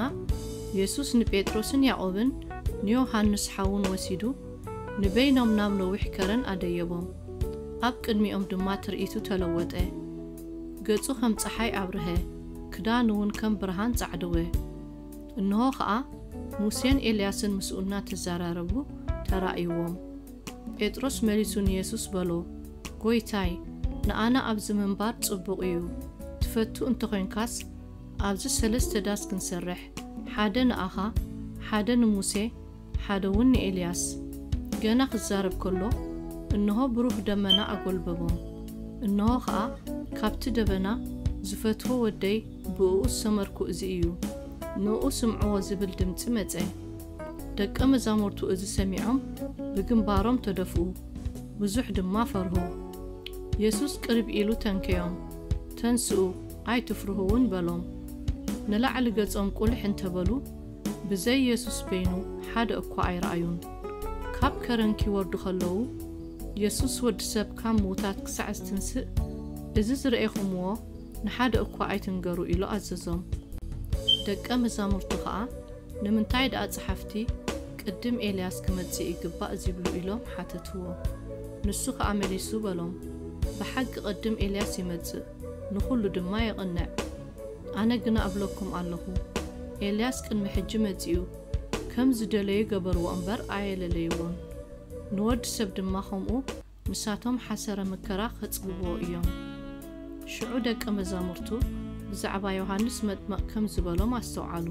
የሱስ ንጴጥሮስን ያዕቆብን ንዮሃንስ ሓዉን ወሲዱ፣ ንበይኖም ናብ ነዊሕ ከረን ኣደየቦም። ኣብ ቅድሚኦም ድማ ትርኢቱ ተለወጠ። ገጹ ከም ጸሓይ ኣብርሀ፣ ክዳኑ እውን ከም ብርሃን ጻዕደወ። እንሆ ኸኣ፣ ሙሴን ኤልያስን ምስኡ እናተዘራረቡ ተራእይዎም። ጴጥሮስ መሊሱ ንየሱስ በሎ፣ ጐይታይ፣ ንኣና ኣብዚ ምንባር ጽቡቕ እዩ። ትፈቱ እንተ ኾይንካስ፣ ኣብዚ ሰለስተ ዳስ ክንሰርሕ፣ ሓደ ንኣኻ፣ ሓደ ንሙሴ፣ ሓደ እውን ንኤልያስ። ገና ክዛረብ ከሎ፣ እንሆ ብሩህ ደመና ኣጎልበቦም። እንሆ ኸኣ፣ ካብቲ ደበና፣ ዝፈትዎ ወደይ፣ ብእኡ ዝሰመርኩ እዚ እዩ፣ ንእኡ ስምዕዎ ዝብል ድምጺ መጸ። ደቀ መዛሙርቱ እዚ ሰሚዖም ብግንባሮም ተደፍኡ፣ ብዙሕ ድማ ፈርሁ። የሱስ ቅርብ ኢሉ ተንከዮም፣ ተንስኡ፣ ኣይትፍርሁ እውን በሎም። ንላዕሊ ገጾም ቁልሕ እንተበሉ፣ ብዘይ የሱስ በይኑ ሓደ እኳ ኣይረኣዩን። ካብ ከረን ኪወርዱ ከለዉ፣ የሱስ ወዲ ሰብ ካብ ምዉታት ክሳዕ ዝትንስእ፣ እዚ ዝረኤኹምዎ ንሓደ እኳ ኣይትንገሩ ኢሉ ኣዘዞም። ደቀ መዛሙርቱ ኸኣ፣ ንምንታይ ደኣ ጸሓፍቲ ቅድም ኤልያስ ክመጽእ ይግባእ ዚብሉ ኢሎም ሓተትዎ። ንሱ ኸኣ መሊሱ በሎም፣ ብሓቂ ቅድም ኤልያስ ይመጽእ፣ ንኹሉ ድማ የቕንዕ። ኣነ ግና እብለኩም ኣለኹ፣ ኤልያስ ቅድሚ ሕጂ መጺኡ፣ ከም ዝደለዩ ገበርዎ እምበር ኣየለለይዎን። ንወዲ ሰብ ድማ ኸምኡ ንሳቶም ሓሰረ መከራ ኸጽግብዎ እዮም። ሽዑ ደቀ መዛሙርቱ ብዛዕባ ዮሃንስ መጥመቕ ከም ዝበሎም ኣስተውዓሉ።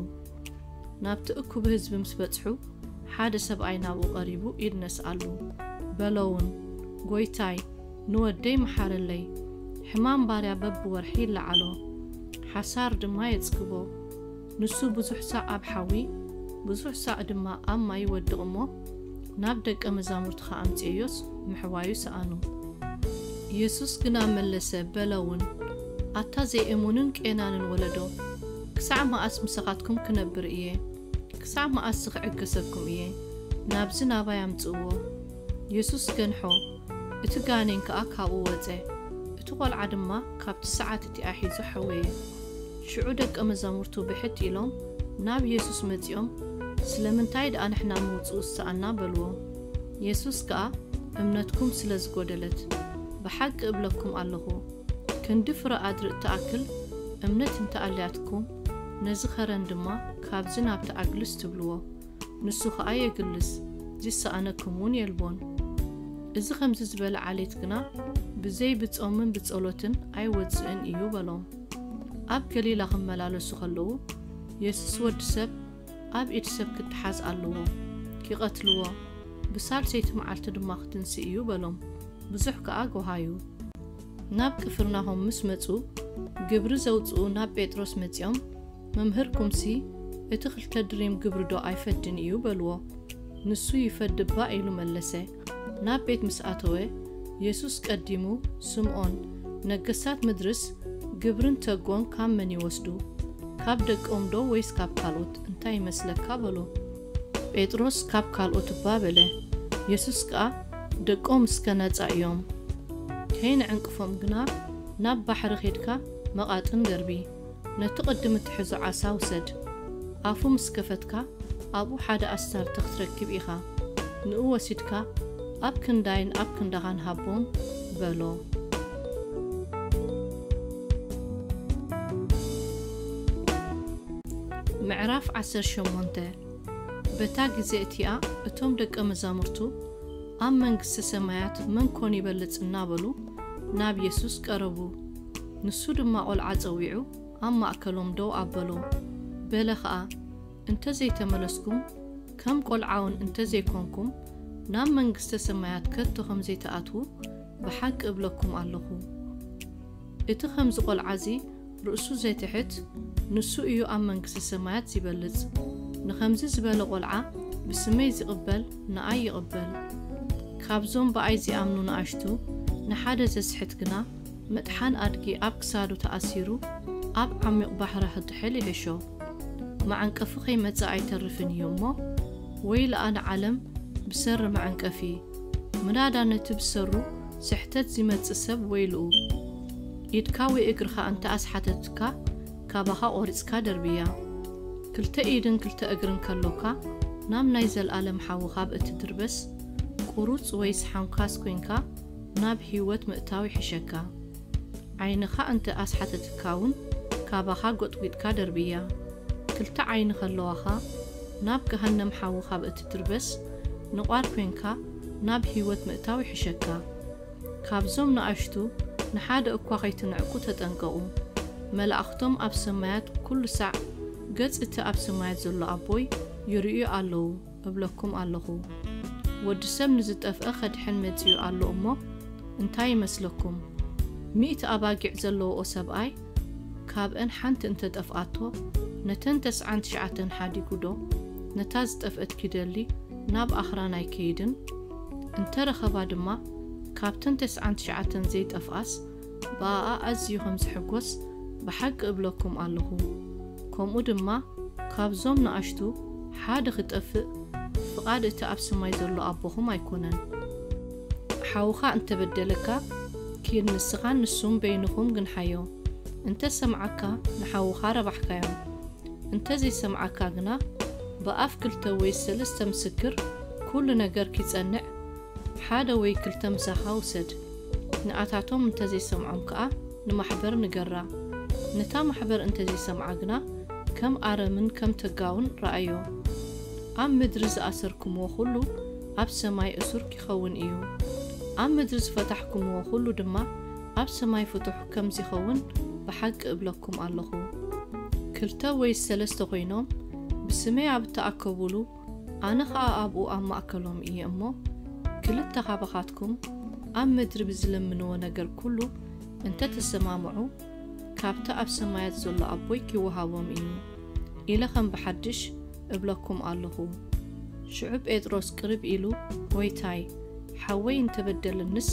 ናብቲ እኩብ ህዝቢ ምስ በጽሑ፣ ሓደ ሰብኣይ ናብኡ ቀሪቡ ኢድ ነስኣሉ። በሎውን፣ ጎይታይ፣ ንወደይ መሓረለይ። ሕማም ባርያ በብወርሒ ይለዓሎ፣ ሓሳር ድማ የጽግቦ። ንሱ ብዙሕ ሳዕ ኣብ ሓዊ፣ ብዙሕ ሳዕ ድማ ኣብ ማይ ይወድቕ እሞ፣ ናብ ደቀ መዛሙርትኻ ኣምጽኤዮስ ምሕዋዩ ሰኣኑ። የሱስ ግና መለሰ፣ በሎውን፣ ኣታ ዘይእሙንን ቄናንን ወለዶ፣ ክሳዕ መኣስ ምሳኻትኩም ክነብር እየ? ክሳዕ መኣስ ክዕገሰኩም እየ? ናብዚ ናባይ ኣምጽእዎ። የሱስ ገንሖ፣ እቲ ጋኔን ከኣ ካብኡ ወጸ። እቲ ቈልዓ ድማ ካብቲ ሰዓት እቲኣ ሒዙ ሓወየ። ሽዑ ደቀ መዛሙርቱ ብሕት ኢሎም ናብ የሱስ መጺኦም፣ ስለምንታይ ደኣ ንሕና ምውጽኡ ዝሰኣና? በልዎ። የሱስ ከኣ፣ እምነትኩም ስለ ዝጎደለት፣ ብሓቂ እብለኩም ኣለኹ፣ ክንዲ ፍረ ኣድርእ ትኣክል እምነት እንተ ኣልያትኩም፣ ነዚ ኸረን ድማ ካብዚ ናብቲ ኣግልስ ትብልዎ፣ ንሱ ኸኣ የግልስ፣ ዚሰኣነኩም እውን የልቦን። እዚ ኸምዚ ዝበለ ዓሌት ግና ብዘይ ብጾምን ብጸሎትን ኣይወጽእን እዩ በሎም። ኣብ ገሊላ ኽመላለሱ ኸለዉ፣ የሱስ፣ ወዲ ሰብ ኣብ ኢድ ሰብ ክትሓዝ ኣለዎ፣ ኪቐትልዎ፣ ብሳልሰይቲ መዓልቲ ድማ ክትንስእ እዩ በሎም። ብዙሕ ከኣ ጎሃዩ። ናብ ቅፍርናሆም ምስ መጹ፣ ግብሪ ዘውጽኡ ናብ ጴጥሮስ መጺኦም፣ መምህርኩምሲ እቲ ክልተ ድሪም ግብሪ ዶ ኣይፈድን እዩ በልዎ። ንሱ ይፈዲ እባ ኢሉ መለሰ። ናብ ቤት ምስ ኣተወ፣ የሱስ ቀዲሙ፣ ስምኦን፣ ነገስታት ምድርስ ግብርን ተጎን ካብ መን ይወስዱ? ካብ ደቆም ዶ ወይስ ካብ ካልኦት? እንታይ ይመስለካ በሎ። ጴጥሮስ፣ ካብ ካልኦት እባ በለ። የሱስ ከኣ፣ ደቆም እስከ ናጻ እዮም። ከይንዕንቅፎም ግና ናብ ባሕሪ ኬድካ መቓጥን ደርቢ። ነቲ ቅድም እትሕዞ ዓሳ ውሰድ። ኣፉ ምስ ከፈትካ፣ ኣብኡ ሓደ ኣስታርቲ ክትረክብ ኢኻ። ንኡ ወሲድካ ኣብ ክንዳይን ኣብ ክንዳኻን ሃቦም በሎ። ምዕራፍ ዓሰርተ ሸሞንተ። በታ ግዜ እቲኣ እቶም ደቀ መዛሙርቱ፣ ኣብ መንግስተ ሰማያት መን ኮን ይበልጽ እናበሉ ናብ የሱስ ቀረቡ። ንሱ ድማ ቈልዓ ጸዊዑ ኣብ ማእከሎም ደው ኣበሎ። በለ ኸኣ፣ እንተ ዘይተመለስኩም፣ ከም ቈልዓ እውን እንተ ዘይኮንኩም፣ ናብ መንግስተ ሰማያት ከቶ ከም ዘይትኣትዉ ብሓቂ እብለኩም ኣለኹ። እቲ ኸምዚ ቈልዓ እዚ ርእሱ ዜትሕት፣ ንሱ እዩ ኣብ መንግስተ ሰማያት ዚበልጽ። ንኸምዚ ዝበለ ቈልዓ ብስመይ ዚቕበል፣ ንኣይ ይቕበል። ካብዞም ብኣይ ዚኣምኑ ንኣሽቱ ንሓደ ዘስሕት ግና፣ ምጥሓን ኣድጊ ኣብ ክሳዱ ተኣሲሩ ኣብ ዓሚቕ ባሕሪ ኺጥሕል ይሕሾ። መዓንቀፊ ኸይመጽእ ኣይተርፍን እዩ እሞ፣ ወይልኣ ንዓለም ብሰሪ መዐንቀፊ! ምናዳ ነቲ ብሰሩ ስሕተት ዚመጽእ ሰብ ወይልኡ! ኢድካ ወይ እግርኻ እንተ ኣስሓተትካ፣ ካባኻ ቖሪጽካ ደርብያ። ክልተ ኢድን ክልተ እግርን ከሎካ፣ ናብ ናይ ዘልኣለም ሓዊ ኻብ እትድርበስ፣ ቁሩጽ ወይስ ሓንካስ ኴንካ ናብ ህይወት ምእታው ይሕሸካ። ዓይንኻ እንተ ኣስሓተትካ እውን፣ ካባኻ ጎጥጒጥካ ደርብያ። ክልተ ዓይኒ ኸለዋኻ፣ ናብ ገሃነም ሓዊ ኻብ እትድርበስ፣ ነቋር ኴንካ ናብ ህይወት ምእታው ይሕሸካ። ካብዞም ንኣሽቱ ንሓደ እኳ ኸይትንዕቁ ተጠንቀቑ። መላእኽቶም ኣብ ሰማያት ኩሉ ሳዕ ገጽ እቲ ኣብ ሰማያት ዘሎ ኣቦይ ይርእዩ ኣለዉ እብለኩም ኣለኹ። ወዲ ሰብ ንዝጠፍአ ኸድሕን መጺኡ ኣሎ እሞ፣ እንታይ ይመስለኩም? ሚእቲ ኣባጊዕ ዘለውኦ ሰብኣይ፣ ካብአን ሓንቲ እንተ ጠፍኣቶ፣ ነተን ተስዓን ትሽዓተን ሓዲጉ ዶ፣ ነታ ዝጠፍአት ኪደሊ ናብ ኣኽራን ኣይከይድን? እንተ ረኸባ ድማ፣ ካብተን ተስዓን ትሽዓተን ዘይጠፍኣስ፣ ብኣኣ ኣዝዩ ኸም ዝሕጐስ ብሓቂ እብለኩም ኣለኹ። ከምኡ ድማ፣ ካብዞም ንኣሽቱ ሓደ ኺጠፍእ፣ ፍቓድ እቲ ኣብ ሰማይ ዘሎ ኣቦኹም ኣይኮነን። ሓውኻ እንተበደለካ፣ ኪድ ንስኻን ንሱን በይንኹም ግንሓዮ። እንተ ሰምዓካ፣ ንሓውኻ ረባሕካዮ። እንተ ዘይሰምዓካ ግና፣ ብኣፍ ክልተ ወይ ሰለስተ ምስክር ኩሉ ነገር ኪጸንዕ፣ ሓደ ወይ ክልተ ምሳኻ ውሰድ። ንኣታቶም እንተ ዘይሰምዖም ከኣ፣ ንማሕበር ንገራ። ነታ ማሕበር እንተ ዘይሰምዓ ግና፣ ከም ኣረምን ከም ተጋውን ረኣዮ። ኣብ ምድሪ ዝኣሰርኩምዎ ኩሉ ኣብ ሰማይ እሱር ኪኸውን እዩ። ኣብ ምድሪ ዝፈታሕኩምዎ ኩሉ ድማ ኣብ ሰማይ ፍቱሕ ከም ዚኸውን ብሓቂ እብለኩም ኣለኹ። ክልተ ወይ ሰለስተ ኮይኖም ብስመይ ኣብ እተኣከቡሉ፣ ኣነ ኸኣ ኣብኡ ኣብ ማእከሎም እየ እሞ፣ ክልተ ኻባኻትኩም ኣብ ምድሪ ብዝለምንዎ ነገር ኩሉ እንተ ተሰማምዑ፣ ካብቲ ኣብ ሰማያት ዘሎ ኣቦይ ኪወሃቦም እዩ፣ ኢለ ኸም ብሓድሽ እብለኩም ኣለኹ። ሽዑ ጴጥሮስ ቅርብ ኢሉ፣ ጐይታይ፣ ሓወይ እንተ በደለንስ፣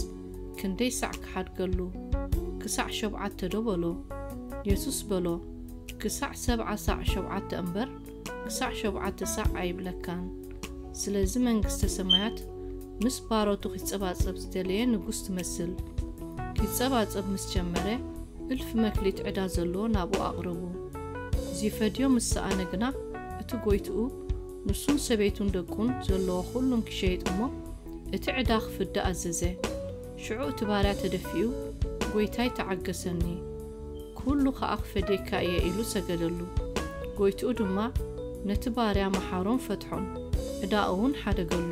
ክንደይ ሳዕ ክሓድገሉ? ክሳዕ ሸብዓተ ዶ? በሎ። የሱስ በሎ፣ ክሳዕ ሰብዓ ሳዕ ሸብዓተ እምበር፣ ክሳዕ ሸብዓተ ሳዕ ኣይብለካን። ስለዚ መንግስተ ሰማያት ምስ ባሮቱ ኺጸባጸብ ዝደለየ ንጉስ ትመስል። ኪጸባጸብ ምስ ጀመረ፣ እልፍ መክሊት ዕዳ ዘለዎ ናብኡ ኣቕረቡ። ዚፈድዮ ምስ ሰኣነ ግና፣ እቲ ጐይትኡ ንሱን ሰበይቱን ደቁን ዘለዎ ኹሉን ኪሸይጥ እሞ፣ እቲ ዕዳ ኺፍዲ ኣዘዘ። ሽዑ እቲ ባርያ ተደፊኡ፣ ጐይታይ ተዓገሰኒ፣ ኩሉ ኸኣ ክፈድየካ እየ ኢሉ ሰገደሉ። ጐይትኡ ድማ ነቲ ባርያ መሓሮን ፈትሖን፣ ዕዳኡ እውን ሓደገሉ።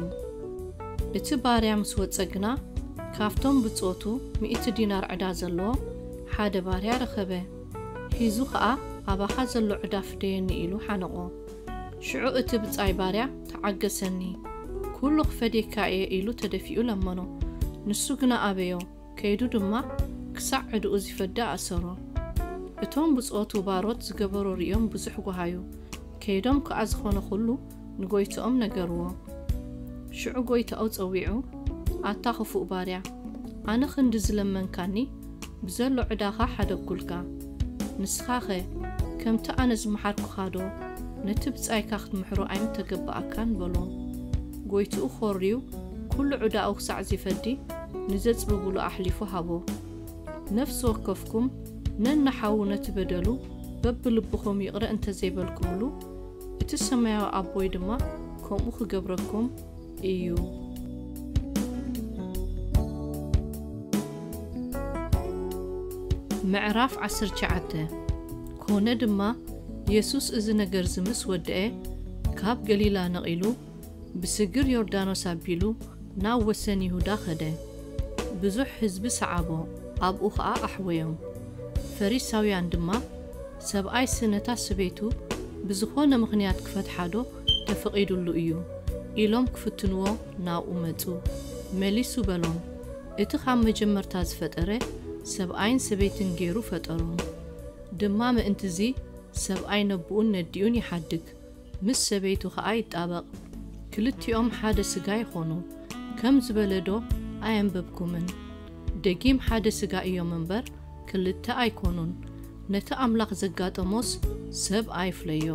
እቲ ባርያ ምስ ወጸ ግና፣ ካብቶም ብጾቱ ሚእቲ ዲናር ዕዳ ዘለዎ ሓደ ባርያ ረኸበ። ሒዙ ኸኣ፣ ኣባኻ ዘሎ ዕዳ ፍደየኒ ኢሉ ሓነቖ። ሽዑ እቲ ብጻይ ባርያ ተዓገሰኒ፣ ኩሉ ክፈድየካ እየ ኢሉ ተደፊኡ ለመኖ። ንሱ ግና ኣበዮ፣ ከይዱ ድማ ክሳዕ ዕድኡ ዚፈዲ ኣእሰሮ። እቶም ብጾቱ ባሮት ዝገበሮ ርእዮም ብዙሕ ጓሃዩ፣ ከይዶም ከኣ ዝኾነ ኹሉ ንጎይትኦም ነገርዎ። ሽዑ ጎይታኡ ጸዊዑ፣ ኣታ ኽፉእ ባርያ፣ ኣነ ኽንዲ ዝለመንካኒ ብዘሎ ዕዳኻ ሓደግኩልካ። ንስኻኸ ከምቲ ኣነ ዝመሓርኩኻዶ ነቲ ብጻይካ ክትምሕሮ ኣይምተገበኣካን? በሎ። ጎይትኡ ኾርዩ፣ ኩሉ ዕዳኡ ክሳዕ ዚፈዲ ንዘጽብቡሉ ኣሕሊፉ ሃቦ። ነፍሲ ወከፍኩም ነንሓዉ ነቲ በደሉ በብልብኹም ይቕረ እንተ ዘይበልኩምሉ፣ እቲ ሰማያዊ ኣቦይ ድማ ከምኡ ክገብረኩም እዩ። ምዕራፍ ዓሰርተ ትሽዓተ። ኮነ ድማ፣ የሱስ እዚ ነገርዚ ምስ ወድአ፣ ካብ ገሊላ ነቒሉ፣ ብስግር ዮርዳኖስ ኣቢሉ ናብ ወሰን ይሁዳ ኸደ። ብዙሕ ህዝቢ ሰዓቦ፣ ኣብኡ ኸኣ ኣሕወዮም። ፈሪሳውያን ድማ፣ ሰብኣይሲ ነታ ሰበይቱ ብዝኾነ ምኽንያት ክፈትሓዶ ተፈቒዱሉ እዩ? ኢሎም ክፍትንዎ ናብኡ መጹ። መሊሱ በሎም፣ እቲ ኻብ መጀመርታ ዝፈጠረ ሰብኣይን ሰበይትን ገይሩ ፈጠሮም። ድማ ምእንትዚ ሰብኣይ ነቦኡን ነዲኡን ይሓድግ፣ ምስ ሰበይቱ ኸኣ ይጣበቕ፣ ክልቲኦም ሓደ ስጋ ይኾኑ። ከም ዝበለዶ ኣየንበብኩምን? ደጊም ሓደ ስጋ እዮም እምበር ክልተ ኣይኮኑን። ነቲ ኣምላኽ ዘጋጠሞስ ሰብ ኣይፍለዮ።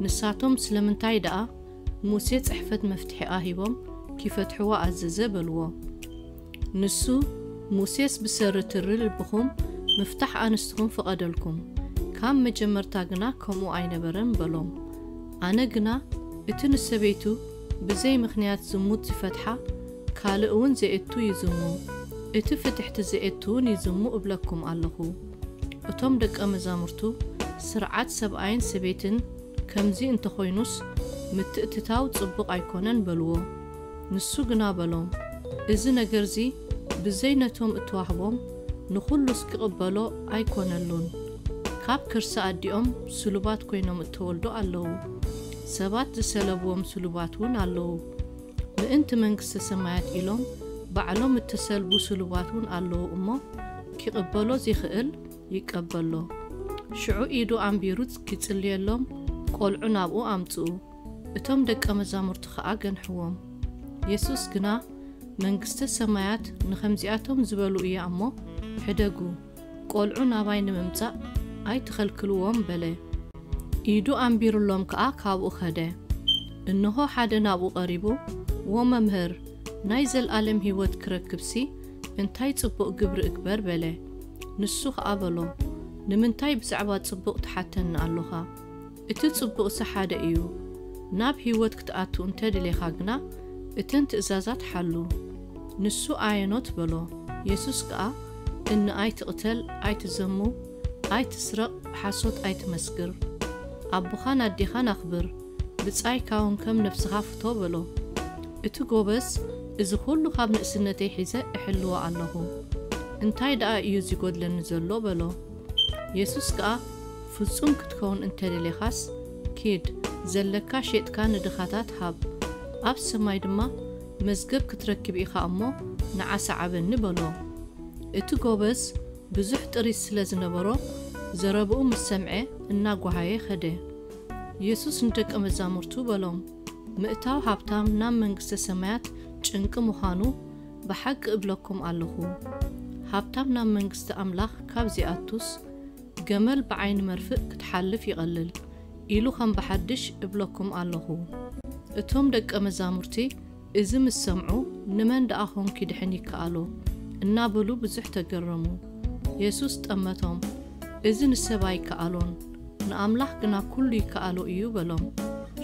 ንሳቶም ስለምንታይ ደኣ ሙሴ ጽሕፈት መፍትሒኣ ሂቦም ኪፈትሕዋ ኣዘዘ በልዎ። ንሱ፣ ሙሴስ ብሰሪ ትሪ ልብኹም ምፍታሕ ኣንስትኹም ፈቐደልኩም፣ ካብ መጀመርታ ግና ከምኡ ኣይነበረን በሎም። ኣነ ግና፣ እቲ ንሰበይቱ ብዘይ ምኽንያት ዝሙት ዚፈትሓ፣ ካልእ እውን ዘየቱ ይዝሙ፣ እቲ ፍትሕቲ ዘየቱ እውን ይዝሙ እብለኩም ኣለኹ። እቶም ደቀ መዛሙርቱ፣ ስርዓት ሰብኣይን ሰበይትን ከምዚ እንተኾይኑስ፣ ምትእትታው ጽቡቕ ኣይኮነን በልዎ። ንሱ ግና በሎም፣ እዚ ነገርዚ ብዘይ ነቶም እተዋህቦም ንኹሉስ ክቕበሎ ኣይኮነሉን። ካብ ከርሲ ኣዲኦም ስሉባት ኮይኖም እተወልዱ ኣለዉ። ሰባት ዝሰለብዎም ስሉባት እውን ኣለዉ። ምእንቲ መንግስተ ሰማያት ኢሎም ባዕሎም እተሰልቡ ስሉባት እውን ኣለዉ እሞ፣ ኪቕበሎ ዚኽእል ይቀበሎ። ሽዑ ኢዱ ኣንቢሩ ኪጽልየሎም፣ ቆልዑ ናብኡ ኣምጽኡ። እቶም ደቀ መዛሙርቲ ኸኣ ገንሕዎም። የሱስ ግና፣ መንግስተ ሰማያት ንኸምዚኣቶም ዝበሉ እያ እሞ፣ ሕደጉ፣ ቆልዑ ናባይ ንምምጻእ ኣይትኸልክልዎም በለ። ኢዱ ኣንቢሩሎም ከኣ ካብኡ ኸደ። እንሆ ሓደ ናብኡ ቀሪቡ፣ ዎ መምህር፣ ናይ ዘለኣለም ህይወት ክረክብሲ እንታይ ጽቡቕ ግብሪ እግበር? በለ። ንሱ ኸኣ በሎ፣ ንምንታይ ብዛዕባ ጽቡቕ ትሓተኒ ኣሎኻ? እቲ ጽቡቕሲ ሓደ እዩ። ናብ ህይወት ክትኣቱ እንተ ደሌኻ ግና እተን ትእዛዛት ሓሉ። ንሱ ኣየኖት? በሎ። የሱስ ከኣ፣ እኒ ኣይትቕተል፣ ኣይትዘሙ፣ ኣይትስረቕ፣ ሓሶት ኣይትመስክር፣ ኣቦኻን ኣዴኻን ኣኽብር፣ ብጻይካ እውን ከም ነፍስኻ ፍቶ በሎ። እቲ ጎበዝ፣ እዚ ኹሉ ካብ ንእስነተይ ሒዘ እሕልዎ ኣለኹ፣ እንታይ ደኣ እዩ ዚጎድለኒ ዘሎ? በሎ። የሱስ ከኣ፣ ፍጹም ክትከውን እንተ ደሌኻስ፣ ኪድ፣ ዘለካ ሼጥካ ንድኻታት ሃብ፣ ኣብ ሰማይ ድማ መዝገብ ክትረክብ ኢኻ እሞ፣ ንዓ ሰዓበኒ በሎ። እቲ ጎበዝ ብዙሕ ጥሪት ስለ ዝነበሮ፣ ዘረብኡ ምስ ሰምዐ፣ እናጓሃየ ኸደ። የሱስ ንደቀ መዛሙርቱ በሎም፣ ምእታው ሃብታም ናብ መንግስተ ሰማያት ጭንቂ ምዃኑ ብሓቂ እብለኩም ኣለኹ። ሃብታም ናብ መንግስቲ ኣምላኽ ካብ ዚኣቱስ፣ ገመል ብዓይኒ መርፍእ ክትሓልፍ ይቐልል ኢሉ ኸም ብሓድሽ እብለኩም ኣለኹ። እቶም ደቀ መዛሙርቲ እዚ ምስ ሰምዑ፣ ንመን ደኣ ኾን ኪድሕን ይከኣሎ? እናበሉ ብዙሕ ተገረሙ። የሱስ ጠመቶም፣ እዚ ንሰብ ኣይከኣሎን፣ ንኣምላኽ ግና ኩሉ ይከኣሎ እዩ በሎም።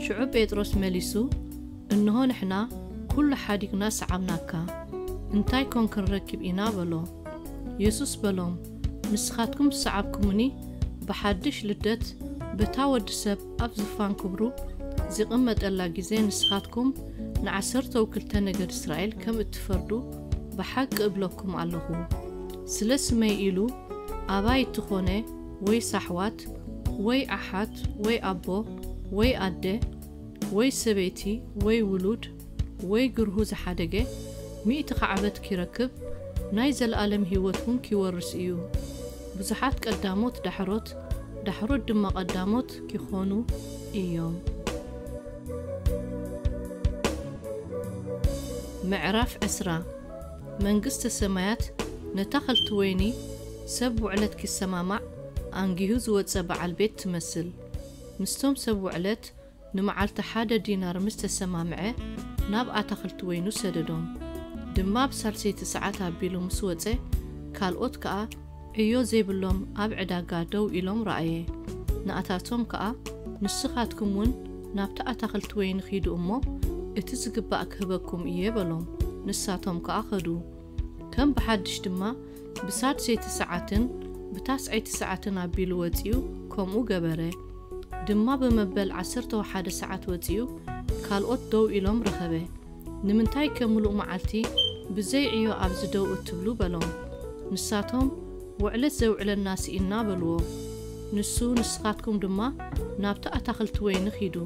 ሽዑ ጴጥሮስ መሊሱ፣ እንሆ ንሕና ኩሉ ሓዲግና ሰዓብናካ፣ እንታይ ኮን ክንረክብ ኢና? በሎ። የሱስ በሎም፣ ንስኻትኩም ዝሰዓብኩምኒ ብሓድሽ ልደት በታ ወዲ ሰብ ኣብ ዝፋን ክብሩ ዚቕመጠላ ግዜ ንስኻትኩም ንዓሰርተው ክልተ ነገድ እስራኤል ከም እትፈርዱ ብሓቂ እብለኩም ኣለኹ። ስለ ስመይ ኢሉ ኣባይ እትኾነ ወይ ሳሕዋት ወይ ኣሓት ወይ ኣቦ ወይ ኣደ ወይ ሰበይቲ ወይ ውሉድ ወይ ግርሁ ዝሓደገ ሚእቲ ካዕበት ኪረክብ ናይ ዘለኣለም ህይወት እውን ኪወርስ እዩ። ብዙሓት ቀዳሞት ዳሕሮት፣ ዳሕሮት ድማ ቀዳሞት ኪኾኑ እዮም። ምዕራፍ ዕስራ። መንግስተ ሰማያት ነታ ኸልቲ ወይኒ ሰብ ውዕለት ኪሰማማዕ ኣንጊሁ ዝወጸ በዓል ቤት ትመስል። ምስቶም ሰብ ውዕለት ንመዓልቲ ሓደ ዲናር ምስ ተሰማምዐ፣ ናብ ኣታኽልቲ ወይኑ ሰደዶም። ድማ ብሳልሰይቲ ሰዓት ኣቢሉ ምስ ወጸ፣ ካልኦት ከኣ ዕዮ ዘይብሎም ኣብ ዕዳጋ ደው ኢሎም ረኣየ። ንኣታቶም ከኣ፣ ንስኻትኩም እውን ናብቲ ኣታኽልቲ ወይኒ ኺዱ እሞ፣ እቲ ዝግባእ ክህበኩም እየ በሎም። ንሳቶም ከኣ ኸዱ። ከም ብሓድሽ ድማ ብሳድሰይቲ ሰዓትን ብታስዐይቲ ሰዓትን ኣቢሉ ወጺኡ ከምኡ ገበረ። ድማ ብመበል ዓሰርተው ሓደ ሰዓት ወጺኡ ካልኦት ደው ኢሎም ረኸበ። ንምንታይ ከ ምሉእ መዓልቲ ብዘይ ዕዮ ኣብዚ ደው እትብሉ? በሎም። ንሳቶም፣ ውዕለት ዘውዕለና ስኢንና በልዎ። ንሱ፣ ንስኻትኩም ድማ ናብቲ ኣታኽልቲ ወይኒ ኺዱ፣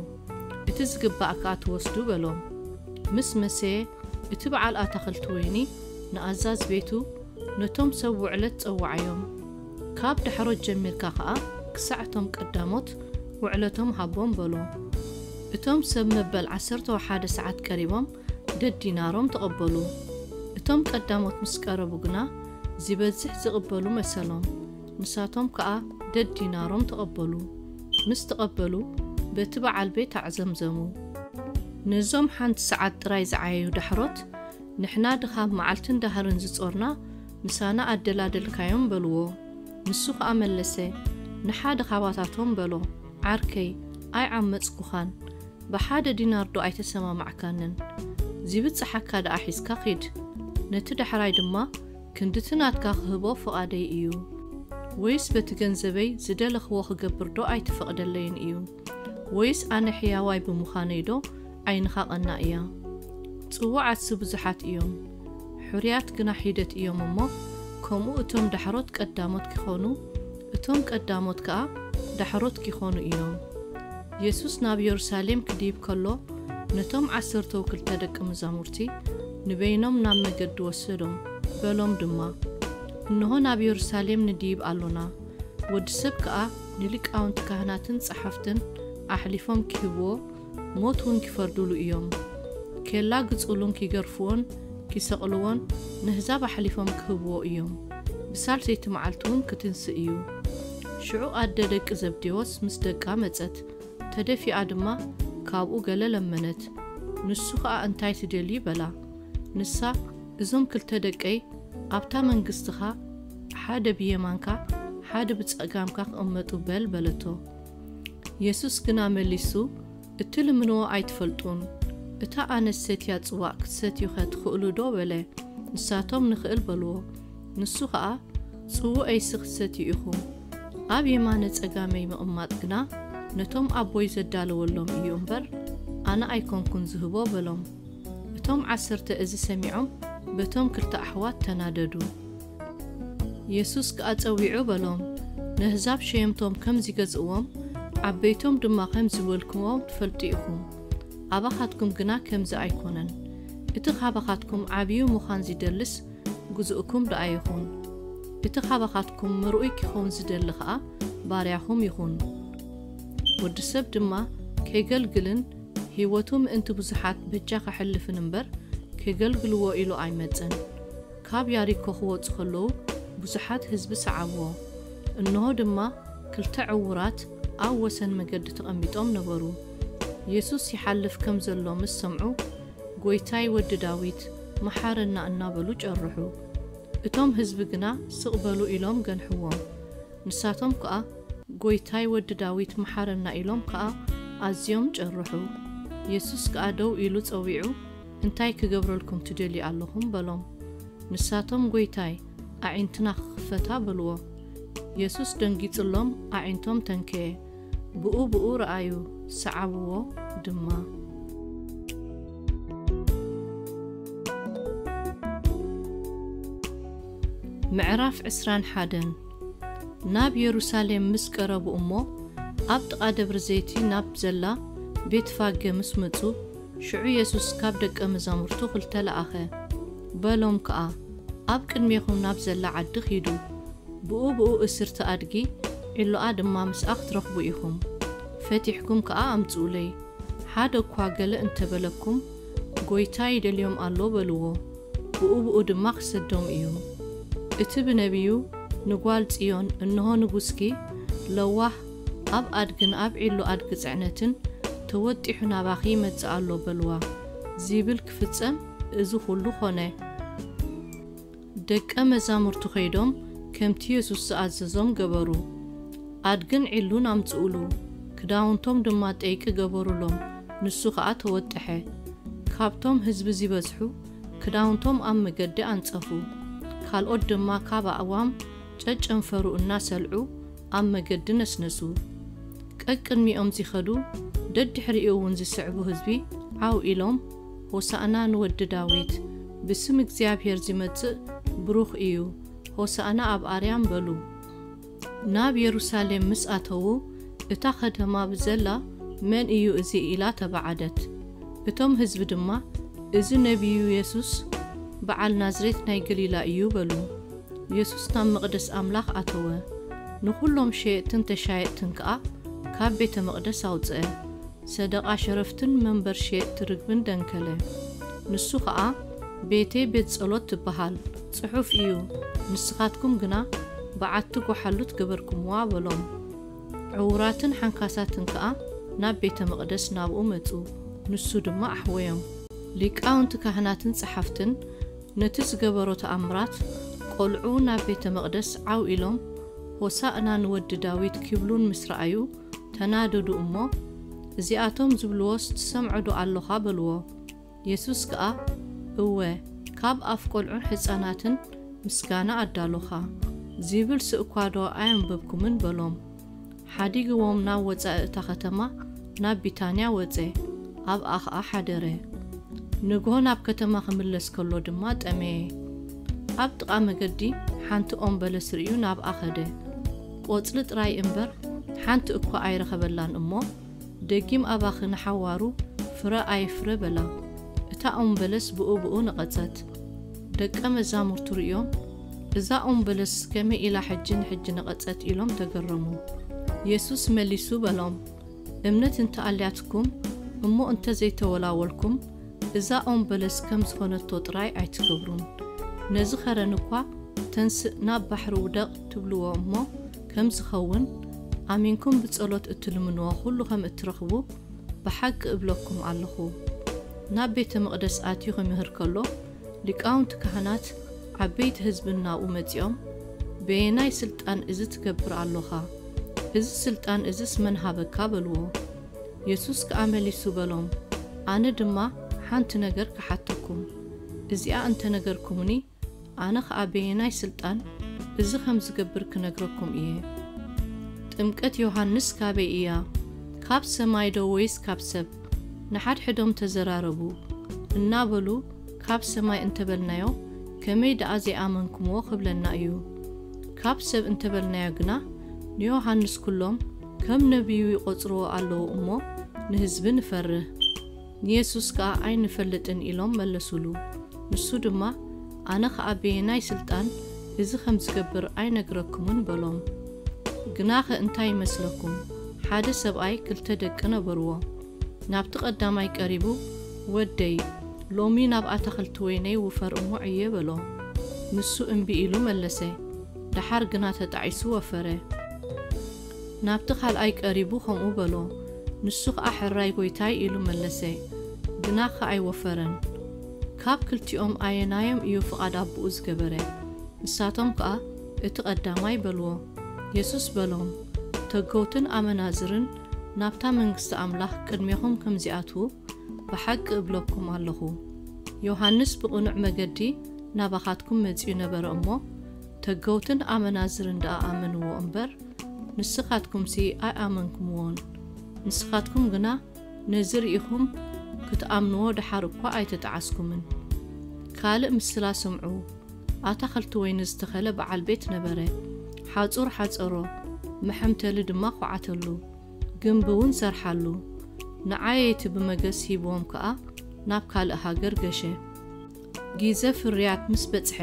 እቲ ዝግባእ ከኣ ትወስዱ በሎም። ምስ መሰየ፣ እቲ በዓል ኣታኽልቲ ወይኒ ንኣዛዚ ቤቱ፣ ነቶም ሰብ ውዕለት ጸውዓዮም። ካብ ዳሕሮት ጀሚርካ ኸኣ ክሳዕ እቶም ቀዳሞት ውዕለቶም ሃቦም በሎ። እቶም ሰብ መበል ዓሰርተው ሓደ ሰዓት ቀሪቦም ደዲናሮም ተቐበሉ። እቶም ቀዳሞት ምስ ቀረቡ ግና ዚበዝሕ ዝቕበሉ መሰሎም። ንሳቶም ከኣ ደዲናሮም ተቐበሉ። ምስ ተቐበሉ በቲ በዓል ቤት ኣዕዘምዘሙ። ነዞም ሓንቲ ሰዓት ጥራይ ዝዓየዩ ዳሕሮት፣ ንሕና ድኻም መዓልትን ዳህርን ዝጾርና ምሳና ኣደላደልካዮም በልዎ። ንሱ ኸኣ መለሰ፣ ንሓደ ኻባታቶም በሎ፣ ዓርከይ፣ ኣይዓመጽኩኻን፣ ብሓደ ዲናር ዶ ኣይተሰማማዕካንን? ዚብጽሓካ ደኣ ሒዝካ ኺድ፣ ነቲ ዳሕራይ ድማ ክንድቲ ናትካ ክህቦ ፍቓደይ እዩ። ወይስ በቲ ገንዘበይ ዝደለኽዎ ክገብር ዶ ኣይትፈቕደለይን እዩ? ወይስ ኣነ ሕያዋይ ብምዃነይ ዶ ዓይንኻ ቐናእ እያ? ጽዉዓትሲ ብዙሓት እዮም፣ ሕሩያት ግና ሒደት እዮም እሞ፣ ከምኡ እቶም ዳሕሮት ቀዳሞት ኪኾኑ፣ እቶም ቀዳሞት ከኣ ዳሕሮት ኪኾኑ እዮም። የሱስ ናብ የሩሳሌም ክድይብ ከሎ፣ ነቶም ዓሰርተው ክልተ ደቀ መዛሙርቲ ንበይኖም ናብ መገዲ ወሰዶም። በሎም ድማ፣ እንሆ ናብ የሩሳሌም ንድይብ ኣሎና፣ ወዲ ሰብ ከኣ ንሊቃውንቲ ካህናትን ጸሓፍትን ኣሕሊፎም ኪህብዎ፣ ሞት እውን ኪፈርዱሉ እዮም። ኬላ ግጹሉን ኪገርፍዎን ኪሰቕልዎን ነህዛብ ኣሕሊፎም ኪህብዎ እዮም። ብሳልሰይቲ መዓልቲ እውን ክትንስእ እዩ። ሽዑ ኣደ ደቂ ዘብዴዎስ ምስ ደቃ መጸት፣ ተደፊኣ ድማ ካብኡ ገለ ለመነት። ንሱ ኸኣ እንታይ ትደልዩ በላ። ንሳ፣ "እዞም ክልተ ደቀይ ኣብታ መንግስትኻ ሓደ ብየማንካ ሓደ ብጸጋምካ ክቕመጡ በል" በለቶ። የሱስ ግና መሊሱ፣ "እትልምንዎ ኣይትፈልጡን። እታ ኣነ ዝሰትያ ጽዋእ ክትሰትዩኸ ትኽእሉ ዶ?" በለ። ንሳቶም፣ "ንኽእል" በልዎ። ንሱ ኸኣ፣ "ጽውኤይሲ ክትሰትዩ ኢኹም። ኣብ የማነ ጸጋመይ ምቕማጥ ግና ነቶም ኣቦይ ዘዳለወሎም እዩ እምበር፣ ኣነ ኣይኮንኩን ዝህቦ" በሎም። እቶም ዓሰርተ እዚ ሰሚዖም በቶም ክልተ ኣሕዋት ተናደዱ። የሱስ ከኣ ጸዊዑ በሎም፣ "ነህዛብ ሸየምቶም ከም ዚገዝእዎም፣ ዓበይቶም ድማ ከም ዚበልክዎም ትፈልጡ ኢኹም። ኣባኻትኩም ግና ከምዚ ኣይኮነን። እቲ ኻባኻትኩም ዓብዩ ምዃን ዚደልስ ግዙእኩም ደኣ ይኹን። እቲ ኻባኻትኩም ምርኡይ ኪኸውን ዚደሊ ኸኣ ባርያኹም ይኹን። ወዲ ሰብ ድማ ኬገልግልን ህይወቱ ምእንቲ ብዙሓት በጃ ኸሕልፍን እምበር፣ ኬገልግልዎ ኢሉ ኣይመጸን። ካብ ያሪኮ ክወጹ ከለዉ ብዙሓት ህዝቢ ሰዓብዎ። እንሆ ድማ ክልተ ዕዉራት ኣብ ወሰን መገዲ ተቐሚጦም ነበሩ። የሱስ ይሓልፍ ከም ዘሎ ምስ ሰምዑ፣ "ጐይታይ ወዲ ዳዊት፣ መሓረና" እናበሉ ጨርሑ። እቶም ህዝቢ ግና ስቕ በሉ ኢሎም ገንሕዎም። ንሳቶም ከኣ፣ "ጐይታይ ወዲ ዳዊት፣ መሓረና" ኢሎም ከኣ ኣዝዮም ጨርሑ። የሱስ ከኣ ደው ኢሉ ጸዊዑ፣ "እንታይ ክገብረልኩም ትደልዩ ኣለኹም?" በሎም። ንሳቶም፣ "ጐይታይ፣ ኣዒንትና ክኽፈታ" በልዎ። የሱስ ደንጊጽሎም ኣዒንቶም ተንከየ። ብኡ ብኡ ረኣዩ፣ ሰዓብዎ ድማ። ምዕራፍ ዕስራን ሓደን። ናብ የሩሳሌም ምስ ቀረቡ እሞ፣ ኣብ ጥቓ ደብሪ ዘይቲ ናብ ዘላ ቤትፋገ ምስ መጹ፣ ሽዑ የሱስ ካብ ደቀ መዛሙርቱ ክልተ ለኣኸ። በሎም ከኣ፣ "ኣብ ቅድሜኹም ናብ ዘላ ዓዲ ኺዱ። ብኡ ብኡ እስርቲ ኣድጊ፣ ዒሎኣ ድማ ምስኣ ክትረኽቡ ኢኹም። ፈቲሕኩም ከኣ ኣምጽኡለይ። ሓደ እኳ ገለ እንተ በለኩም፣ 'ጐይታ ይደልዮም ኣሎ' በልዎ፣ ብኡ ብኡ ድማ ኺሰዶም እዩ። እቲ ብነቢዩ፣ 'ንጓል ጽዮን፣ እንሆ ንጉስኪ፣ ለዋህ፣ ኣብ ኣድግን ኣብ ዒሎ ኣድጊ ጽዕነትን፣ ተወጢሑ ናባኺ ይመጽእ ኣሎ' በልዋ" ዚብል ክፍጸም እዚ ኹሉ ኾነ። ደቀ መዛሙርቱ ኸይዶም ከምቲ የሱስ ዝኣዘዞም ገበሩ። ኣድግን ዒሉን ኣምጽኡሉ፣ ክዳውንቶም ድማ ጠይቂ ገበሩሎም፣ ንሱ ኸኣ ተወጥሐ። ካብቶም ህዝቢ ዚበዝሑ ክዳውንቶም ኣብ መገዲ ኣንጸፉ፣ ካልኦት ድማ ካብ ኣእዋም ጨጨንፈሩ እናሰልዑ ኣብ መገዲ ነስነሱ። ቀቅድሚኦም ዚኸዱ፣ ደድሕሪኡ እውን ዚስዕቡ ህዝቢ ዓው ኢሎም፣ "ሆሳእና ንወዲ ዳዊት፣ ብስም እግዚኣብሄር ዚመጽእ ብሩኽ እዩ፣ ሆሳእና ኣብ ኣርያም" በሉ። ናብ የሩሳሌም ምስ ኣተዉ፣ እታ ኸተማ ብዘላ፣ "መን እዩ እዚ?" ኢላ ተባዓደት። እቶም ህዝቢ ድማ፣ "እዚ ነቢዩ የሱስ በዓል ናዝሬት ናይ ገሊላ እዩ" በሉ። የሱስ ናብ መቕደስ ኣምላኽ ኣተወ። ንኹሎም ሸየጥትን ተሻየጥትን ከኣ ካብ ቤተ መቕደስ ኣውጽአ። ሰደቓ ሸረፍትን መንበር ሸየጥቲ ርግብን ደንከለ። ንሱ ኸኣ፣ "ቤተይ ቤት ጸሎት ትበሃል ጽሑፍ እዩ፣ ንስኻትኩም ግና በዓቲ ጓሓሉት ገበርኩምዋ" በሎም። ዕዉራትን ሓንካሳትን ከኣ ናብ ቤተ መቕደስ ናብኡ መጹ፣ ንሱ ድማ ኣሕወዮም። ሊቃውንቲ ካህናትን ጸሓፍትን ነቲ ዝገበሮ ተኣምራት፣ ቆልዑ ናብ ቤተ መቕደስ ዓው ኢሎም፣ "ሆሳእና ንወዲ ዳዊት" ኪብሉን ምስ ረኣዩ፣ ተናደዱ እሞ፣ "እዚኣቶም ዝብልዎስ ትሰምዖ ዶ ኣሎኻ?" በልዎ። የሱስ ከኣ፣ "እወ፣ ካብ ኣፍ ቆልዑን ሕጻናትን ምስጋና ኣዳሎኻ" ዚብል ስእኳ ዶ ኣየንበብኩምን? በሎም። ሓዲግዎም ናብ ወጻኢ እታ ኸተማ፣ ናብ ቢታንያ ወጸ፣ ኣብኣ ኸኣ ሓደረ። ንግሆ ናብ ከተማ ኺምለስ ከሎ ድማ ጠመየ። ኣብ ጥቓ መገዲ ሓንቲ ኦም በለስ ርእዩ ናብኣ ኸደ። ቈጽሊ ጥራይ እምበር፣ ሓንቲ እኳ ኣይረኸበላን እሞ፣ ደጊም ኣባኺ ንሓዋሩ ፍረ ኣየፍረ በላ። እታ ኦም በለስ ብኡ ብኡ ነቐጸት። ደቀ መዛሙርቱ ርእዮም፣ "እዛ ኦም በለስ ከመይ ኢላ ሕጂ ንሕጂ ነቐጸት?" ኢሎም ተገረሙ። የሱስ መሊሱ በሎም፣ "እምነት እንተ ኣልያትኩም እሞ እንተ ዘይተወላወልኩም፣ እዛ ኦም በለስ ከም ዝኾነቶ ጥራይ ኣይትገብሩን። ነዚ ኸረን እኳ፣ 'ተንስእ፣ ናብ ባሕሪ ውደቕ' ትብልዎ እሞ ከም ዝኸውን፣ ኣሚንኩም ብጸሎት እትልምንዎ ኹሉ ከም እትረኽቡ ብሓቂ እብለኩም ኣለኹ።" ናብ ቤተ መቕደስ ኣትዩ ኺምህር ከሎ፣ ሊቃውንቲ ካህናት ዓበይቲ ህዝብን ናብኡ መጺኦም፣ "በየናይ ስልጣን እዚ ትገብር ኣሎኻ? እዚ ስልጣን እዝስ መን ሃበካ?" በልዎ። የሱስ ከኣ መሊሱ በሎም፣ "ኣነ ድማ ሓንቲ ነገር ክሓተኩም፣ እዚኣ እንተ ነገርኩምኒ፣ ኣነ ኸኣ በየናይ ስልጣን እዚ ኸም ዝገብር ክነግረኩም እየ። ጥምቀት ዮሃንስ ካበይ እያ? ካብ ሰማይ ዶ ወይስ ካብ ሰብ?" ንሓድሕዶም ተዘራረቡ፣ እናበሉ፣ "ካብ ሰማይ እንተበልናዮ፣ ከመይ ደኣ ዘይኣመንኩምዎ ክብለና እዩ? ካብ ሰብ እንተበልናዮ ግና፣ ንዮሃንስ ኩሎም ከም ነቢዩ ይቖጽርዎ ኣለዉ እሞ፣ ንህዝቢ ንፈርህ። ንየሱስ ከኣ ኣይንፈልጥን" ኢሎም መለሱሉ። ንሱ ድማ፣ "ኣነ ኸኣ በየናይ ስልጣን እዚ ኸም ዝገብር ኣይነግረኩምን" በሎም። ግናኸ እንታይ ይመስለኩም? ሓደ ሰብኣይ ክልተ ደቂ ነበርዎ። ናብቲ ቀዳማይ ቀሪቡ፣ "ወደይ፣ ሎሚ ናብ ኣታኽልቲ ወይነይ ውፈር እሞ ዕየ" በሎ። ንሱ እምቢ ኢሉ መለሰ። ደሓር ግና ተጣዒሱ ወፈረ። ናብቲ ካልኣይ ቀሪቡ ከምኡ በሎ። ንሱ ኸኣ፣ "ሕራይ ጐይታይ" ኢሉ መለሰ። ግናኸ ኣይወፈረን። ካብ ክልቲኦም ኣየናዮም እዩ ፍቓድ ኣቦኡ ዝገበረ? ንሳቶም ከኣ፣ "እቲ ቀዳማይ" በልዎ። የሱስ በሎም፣ "ተገውትን ኣመናዝርን ናብታ መንግስቲ ኣምላኽ ቅድሜኹም ከም ዚኣትዉ ብሓቂ እብለኩም ኣለኹ። ዮሃንስ ብቕኑዕ መገዲ ናባኻትኩም መጺኡ ነበረ እሞ፣ ተገውትን ኣመናዝርን ደኣ ኣመንዎ እምበር፣ ንስኻትኩምሲ ኣይኣመንኩምዎን። ንስኻትኩም ግና ነዚ ርኢኹም ክትኣምንዎ ደሓር እኳ ኣይተጠዓስኩምን። ካልእ ምስላ ስምዑ። ኣታኽልቲ ወይኒ ዝተኸለ በዓል ቤት ነበረ። ሓጹር ሓጸሮ፣ መሐምተሊ ድማ ኳዓተሉ፣ ግምቢ እውን ሰርሓሉ። ንዓየይቲ ብመገስ ሂብዎም ከኣ ናብ ካልእ ሃገር ገሸ። ጊዘ ፍርያት ምስ በጽሐ፣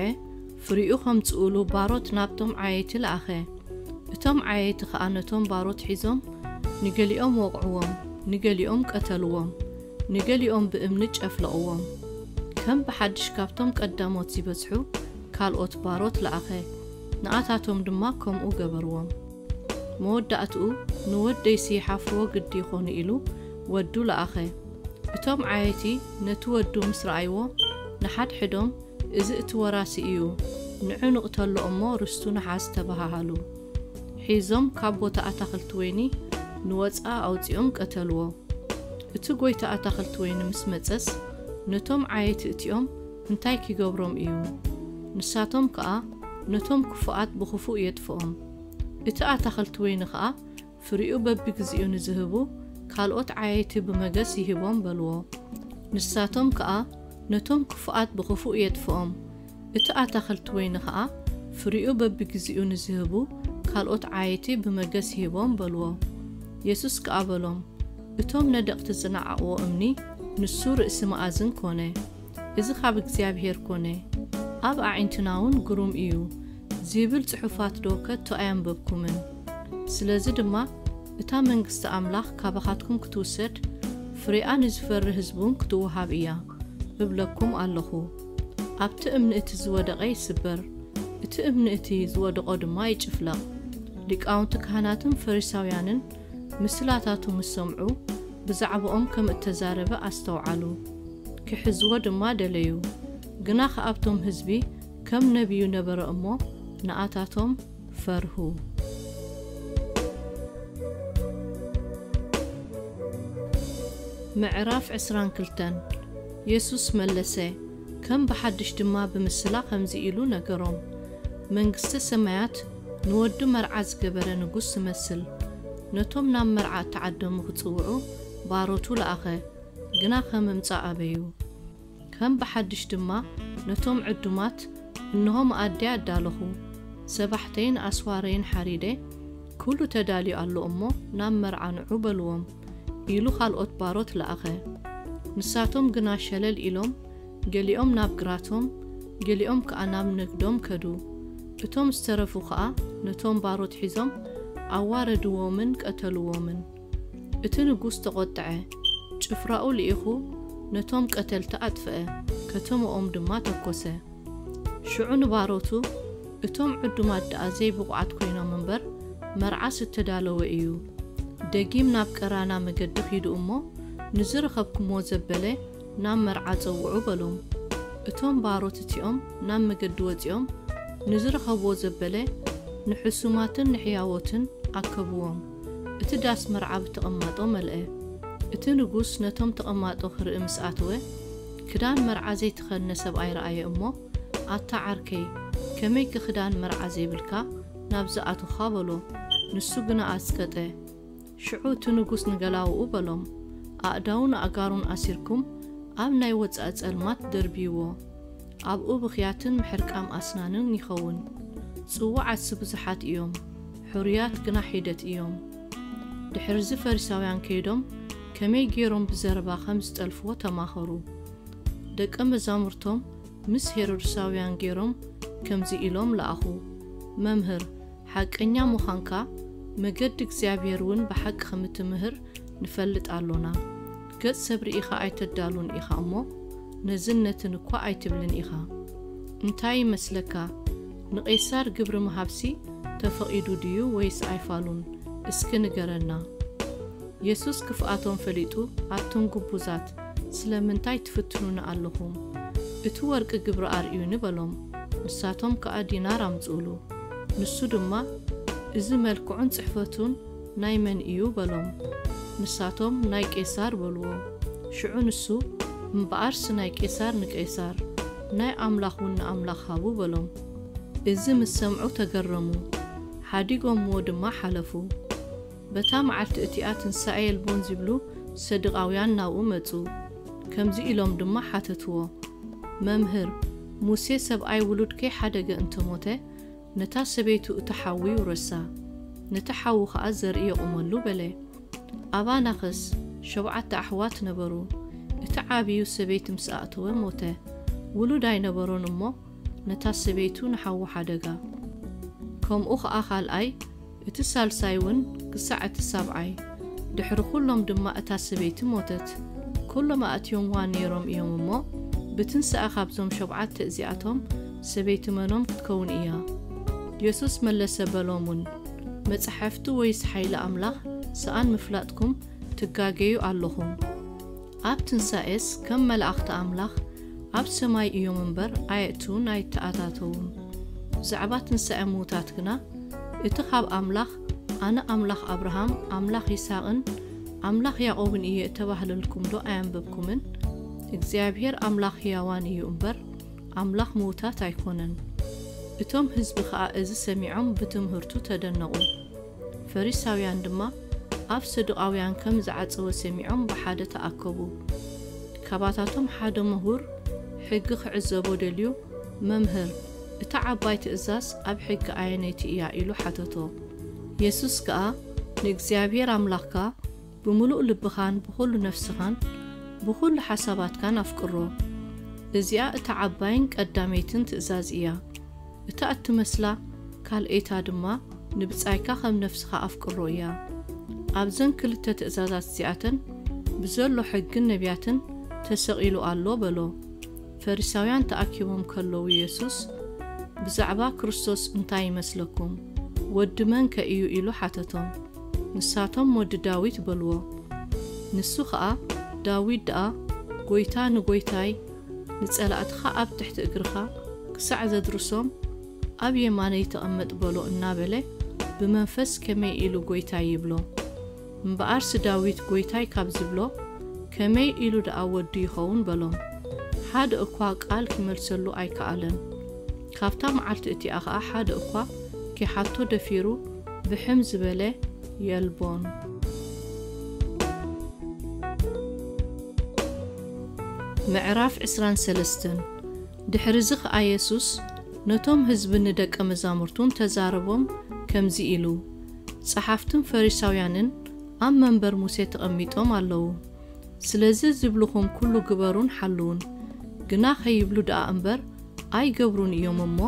ፍሪኡ ኸምጽኡሉ ባሮት ናብቶም ዓየይቲ ለኣኸ። እቶም ዓየይቲ ኸኣ ነቶም ባሮት ሒዞም፣ ንገሊኦም ወቕዕዎም፣ ንገሊኦም ቀተልዎም፣ ንገሊኦም ብእምኒ ጨፍለቕዎም። ከም ብሓድሽ ካብቶም ቀዳሞት ዚበዝሑ ካልኦት ባሮት ለኣኸ። ንኣታቶም ድማ ከምኡ ገበርዎም። መወዳእትኡ፣ "ንወደይሲ ይሓፍርዎ ግዲ ይኾኑ" ኢሉ ወዱ ለኣኸ። እቶም ዓየይቲ ነቲ ወዱ ምስ ረኣይዎ፣ ንሓድሕዶም፣ "እዚ እቲ ወራሲ እዩ፣ ንዑ ንቕተሎ እሞ ርስቱ ንሓዝ" ተባሃሃሉ። ሒዞም ካብ ቦታ ኣታኽልቲ ወይኒ ንወጻኢ ኣውጺኦም ቀተልዎ። እቲ ጐይታ ኣታኽልቲ ወይኒ ምስ መጸስ፣ ነቶም ዓየይቲ እቲኦም እንታይ ኪገብሮም እዩ? ንሳቶም ከኣ ነቶም ክፉኣት ብኽፉእ የጥፍኦም። እቲ ኣታኽልቲ ወይኒ ኸኣ ፍሪኡ በብግዚኡ ንዝህቡ ካልኦት ዓየይቲ ብመገስ ይህቦም በልዎ። ንሳቶም ከኣ ነቶም ክፉኣት ብኽፉእ የጥፍኦም። እቲ ኣታኽልቲ ወይኒ ኸኣ ፍሪኡ በብግዚኡ ንዝህቡ ካልኦት ዓየይቲ ብመገስ ይህቦም በልዎ። የሱስ ከኣ በሎም፣ "እቶም ነደቕቲ ዝነዓቕዎ እምኒ፣ ንሱ ርእሲ መኣዝን ኮነ። እዚ ኻብ እግዚኣብሄር ኮነ፣ ኣብ ኣዒንትና እውን ግሩም እዩ" ዚብል ጽሑፋት ዶ ከቶ ኣየንበብኩምን? ስለዚ ድማ እታ መንግስቲ ኣምላኽ ካባኻትኩም ክትውሰድ፣ ፍሬኣ ንዝፈሪ ህዝቢ እውን ክትወሃብ እያ እብለኩም ኣለኹ። ኣብቲ እምኒ እቲ ዝወደቐ ይስበር፣ እቲ እምኒ እቲ ዝወደቖ ድማ ይጭፍለቕ። ሊቃውንቲ ካህናትን ፈሪሳውያንን ምስላታቱ ምስ ሰምዑ፣ ብዛዕባኦም ከም እተዛረበ ኣስተውዓሉ። ክሕዝዎ ድማ ደለዩ። ግናኸ ኣብቶም ህዝቢ ከም ነቢዩ ነበረ እሞ፣ ንኣታቶም ፈርሁ። ምዕራፍ ዕስራን ክልተን። የሱስ መለሰ፣ ከም ብሓድሽ ድማ ብምስላ ከምዚ ኢሉ ነገሮም፣ መንግስተ ሰማያት ንወዱ መርዓ ዝገበረ ንጉስ ትመስል። ነቶም ናብ መርዓ እተዓደሙ ክጽውዑ ባሮቱ ለኣኸ፣ ግናኸ ምምጻእ ኣበዩ። ከም ብሓድሽ ድማ ነቶም ዕዱማት፣ "እንሆ መኣዲ ኣዳለኹ፣ ሰባሕተይን ኣስዋረይን ሓሪደ፣ ኩሉ ተዳልዩ ኣሎ እሞ ናብ መርዓ ንዑ" በልዎም ኢሉ ካልኦት ባሮት ለኣኸ። ንሳቶም ግና ሸለል ኢሎም፣ ገሊኦም ናብ ግራቶም፣ ገሊኦም ከኣ ናብ ነግዶም ከዱ። እቶም ዝተረፉ ኸኣ ነቶም ባሮት ሒዞም ኣዋረድዎምን ቀተልዎምን። እቲ ንጉስ ተቖጥዐ፣ ጭፍራኡ ልኢኹ ነቶም ቀተልቲ ኣጥፍአ፣ ከተማኦም ድማ ተኮሰ። ሽዑ ንባሮቱ፣ "እቶም ዕዱማት ደኣ ዘይብቑዓት ኮይኖም እምበር፣ መርዓስ እተዳለወ እዩ። ደጊም ናብ ቀራና መገዲ ኺዱ እሞ፣ ንዝረኸብኩምዎ ዘበለ ናብ መርዓ ጸውዑ" በሎም። እቶም ባሮት እቲኦም ናብ መገዲ ወጺኦም ንዝረኸብዎ ዘበለ ንሕሱማትን ንሕያዎትን ኣከብዎም። እቲ ዳስ መርዓ ብተቐማጦ መልአ። እቲ ንጉስ ነቶም ተቐማጦ ክርኢ ምስ ኣተወ፣ ክዳን መርዓ ዘይተኸድነ ሰብኣይ ረኣየ እሞ፣ ኣታ ዓርከይ፣ ከመይከ ክዳን መርዓ ዘይብልካ ናብዚ ኣቶኻ? በሎ። ንሱ ግና ኣጽቀጠ። ሽዑ እቲ ንጉስ ንገላውኡ በሎም፣ ኣእዳውን ኣእጋሩን ኣሲርኩም ኣብ ናይ ወጻኢ ጸልማት ደርብይዎ። ኣብኡ ብኽያትን ምሕርቃም ኣስናንን ይኸውን። ጽዉዓትሲ ብዙሓት እዮም፣ ሕሩያት ግና ሒደት እዮም። ድሕርዚ ፈሪሳውያን ከይዶም ከመይ ገይሮም ብዘረባ ከም ዝጠልፍዎ ተማኸሩ። ደቀ መዛሙርቶም ምስ ሄሮድሳውያን ገይሮም ከምዚ ኢሎም ለኣኹ፣ መምህር፣ ሓቀኛ ምዃንካ፣ መገዲ እግዚኣብሔር እውን ብሓቂ ከም እትምህር ንፈልጥ ኣሎና። ገጽ ሰብ ርኢኻ ኣይተዳሉን ኢኻ እሞ፣ ነዝን ነትን እኳ ኣይትብልን ኢኻ። እንታይ ይመስለካ? ንቄሳር ግብሪ ምሃብሲ ተፈቒዱ ድዩ ወይስ ኣይፋሉን? እስኪ ንገረና። የሱስ ክፍኣቶም ፈሊጡ፣ ኣቱም ግቡዛት፣ ስለምንታይ ትፍትኑኒ ኣለኹም? እቲ ወርቂ ግብሪ ኣርእዩኒ በሎም። ንሳቶም ከኣ ዲናር ኣምጽኡሉ። ንሱ ድማ፣ እዚ መልክዑን ጽሕፈቱን ናይ መን እዩ? በሎም። ንሳቶም፣ ናይ ቄሳር በልዎ። ሽዑ ንሱ፣ እምበኣርሲ ናይ ቄሳር ንቄሳር፣ ናይ ኣምላኽ እውን ንኣምላኽ ሃቡ በሎም። እዚ ምስ ሰምዑ ተገረሙ፣ ሓዲጎምዎ ድማ ሓለፉ። በታ መዓልቲ እቲኣ ትንሳኤ የልቦን ዚብሉ ሰዱቃውያን ናብኡ መጹ። ከምዚ ኢሎም ድማ ሓተትዎ፣ መምህር፣ ሙሴ ሰብኣይ ውሉድ ከይሓደገ እንተ ሞተ፣ ነታ ሰበይቱ እቲ ሓዊ ይውረሳ፣ ነቲ ሓዊ ኸኣ ዘርኢ የቑመሉ በለ። ኣባናኸስ ሸውዓተ ኣሕዋት ነበሩ። እቲ ዓብዩ ሰበይቲ ምስ ኣእተወ ሞተ። ውሉድ ኣይነበሮን እሞ ነታ ሰበይቱ ንሓዊ ሓደጋ። ከምኡ ኸኣ ካልኣይ፣ እቲ ሳልሳይ እውን ክሳዕ እቲ ሳብዓይ። ድሕሪ ኩሎም ድማ እታ ሰበይቲ ሞተት። ኩሎም ኣእትዮምዋ ነይሮም እዮም እሞ፣ ብትንሳኤ ኻብዞም ሸውዓተ እዚኣቶም ሰበይቲ መኖም ክትከውን እያ? የሱስ መለሰ በሎምውን፣ መጻሕፍቲ ወይስ ሓይሊ ኣምላኽ ሰኣን ምፍላጥኩም ትጋገዩ ኣለኹም። ኣብ ትንሳኤስ ከም መላእኽቲ ኣምላኽ ኣብ ሰማይ እዮም እምበር ኣየእትዉን ኣይተኣታተዉን። ብዛዕባ ትንሳኤ ምዉታት ግና፣ እቲ ኻብ ኣምላኽ፣ ኣነ ኣምላኽ ኣብርሃም፣ ኣምላኽ ይስሃቅን ኣምላኽ ያዕቆብን እየ እተባህለልኩምዶ ኣየንበብኩምን? እግዚኣብሄር ኣምላኽ ህያዋን እዩ እምበር፣ ኣምላኽ ምዉታት ኣይኮነን። እቶም ህዝቢ ኸኣ እዚ ሰሚዖም ብትምህርቱ ተደነቑ። ፈሪሳውያን ድማ ኣብ ሰዱቃውያን ከም ዝዓጸወ ሰሚዖም ብሓደ ተኣከቡ። ካባታቶም ሓደ ምሁር ሕጊ ክዕዘቦ ደልዩ፣ መምህር፣ እታ ዓባይ ትእዛዝ ኣብ ሕጊ ኣየነይቲ እያ? ኢሉ ሓተቶ። የሱስ ከኣ፣ ንእግዚኣብሔር ኣምላኽካ ብምሉእ ልብኻን ብኹሉ ነፍስኻን ብኹሉ ሓሳባትካን ኣፍቅሮ። እዚኣ እታ ዓባይን ቀዳመይትን ትእዛዝ እያ። እታ እትመስላ ካልኣይታ ድማ ንብጻይካ ከም ነፍስኻ ኣፍቅሮ እያ። ኣብዘን ክልተ ትእዛዛት እዚኣተን ብዘሎ ሕግን ነቢያትን ተሰቒሉ ኣሎ በሎ። ፈሪሳውያን ተኣኪቦም ከለዉ የሱስ ብዛዕባ ክርስቶስ እንታይ ይመስለኩም? ወዲ መን ከ እዩ? ኢሉ ሓተቶም። ንሳቶም ወዲ ዳዊት በልዎ። ንሱ ኸኣ ዳዊት ደኣ ጎይታ ንጎይታይ ንጸላእትኻ ኣብ ትሕቲ እግርኻ ክሳዕ ዘድርሶም ኣብ የማነይ ተቐመጥ በሎ እናበለ ብመንፈስ ከመይ ኢሉ ጎይታይ ይብሎ? እምበኣርሲ ዳዊት ጎይታይ ካብ ዝብሎ ከመይ ኢሉ ደኣ ወዱ ይኸውን በሎም። ሓደ እኳ ቃል ኪመልሰሉ ኣይከኣለን። ካብታ መዓልቲ እቲኣ ኸኣ ሓደ እኳ ኪሓቶ ደፊሩ ብሕም ዝበለ የልቦን። ምዕራፍ ዕስራን ሰለስተን። ድሕርዚ ኸኣ የሱስ ነቶም ህዝብን ንደቀ መዛሙርቱን ተዛረቦም ከምዚ ኢሉ፣ ጸሓፍትን ፈሪሳውያንን ኣብ መንበር ሙሴ ተቐሚጦም ኣለዉ። ስለዚ ዝብልኹም ኩሉ ግበሩን ሓልዉን፣ ግና ኸይብሉ ደኣ እምበር ኣይገብሩን እዮም እሞ፣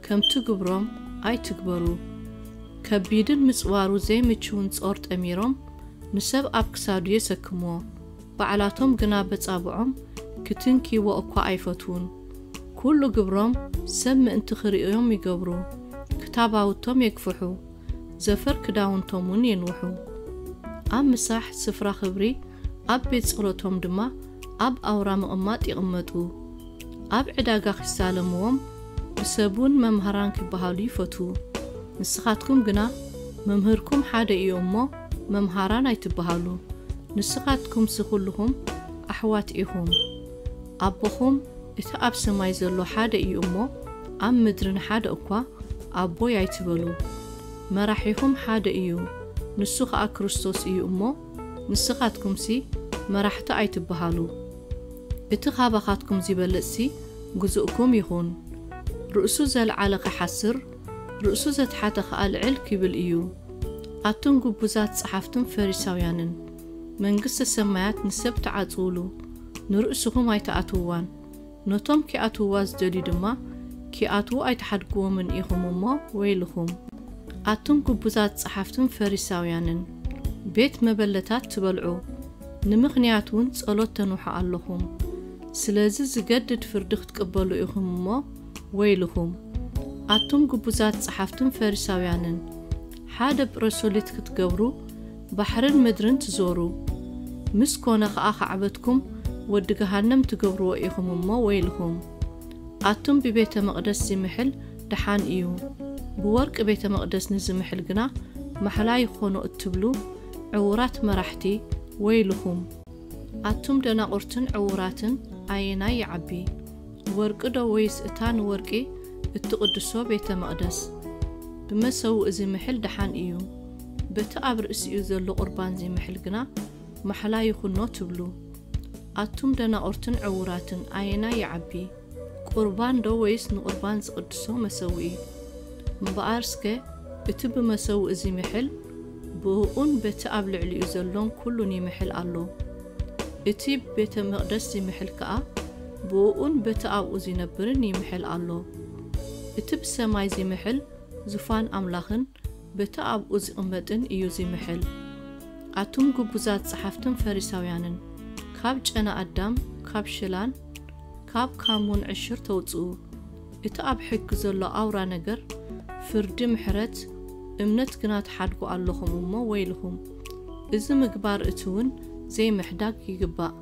ከምቲ ግብሮም ኣይትግበሩ። ከቢድን ምጽዋሩ ዘይምችውን ጾር ጠሚሮም ንሰብ ኣብ ክሳዱ የሰክምዎ፣ ባዕላቶም ግና በጻብዖም ክትንክይዎ እኳ ኣይፈትዉን። ኩሉ ግብሮም ሰብ ምእንቲ ክርእዮም ይገብሩ፣ ክታባውቶም የግፍሑ፣ ዘፈር ክዳውንቶም እውን የንውሑ። ኣብ ምሳሕ ስፍራ ክብሪ፣ ኣብ ቤት ጸሎቶም ድማ ኣብ ኣውራ ምቕማጥ ይቕመጡ። ኣብ ዕዳጋ ኺሳለምዎም ብሰብ እውን መምሃራን ኪበሃሉ ይፈትዉ። ንስኻትኩም ግና መምህርኩም ሓደ እዩ እሞ መምሃራን ኣይትበሃሉ። ንስኻትኩምሲ ኹልኹም ኣሕዋት ኢኹም። ኣቦኹም እቲ ኣብ ሰማይ ዘሎ ሓደ እዩ እሞ ኣብ ምድሪ ንሓደ እኳ ኣቦይ ኣይትበሉ። መራሒኹም ሓደ እዩ፣ ንሱ ኸኣ ክርስቶስ እዩ እሞ ንስኻትኩምሲ መራሕቲ ኣይትበሃሉ። እቲ ኻባኻትኩም ዚበልጽሲ ግዙእኩም ይኹን። ርእሱ ዘልዓለ ኺሓስር፣ ርእሱ ዘትሓተ ኸኣ ልዕል ኪብል እዩ። ኣቱም ግቡዛት ጸሓፍትን ፈሪሳውያንን፣ መንግስተ ሰማያት ንሰብ ትዓጽውሉ፣ ንርእስኹም ኣይትኣትውዋን። ነቶም ኪኣትውዋ ዝደልዩ ድማ ኪኣትዉ ኣይትሓድግዎምን ኢኹም እሞ ወይልኹም። ኣቱም ግቡዛት ጸሓፍትን ፈሪሳውያንን፣ ቤት መበለታት ትበልዑ፣ ንምኽንያት እውን ጸሎት ተንውሑ ኣለኹም። ስለዚ ዝገድድ ፍርዲ ክትቅበሉ ኢኹም እሞ ወይልኹም። ኣቱም ግቡዛት ጸሓፍትን ፈሪሳውያንን፣ ሓደ ጵረሶሊት ክትገብሩ ባሕርን ምድርን ትዞሩ፣ ምስ ኮነ ኸኣ ኻዕበትኩም ወዲ ገሃነም ትገብርዎ ኢኹም እሞ ወይልኹም። ኣቱም ብቤተ መቕደስ ዚምሕል ደሓን እዩ፣ ብወርቂ ቤተ መቕደስ ንዝምሕል ግና ማሕላ ይኾኖ እትብሉ ዕዉራት መራሕቲ ወይልኹም። ኣቱም ደናቑርትን ዕዉራትን ኣየናይ ይዓቢ፣ ወርቂ ዶ ወይስ እታ ንወርቂ እትቕድሶ ቤተ መቕደስ? ብመሰውእ ዚምሕል ደሓን እዩ፣ በቲ ኣብ ርእሲኡ ዘሎ ቁርባን ዚምሕል ግና ማሕላ ይኹኖ ትብሉ። ኣቱም ደናቑርትን ዕዉራትን ኣየናይ ይዓቢ፣ ቁርባን ዶ ወይስ ንቁርባን ዝቕድሶ መሰውኢ? እምበኣር እስከ እቲ ብመሰውኢ ዚምሕል ብእኡን በቲ ኣብ ልዕሊኡ ዘሎን ኩሉን ይምሕል ኣሎ። እቲ ቤተ መቕደስ ዚምሕል ከኣ ብእኡን በቲ ኣብኡ ዚነብርን ይምሕል ኣሎ። እቲ ብሰማይ ዚምሕል ዙፋን ኣምላኽን በቲ ኣብኡ ዚቕመጥን እዩ ዚምሕል። ኣቱም ግቡዛት ጸሓፍትን ፈሪሳውያንን፣ ካብ ጨና ኣዳም፣ ካብ ሽላን ካብ ካሙን ዕሽር ተውጽኡ። እቲ ኣብ ሕጊ ዘሎ ኣውራ ነገር ፍርዲ፣ ምሕረት፣ እምነት ግና ትሓድጉ ኣለኹም እሞ ወይልኹም። እዚ ምግባር እቲ እውን ዘይምሕዳግ ይግባእ።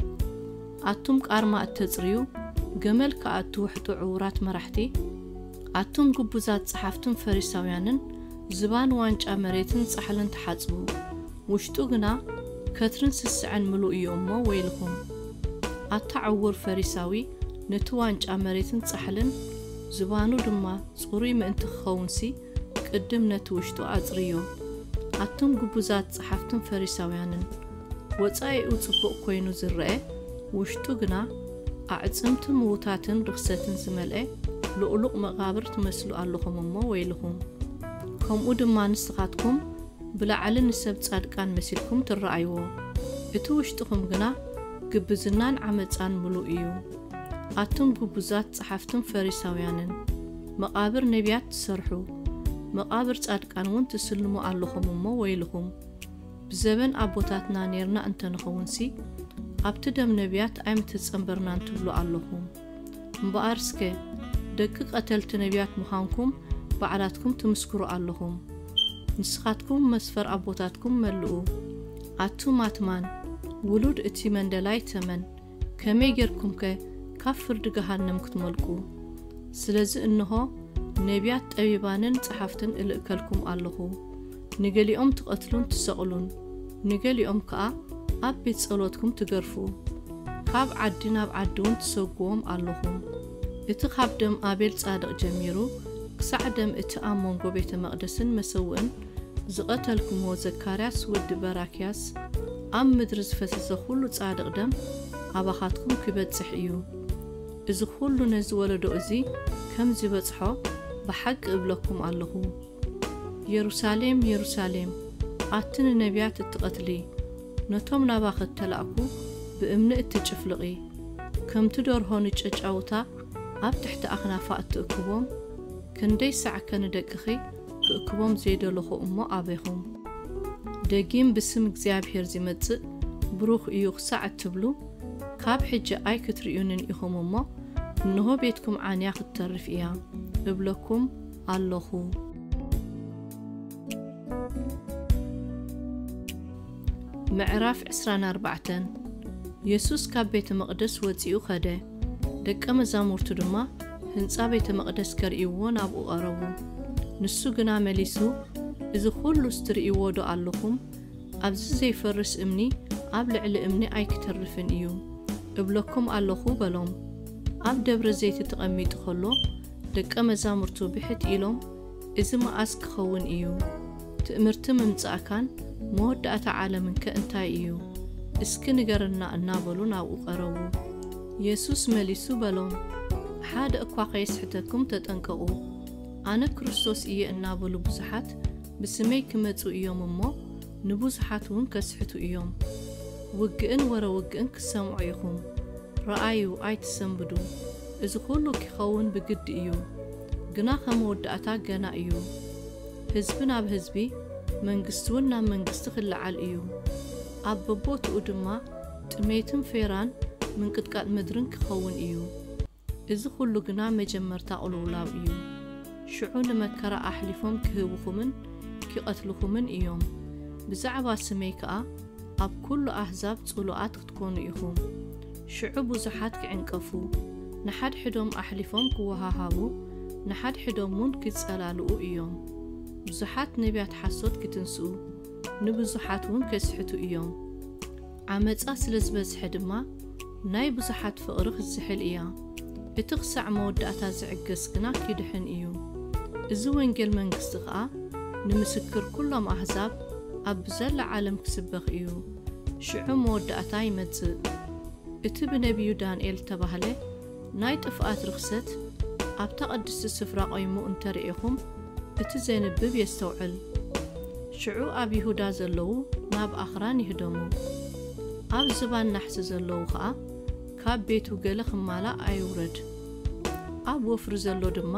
ኣቱም ቃርማ እተጽርዩ፣ ገመል ከኣ እትውሕጡ ዕዉራት መራሕቲ፣ ኣቱም ግቡዛት ጸሓፍትን ፈሪሳውያንን፣ ዝባን ዋንጫ መሬትን ጻሕልን ትሓጽቡ፣ ውሽጡ ግና ከትርን ስስዐን ምሉእ እዩ እሞ ወይልኹም። ኣታ ዕዉር ፈሪሳዊ፣ ነቲ ዋንጫ መሬትን ጻሕልን፣ ዝባኑ ድማ ጽሩይ ምእንቲ ክኸውንሲ፣ ቅድም ነቲ ውሽጡ ኣጽርዮ። ኣቱም ግቡዛት ጸሓፍትን ፈሪሳውያንን፣ ወጻኢኡ ጽቡቕ ኮይኑ ዝረአ፣ ውሽጡ ግና ኣዕጽምቲ ምዉታትን ርኽሰትን ዝመልአ ልኡሉቕ መቓብር ትመስሉ ኣለኹም እሞ ወይልኹም። ከምኡ ድማ ንስኻትኩም ብላዕሊ ንሰብ ጻድቃን መሲልኩም ትረኣይዎ፣ እቲ ውሽጥኹም ግና ግብዝናን ዓመጻን ምሉእ እዩ። ኣቱም ግቡዛት ጸሓፍትን ፈሪሳውያንን፣ መቓብር ነቢያት ትሰርሑ፣ መቓብር ጻድቃን እውን ትስልሙ ኣለኹም እሞ ወይልኹም። ብዘበን ኣቦታትና ኔርና እንተ ንኸውንሲ፣ ኣብቲ ደም ነቢያት ኣይምተጸንበርናን ትብሉ ኣለኹም። እምበኣር እስከ ደቂ ቀተልቲ ነቢያት ምዃንኩም ባዕላትኩም ትምስክሩ ኣለኹም። ንስኻትኩም መስፈር ኣቦታትኩም መልኡ። ኣቱ ማትማን፣ ውሉድ እቲ መንደላይ ተመን፣ ከመይ ጌርኩምከ ካብ ፍርዲ ገሃነም ክትመልቁ? ስለዚ እንሆ፣ ነቢያት ጠቢባንን ጸሓፍትን እልእከልኩም ኣለኹ። ንገሊኦም ትቐትሉን ትሰቕሉን፣ ንገሊኦም ከኣ ኣብ ቤት ጸሎትኩም ትገርፉ። ካብ ዓዲ ናብ ዓዲ እውን ትሰጉዎም ኣለኹም። እቲ ካብ ደም ኣቤል ጻድቕ ጀሚሩ፣ ክሳዕ ደም እቲ ኣብ መንጎ ቤተ መቕደስን መሰውእን ዝቐተልኩምዎ ዘካርያስ ወዲ በራክያስ፣ ኣብ ምድሪ ዝፈሰሰ ኹሉ ጻድቕ ደም ኣባኻትኩም ኪበጽሕ እዩ። እዚ ኹሉ ነዚ ወለዶ እዚ ከም ዚበጽሖ ብሓቂ እብለኩም ኣለኹ። የሩሳሌም፣ የሩሳሌም፣ ኣቲ ንነቢያት እትቐትሊ፣ ነቶም ናባኺ እተላእኩ ብእምኒ እትጭፍልቒ፣ ከምቲ ደርሆ ንጨጫውታ ኣብ ትሕቲ ኣኽናፋ እትእክቦም፣ ክንደይ ሳዕከ ንደቅኺ ክእክቦም ዘይደለኹ እሞ ኣበኹም። ደጊም ብስም እግዚኣብሔር ዚመጽእ ብሩኽ እዩ ክሳዕ እትብሉ፣ ካብ ሕጂ ኣይክትርእዩንን ኢኹም እሞ፣ እንሆ ቤትኩም ዓንያ ክትተርፍ እያ እብለኩም ኣለኹ። ምዕራፍ ዕስራን ኣርባዕተን። የሱስ ካብ ቤተ መቕደስ ወጺኡ ኸደ። ደቀ መዛሙርቱ ድማ ህንጻ ቤተ መቕደስ ከርእይዎ ናብኡ ቀረቡ። ንሱ ግና መሊሱ፣ "እዚ ኹሉስ ትርእይዎ ዶ ኣለኹም? ኣብዚ ዘይፈርስ እምኒ ኣብ ልዕሊ እምኒ ኣይክተርፍን እዩ እብለኩም ኣለኹ" በሎም። ኣብ ደብረ ዘይት ተቐሚጡ ከሎ ደቀ መዛሙርቱ ብሕት ኢሎም፣ "እዚ መኣስ ክኸውን እዩ? ትእምርቲ ምምጻእካን መወዳእታ ዓለምንከ እንታይ እዩ? እስኪ ንገረና" እናበሉ ናብኡ ቀረቡ። የሱስ መሊሱ በሎም፣ "ሓደ እኳ ከየስሕተኩም ተጠንቀቑ። ኣነ ክርስቶስ እየ እናበሉ ብዙሓት ብስመይ ክመጹ እዮም እሞ ንብዙሓት እውን ከስሕቱ እዮም። ውግእን ወረ ውግእን ክትሰምዑ ኢኹም። ረኣዩ፣ ኣይትሰንብዱ። እዚ ኹሉ ኪኸውን ብግዲ እዩ፣ ግና ከም መወዳእታ ገና እዩ። ህዝቢ ናብ ህዝቢ፣ መንግስቲ እውን ናብ መንግስቲ ክለዓል እዩ። ኣብ በቦትኡ ድማ ጥሜትን ፌራን ምንቅጥቃጥ ምድርን ክኸውን እዩ። እዚ ኹሉ ግና መጀመርታ ቅልውላው እዩ። ሽዑ ንመከራ ኣሕሊፎም ክህብኹምን ኪቐትልኹምን እዮም። ብዛዕባ ስመይ ከኣ ኣብ ኩሉ ኣህዛብ ጽሉኣት ክትኮኑ ኢኹም። ሽዑ ብዙሓት ክዕንቀፉ፣ ንሓድሕዶም ኣሕሊፎም ክወሃሃቡ፣ ንሓድሕዶም እውን ክጸላልኡ እዮም። ብዙሓት ነቢያት ሓሶት ክትንስኡ፣ ንብዙሓት እውን ከስሕቱ እዮም። ዓመጻ ስለ ዝበዝሐ ድማ ናይ ብዙሓት ፍቕሪ ክትዝሕል እያ። እቲ ክሳዕ መወዳእታ ዝዕገስ ግና ኪድሕን እዩ። እዚ ወንጌል መንግስቲ ከኣ ንምስክር ኩሎም ኣህዛብ ኣብ ብዘላ ዓለም ክስበኽ እዩ። ሽዑ መወዳእታ ይመጽእ። እቲ ብነቢዩ ዳንኤል እተባህለ ናይ ጥፍኣት ርኽሰት ኣብታ ቅድስቲ ስፍራ ቆይሙ እንተ ርኤኹም፣ እቲ ዜንብብ የስተውዕል። ሽዑ ኣብ ይሁዳ ዘለዉ ናብ ኣኽራን ይህደሙ። ኣብ ዝባን ናሕሲ ዘለዉ ኸኣ ካብ ቤቱ ገለ ክማላእ ኣይውረድ። ኣብ ወፍሪ ዘሎ ድማ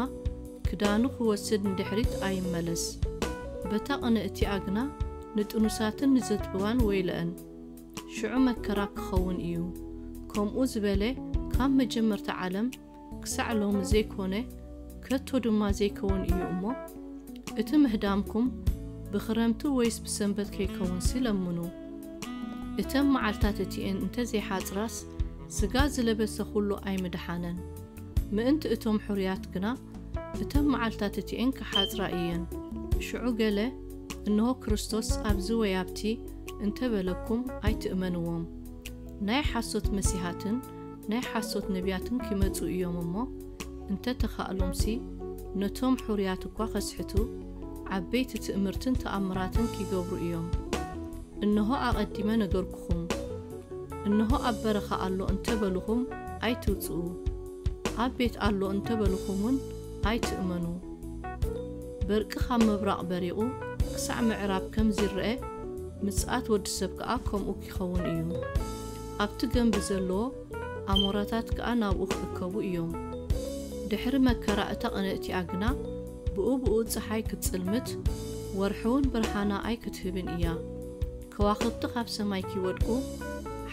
ክዳኑ ክወስድ ንድሕሪት ኣይመለስ። በታ ቅንእቲኣ ግና ንጥኑሳትን ንዘትብባን ወይለአን። ሽዑ መከራ ክኸውን እዩ። ከምኡ ዝበለ ካብ መጀመርታ ዓለም ክሳዕ ሎሚ ዘይኮነ፣ ከቶ ድማ ዘይከውን እዩ እሞ፣ እቲ ምህዳምኩም ብኽረምቲ ወይስ ብሰንበት ከይከውንሲ ለምኑ። እተን መዓልታት እቲኤን እንተ ዘይሓጽራስ፣ ስጋ ዝለበሰ ኹሉ ኣይምድሓነን። ምእንቲ እቶም ሕሩያት ግና እተን መዓልታት እቲኤን ክሓጽራ እየን። ሽዑ ገለ፣ "እንሆ ክርስቶስ ኣብዚ ወይ ኣብቲ" እንተ በለኩም ኣይትእመንዎም። ናይ ሓሶት መሲሃትን ናይ ሓሶት ነቢያትን ኪመጹ እዮም እሞ፣ እንተ ተኻእሎምሲ ነቶም ሕሩያት እኳ ከስሕቱ፣ ዓበይቲ ትእምርትን ተኣምራትን ኪገብሩ እዮም። እንሆ ኣቐዲመ ነገርኩኹም። እንሆ ኣብ በረኻ ኣሎ እንተ በሉኹም ኣይትውጽኡ፣ ኣብ ቤት ኣሎ እንተ በሉኹም እውን ኣይትእመኑ። በርቂ ካብ ምብራቕ በሪቑ ክሳዕ ምዕራብ ከም ዚረአ፣ ምጽኣት ወዲ ሰብ ከኣ ከምኡ ኪኸውን እዩ። ኣብቲ ገምቢ ዘለዎ ኣሞራታት ከኣ ናብኡ ክእከቡ እዮም። ድሕሪ መከራ እታ ቅንእቲኣ ግና ብኡ ብኡ ጸሓይ ክትጽልምት፣ ወርሒ እውን ብርሃና ኣይክትህብን እያ። ከዋኽብቲ ካብ ሰማይ ኪወድቁ፣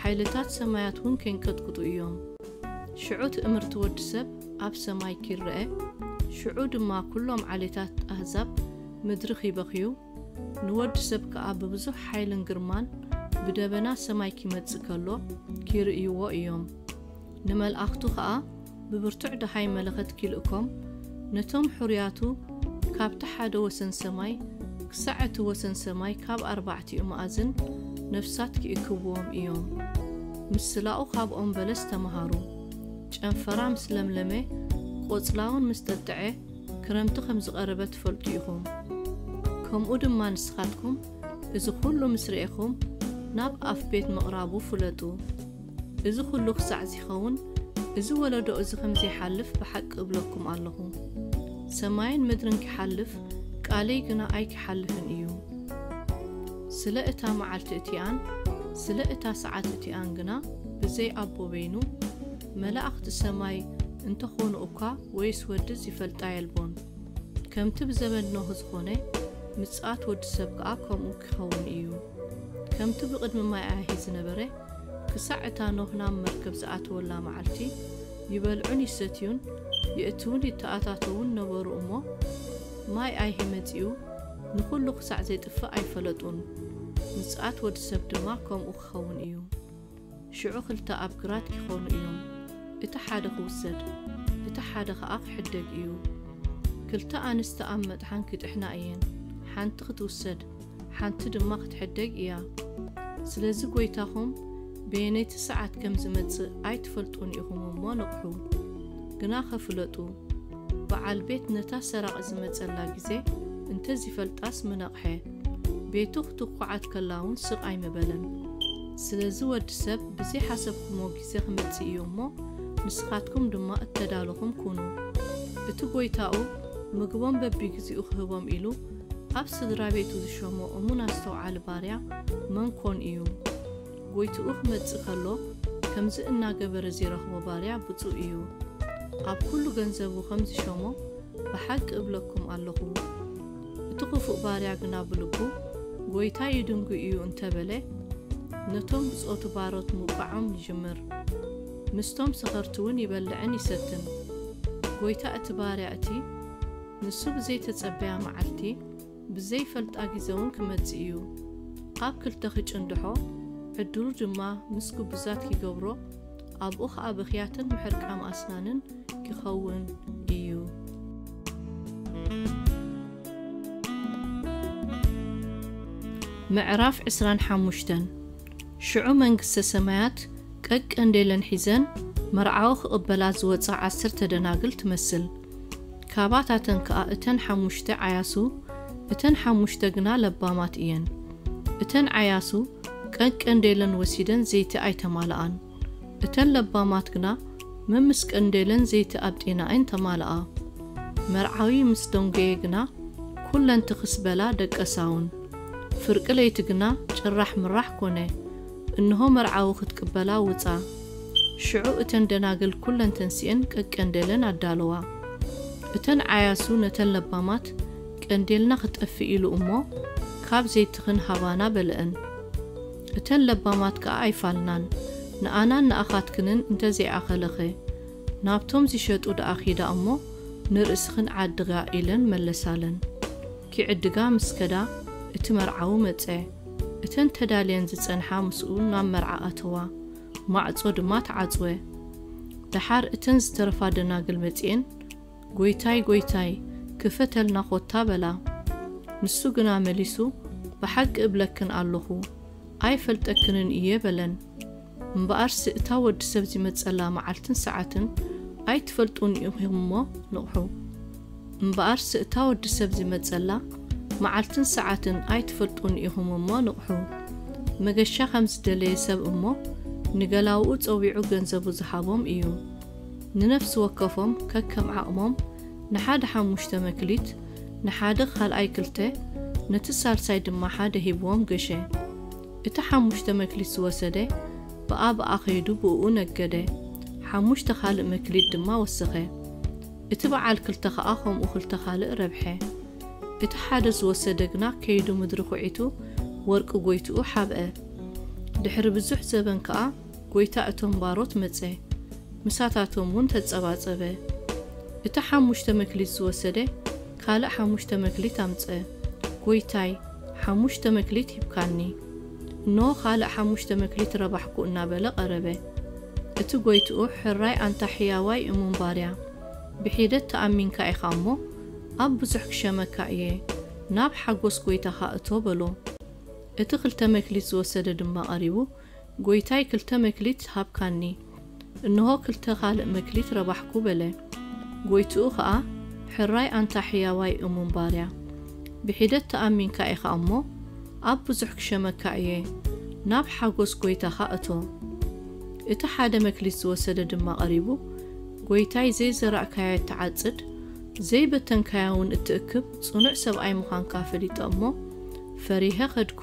ሓይልታት ሰማያት እውን ኬንቀጥቅጡ እዮም። ሽዑ ትእምርቲ ወዲ ሰብ ኣብ ሰማይ ኪረአ፣ ሽዑ ድማ ኩሎም ዓሌታት ኣህዛብ ምድሪ ኺበኽዩ፣ ንወዲ ሰብ ከኣ ብብዙሕ ሓይልን ግርማን ብደበና ሰማይ ኪመጽእ ከሎ ኪርእይዎ እዮም። ንመልኣኽቱ ኸኣ ብብርቱዕ ደሃይ መለኸት ኪልእኮም፣ ነቶም ሕሩያቱ ካብቲ ሓደ ወሰን ሰማይ ክሳዕ እቲ ወሰን ሰማይ ካብ ኣርባዕቲኡ መኣዝን ነፍሳት ኪእክብዎም እዮም። ምስላኡ ካብኦም በለስ ተመሃሩ። ጨንፈራ ምስ ለምለመ፣ ቆጽላውን ምስ ጠጥዐ፣ ክረምቲ ከም ዝቐረበ ትፈልጡ ኢኹም። ከምኡ ድማ ንስኻትኩም እዚ ኹሉ ምስ ርኤኹም፣ ናብ ኣፍ ቤት ምቕራቡ ፍለጡ። እዚ ኹሉ ክሳዕ ዚኸውን፣ እዚ ወለዶ እዚ ከም ዘይሓልፍ ብሓቂ እብለኩም ኣለኹ። ሰማይን ምድርን ኪሓልፍ፣ ቃለይ ግና ኣይኪሓልፍን እዩ። ስለ እታ መዓልቲ እቲኣን ስለ እታ ሰዓት እቲኣን ግና ብዘይ ኣቦ በይኑ፣ መላእኽቲ ሰማይ እንተኾኑ እኳ ወይስ ወዲ ዚፈልጣ የልቦን። ከምቲ ብዘመን ኖህ ዝኾነ፣ ምጽኣት ወዲ ሰብ ከኣ ከምኡ ኪኸውን እዩ። ከምቲ ብቕድሚ ማይ ኣይሂ ዝነበረ፣ ክሳዕ እታ ኖህ ናብ መርከብ ዝኣተወላ መዓልቲ፣ ይበልዑን ይሰትዩን፣ ይእትዉን ይተኣታተዉን ነበሩ እሞ፣ ማይ ኣይሂ መጺኡ፣ ንኹሉ ክሳዕ ዜጥፍእ ኣይፈለጡን። ምጽኣት ወዲ ሰብ ድማ ከምኡ ኪኸውን እዩ። ሽዑ ክልተ ኣብ ግራት ኪኾኑ እዮም። እቲ ሓደ ክውሰድ፣ እቲ ሓደ ኸኣ ክሕደግ እዩ። ክልተ ኣንስቲ ኣብ መጥሓን ክጥሕና እየን፣ ሓንቲ ክትውሰድ፣ ሓንቲ ድማ ክትሕደግ እያ። ስለዚ ጐይታኹም በየነይቲ ሰዓት ከም ዝመጽእ ኣይትፈልጡን ኢኹም እሞ ንቕሑ። ግና ኸፍለጡ፣ በዓል ቤት ነታ ሰራቒ ዝመጸላ ግዜ እንተ ዚፈልጣስ ምነቕሐ። ቤቱ ክትኩዓት ከላ እውን ስቕ ኣይምበለን። ስለዚ ወዲ ሰብ ብዘይሓሰብኩሞ ግዜ ክመጽእ እዩ እሞ፣ ንስኻትኩም ድማ እተዳለኹም ኩኑ። እቲ ጐይታኡ ምግቦም በብግዜኡ ክህቦም ኢሉ ኣብ ስድራ ቤቱ ዝሾሞ እሙን ኣስተውዓሊ ባርያ መን ኮን እዩ? ጐይትኡ ክመጽእ ከሎ ከምዚ እናገበረ ዚረኽቦ ባርያ ብጹእ እዩ። ኣብ ኩሉ ገንዘቡ ከም ዝሾሞ ብሓቂ እብለኩም ኣለኹ። እቲ ክፉእ ባርያ ግና ብልቡ፣ ጐይታይ ይድንጉ እዩ እንተ በለ፣ ነቶም ብጾቱ ባሮት ምውቃዖም ይጅምር። ምስቶም ሰኸርቲ እውን ይበልዕን ይሰትን። ጐይታ እቲ ባርያ እቲ፣ ንሱ ብዘይተጸበያ መዓልቲ፣ ብዘይፈልጣ ግዜ እውን ክመጽእ እዩ። ኣብ ክልተ ክጭንድሖ፣ ዕድሉ ድማ ምስ ግቡዛት ኪገብሮ፣ ኣብኡ ኸኣ ብኽያትን ምሕርቃም ኣስናንን ኪኸውን እዩ። ምዕራፍ ዕስራን ሓሙሽተን። ሽዑ መንግስተ ሰማያት ቀቀንዴለን ሒዘን መርዓዊ ክቕበላ ዝወጻ ዓሰርተ ደናግል ትመስል። ካባታተን ከኣ እተን ሓሙሽተ ዓያሱ፣ እተን ሓሙሽተ ግና ለባማት እየን። እተን ዓያሱ ቀቀንዴለን ወሲደን ዘይቲ ኣይተማልኣን። እተን ለባማት ግና መምስ ቀንዴለን ዘይቲ ኣብ ጤናኤን ተማልኣ። መርዓዊ ምስ ደንጎየ ግና ኩለን ትኽስ በላ ደቀሳውን። ፍርቂ ለይቲ ግና ጭራሕ ምራሕ ኮነ። እንሆ መርዓዊ ክትቅበላ ውጻ። ሽዑ እተን ደናግል ኩለን ተንሲኤን ቀቀንዴለን ኣዳለዋ። እተን ዓያሱ ነተን ለባማት ቀንዴልና ክጠፍእ ኢሉ እሞ ካብ ዘይትኽን ሃባና በለአን። እተን ለባማት ከኣ ኣይፋልናን፣ ንኣናን ንኣኻትክንን እንተዘይኣኸለኸ፣ ናብቶም ዚሸጡ ደኣ ኺዳ እሞ ንርእስኽን ዓድጋ ኢለን መለሳለን። ኪዕድጋ ምስ ከዳ እቲ መርዓዊ መጸ። እተን ተዳልየን ዝጸንሓ ምስኡ ናብ መርዓ ኣተዋ። ማዕጾ ድማ ተዓጽወ። ደሓር እተን ዝተረፋ ደናግል መጺኤን፣ "ጐይታይ፣ ጐይታይ፣ ክፈተልና ኾታ" በላ። ንሱ ግና መሊሱ፣ "ብሓቂ እብለክን ኣለኹ፣ ኣይፈልጠክንን እየ" በለን። እምበኣርሲ እታ ወዲ ሰብ ዚመጸላ መዓልትን ሰዓትን ኣይትፈልጡን ኢኹም እሞ ንቕሑ። እምበኣርሲ እታ ወዲ ሰብ ዚመጸላ መዓልትን ሰዓትን ኣይትፈልጡን ኢኹም እሞ ንቕሑ። መገሻ ከም ዝደለየ ሰብ እሞ ንገላውኡ ጸዊዑ ገንዘቡ ዝሃቦም እዩ። ንነፍሲ ወከፎም ከከም ዓቕሞም ንሓደ ሓሙሽተ መክሊት፣ ንሓደ ኻልኣይ ክልተ፣ ነቲ ሳልሳይ ድማ ሓደ ሂብዎም ገሸ። እቲ ሓሙሽተ መክሊት ዝወሰደ ብኣ ብኣ ኸይዱ ብእኡ ነገደ። ሓሙሽተ ኻልእ መክሊት ድማ ወሰኸ። እቲ በዓል ክልተ ኸኣ ኸምኡ ክልተ ኻልእ ረብሐ። እቲ ሓደ ዝወሰደ ግና ከይዱ ምድሪ ኹዒቱ ወርቂ ጐይትኡ ሓብአ። ድሕሪ ብዙሕ ዘበን ከኣ ጐይታ እቶም ባሮት መጸ፣ ምሳታቶም እውን ተጸባጸበ። እቲ ሓሙሽተ መክሊት ዝወሰደ ካልእ ሓሙሽተ መክሊት ኣምጸ። "ጐይታይ፣ ሓሙሽተ መክሊት ሂብካኒ፣ እንሆ ካልእ ሓሙሽተ መክሊት ረባሕኩ" እናበለ ቀረበ። እቲ ጐይትኡ፣ "ሕራይ ኣንታ ሕያዋይ እሙን ባርያ፣ ብሒደት ተኣሚንካ ኢኻ እሞ፣ ኣብ ብዙሕ ክሸመካ እየ፣ ናብ ሓጎስ ጐይታኻ እቶ" በሎ። እቲ ክልተ መክሊት ዝወሰደ ድማ ቀሪቡ፣ "ጐይታይ፣ ክልተ መክሊት ሃብካኒ፣ እንሆ ክልተ ኻልእ መክሊት ረባሕኩ" በለ። ጐይትኡ ኸኣ፣ "ሕራይ ኣንታ ሕያዋይ እሙን ባርያ፣ ብሒደት ተኣሚንካ ኢኻ እሞ፣ ኣብ ብዙሕ ክሸመካ እየ፣ ናብ ሓጎስ ጐይታኻ እቶ።" እቲ ሓደ መክሊት ዝወሰደ ድማ ቀሪቡ፣ "ጐይታይ፣ ዘይዘራእካዮ እትዓጽድ፣ ዘይበተንካዮ እውን እትእክብ ጽኑዕ ሰብኣይ ምዃንካ ፈሊጠ እሞ፣ ፈሪሀ ኸድኩ፣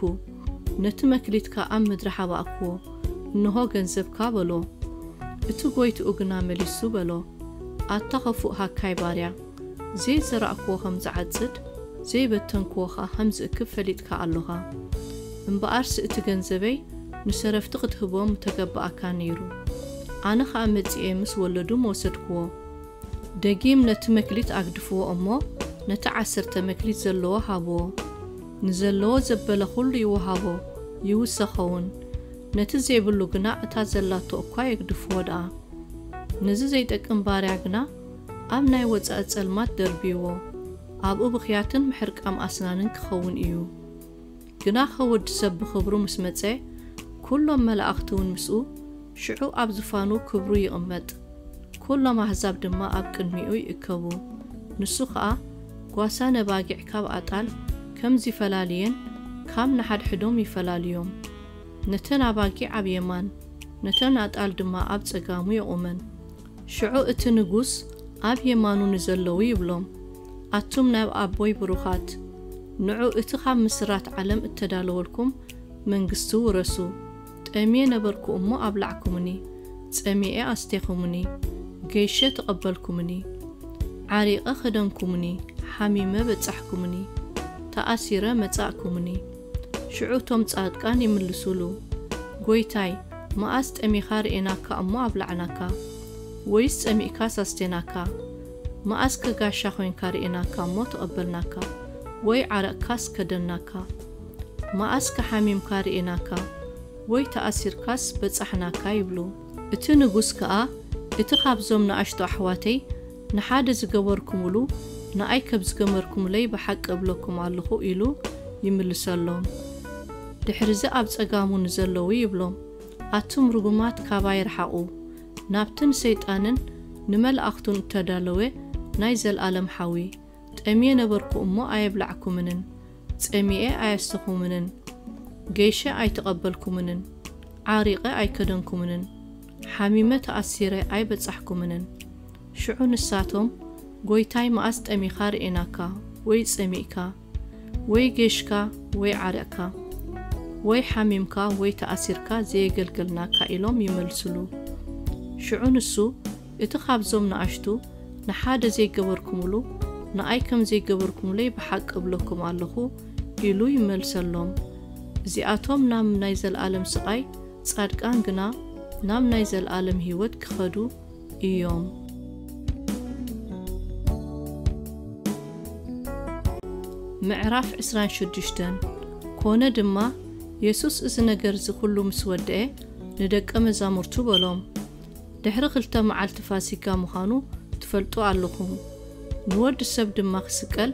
ነቲ መክሊትካ ኣብ ምድሪ ሓባእክዎ፣ እንሆ ገንዘብካ" በሎ። እቲ ጐይትኡ ግና መሊሱ በሎ፣ "ኣታ ኸፉእ ሃካይ ባርያ፣ ዘይዘራእክዎ ኸም ዝዓጽድ፣ ዘይበተንክዎ ኸኣ ኸም ዝእክብ ፈሊጥካ ኣሎኻ። እምበኣርሲ እቲ ገንዘበይ ንሰረፍቲ ክትህቦ ምተገበኣካ ነይሩ። ኣነ ኸኣ መጺኤ ምስ ወለዱ ምወሰድክዎ። ደጊም ነቲ መክሊት ኣግድፍዎ እሞ፣ ነቲ ዓሰርተ መክሊት ዘለዎ ሃብዎ። ንዘለዎ ዘበለ ኹሉ ይወሃቦ፣ ይውሰኸውን። ነቲ ዘይብሉ ግና እታ ዘላቶ እኳ የግድፍዎ ደኣ። ነዚ ዘይጠቅም ባርያ ግና ኣብ ናይ ወጻኢ ጸልማት ደርብይዎ፣ ኣብኡ ብኽያትን ምሕርቃም ኣስናንን ክኸውን እዩ። ግናኸ ወዲ ሰብ ብኽብሩ ምስ መጸ፣ ኩሎም መላእኽቲ እውን ምስኡ፣ ሽዑ ኣብ ዝፋኑ ክብሩ ይቕመጥ። ኩሎም ኣህዛብ ድማ ኣብ ቅድሚኡ ይእከቡ። ንሱ ኸኣ ጓሳ ነባጊዕ ካብ ኣጣል ከም ዚፈላልየን ካብ ንሓድሕዶም ይፈላልዮም። ነተን ኣባጊዕ ኣብ የማን፣ ነተን ኣጣል ድማ ኣብ ጸጋሙ የቑመን። ሽዑ እቲ ንጉስ ኣብ የማኑ ንዘለዉ ይብሎም፣ ኣቱም ናብ ኣቦይ ብሩኻት፣ ንዑ እቲ ካብ ምስራት ዓለም እተዳለወልኩም መንግስቲ ውረሱ። ጠምየ ነበርኩ እሞ ኣብላዕኩምኒ፣ ጸሚኤ ኣስቴኹምኒ፣ ገይሸ ተቐበልኩምኒ፣ ዓሪቐ ኸደንኩምኒ፣ ሓሚመ በጻሕኩምኒ፣ ተኣሲረ መጻእኩምኒ። ሽዑ እቶም ጻድቃን ይምልሱሉ፣ ጐይታይ፣ መኣስ ጠሚኻ ርኤናካ እሞ ኣብላዕናካ? ወይስ ጸሚእካስ ኣስቴናካ? መኣስ ከጋሻ ኾይንካ ርኤናካ እሞ ተቐበልናካ? ወይ ዓረቕካስ ከደንናካ? መኣስ ከሓሚምካ ርኤናካ? ወይ ተኣሲርካስ በጻሕናካ? ይብሉ። እቲ ንጉስ ከኣ፣ እቲ ኻብዞም ንኣሽቱ ኣሕዋተይ ንሓደ ዝገበርኩምሉ፣ ንኣይ ከም ዝገበርኩምለይ ብሓቂ እብለኩም ኣለኹ ኢሉ ይምልሰሎም። ድሕርዚ ኣብ ጸጋሙ ንዘለዉ ይብሎም፣ ኣቱም ርጉማት ካባይ ርሓቑ፣ ናብቲ ንሰይጣንን ንመላእኽቱን እተዳለወ ናይ ዘለኣለም ሓዊ። ጠምየ ነበርኩ እሞ ኣየብላዕኩምንን፣ ጸሚኤ ኣየስተኹምንን፣ ገይሸ ኣይተቐበልኩምንን፣ ዓሪቐ ኣይከደንኩምንን፣ ሓሚመ ተኣሲረ ኣይበጻሕኩምንን። ሽዑ ንሳቶም፣ ጐይታይ መኣስ ጠሚኻ ርኤናካ ወይ ጸሚእካ ወይ ጌሽካ ወይ ዓረቕካ ወይ ሓሚምካ ወይ ተኣሲርካ ዘየገልገልናካ? ኢሎም ይመልስሉ። ሽዑ ንሱ፣ እቲ ኻብዞም ንኣሽቱ ንሓደ ዘይገበርኩምሉ ንኣይ ከም ዘይገበርኩምለይ ብሓቂ እብለኩም ኣለኹ ኢሉ ይመልሰሎም። እዚኣቶም ናብ ናይ ዘለኣለም ስቓይ፣ ጻድቃን ግና ናብ ናይ ዘለኣለም ህይወት ክኸዱ እዮም። ምዕራፍ ዕስራን ሽዱሽተን። ኮነ ድማ፣ የሱስ እዚ ነገር እዚ ኹሉ ምስ ወደአ፣ ንደቀ መዛሙርቱ በሎም፣ ድሕሪ ክልተ መዓልቲ ፋሲጋ ምዃኑ ትፈልጡ ኣለኹም። ንወዲ ሰብ ድማ ክስቀል፣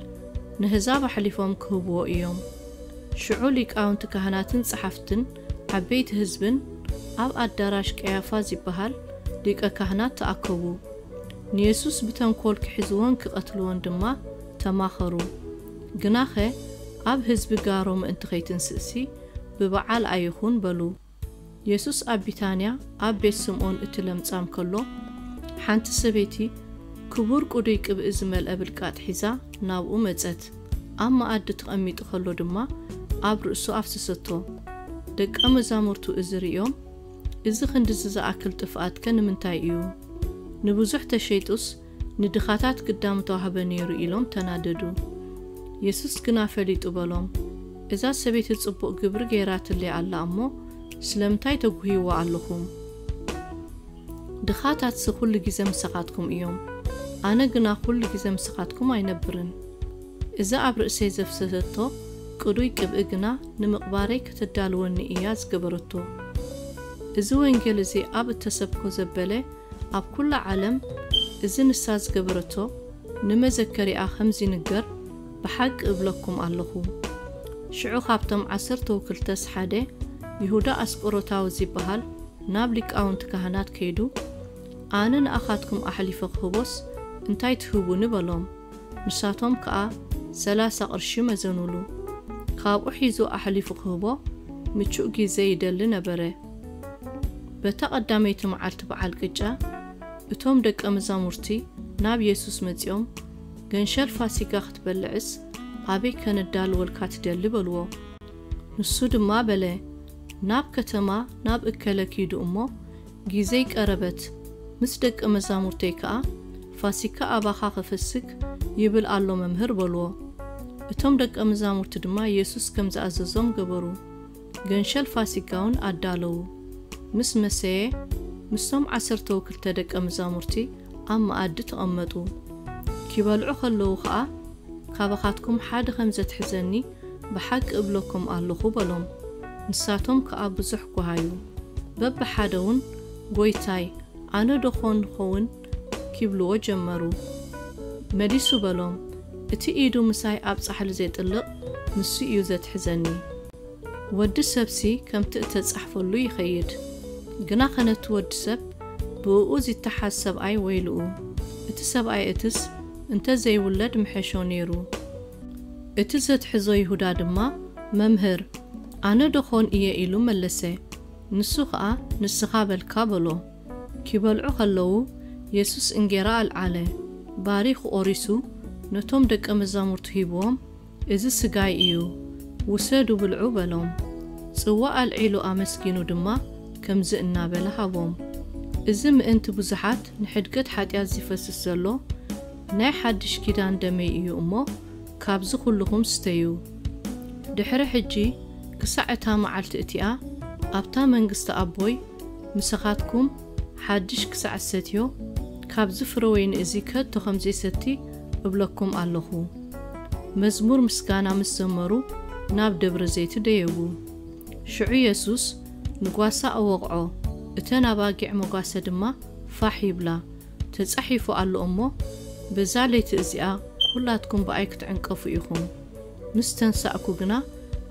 ንህዛብ ኣሕሊፎም ክህብዎ እዮም። ሽዑ ሊቃውንቲ ካህናትን ጸሓፍትን ዓበይቲ ህዝብን ኣብ ኣዳራሽ ቀያፋ ዝበሃል ሊቀ ካህናት ተኣከቡ። ንየሱስ ብተንኮል ክሕዝዎን ክቐትልዎን ድማ ተማኸሩ። ግናኸ ኣብ ህዝቢ ጋሮ ምእንቲ ኸይትንስእሲ ብበዓል ኣይኹን በሉ። የሱስ ኣብ ቢታንያ ኣብ ቤት ስምዖን እቲ ለምጻም ከሎ፣ ሓንቲ ሰበይቲ ክቡር ቅዱይ ቅብኢ ዝመልአ ብልቃጥ ሒዛ ናብኡ መጸት። ኣብ መኣዲ ተቐሚጡ ከሎ ድማ ኣብ ርእሱ ኣፍሰሰቶ። ደቀ መዛሙርቱ እዚ ርእዮም፣ "እዚ ክንድዚ ዝኣክል ጥፍኣትከ ንምንታይ እዩ? ንብዙሕ ተሸይጡስ ንድኻታት ግዳም ተዋህበ ነይሩ" ኢሎም ተናደዱ። የሱስ ግና ፈሊጡ በሎም፣ "እዛ ሰበይቲ ጽቡቕ ግብሪ ገይራትለይ ኣላ እሞ፣ ስለምንታይ ተጉህይዋ ኣለኹም? ድኻታትሲ ኩሉ ግዜ ምሳኻትኩም እዮም፣ ኣነ ግና ኩሉ ግዜ ምሳኻትኩም ኣይነብርን። እዛ ኣብ ርእሰይ ዘፍሰሰቶ ቅዱይ ቅብኢ ግና ንምቕባረይ ከተዳልወኒ እያ ዝገበረቶ። እዚ ወንጌል እዚ ኣብ እተሰብኮ ዘበለ ኣብ ኩላ ዓለም እዚ ንሳ ዝገበረቶ ንመዘከሪኣ ከም ዝንገር ብሓቂ እብለኩም ኣለኹ።" ሽዑ ካብቶም ዓሰርተው ክልተስ ሓደ ይሁዳ ኣስቆሮታዊ ዝበሃል ናብ ሊቃውንቲ ካህናት ከይዱ፣ "ኣነ ንኣኻትኩም ኣሕሊፈ ክህቦስ እንታይ ትህቡኒ?" በሎም። ንሳቶም ከኣ ሰላሳ ቅርሺ መዘኑሉ። ካብኡ ሒዙ ኣሕሊፉ ክህቦ ምቹእ ግዜ ይደሊ ነበረ። በታ ቀዳመይቲ መዓልቲ በዓል ቅጫ፣ እቶም ደቀ መዛሙርቲ ናብ የሱስ መጺኦም፣ "ገንሸል ፋሲጋ ክትበልዕስ ኣበይ ከነዳልወልካ ትደሊ?" በልዎ። ንሱ ድማ በለ፣ "ናብ ከተማ ናብ እከለ ኪዱ እሞ፣ ግዜይ ቀረበት፣ ምስ ደቀ መዛሙርተይ ከኣ ፋሲካ ኣባኻ ክፍስግ ይብል ኣሎ መምህር" በልዎ። እቶም ደቀ መዛሙርቲ ድማ የሱስ ከም ዝኣዘዞም ገበሩ። ገንሸል ፋሲጋ እውን ኣዳለዉ። ምስ መሰየ፣ ምስቶም ዓሰርተው ክልተ ደቀ መዛሙርቲ ኣብ መኣዲ ተቐመጡ። ኪበልዑ ከለዉ ኸኣ፣ "ካባኻትኩም ሓደ ኸም ዘትሕዘኒ ብሓቂ እብለኩም ኣለኹ" በሎም። ንሳቶም ከኣ ብዙሕ ጓሃዩ። በብሓደ እውን፣ "ጐይታይ፣ ኣነ ዶ ኾን ኸውን? ኪብልዎ ጀመሩ። መሊሱ በሎም፣ እቲ ኢዱ ምሳይ ኣብ ጻሕሊ ዜጥልቕ ንሱ እዩ ዘትሕዘኒ። ወዲ ሰብሲ ከምቲ እተጻሕፈሉ ይኸይድ። ግናኸ ነቲ ወዲ ሰብ ብእኡ ዚተሓዝ ሰብኣይ ወይልኡ። እቲ ሰብኣይ እትስ እንተ ዘይውለድ ምሐሾ ነይሩ። እቲ ዘትሕዞ ይሁዳ ድማ፣ መምህር፣ ኣነ ዶ ኾን እየ ኢሉ መለሰ። ንሱ ኸኣ፣ ንስኻ በልካ በሎ። ኪበልዑ ኸለዉ፣ የሱስ እንጌራ ኣልዓለ፣ ባሪኹ ቖሪሱ፣ ነቶም ደቀ መዛሙርቱ ሂብዎም፣ እዚ ስጋይ እዩ፣ ውሰዱ ብልዑ በሎም። ጽዋእ ኣልዒሉ ኣመስጊኑ ድማ ከምዚ እናበለ ሃቦም፣ እዚ ምእንቲ ብዙሓት ንሕድገት ሓጢኣት ዚፈስስ ዘሎ ናይ ሓድሽ ኪዳን ደመይ እዩ እሞ፣ ካብዚ ኹልኹም ስተዩ። ድሕሪ ሕጂ ክሳዕ እታ መዓልቲ እቲኣ ኣብታ መንግስቲ ኣቦይ ምሳኻትኩም ሓድሽ ክሳዕ እሰትዮ፣ ካብዚ ፍረ ወይኒ እዚ ከቶ ከም ዘይሰቲ እብለኩም ኣለኹ። መዝሙር ምስጋና ምስ ዘመሩ ናብ ደብረ ዘይት ደየቡ። ሽዑ የሱስ ንጓሳ ኣወቕዖ፣ እተን ኣባጊዕ መጓሰ ድማ ፋሕ ይብላ። ተጻሒፉ ኣሎ እሞ፣ በዛ ለይቲ እዚኣ ኵላትኩም ብኣይ ክትዕንቀፉ ኢኹም። ምስ ተንሳእኩ ግና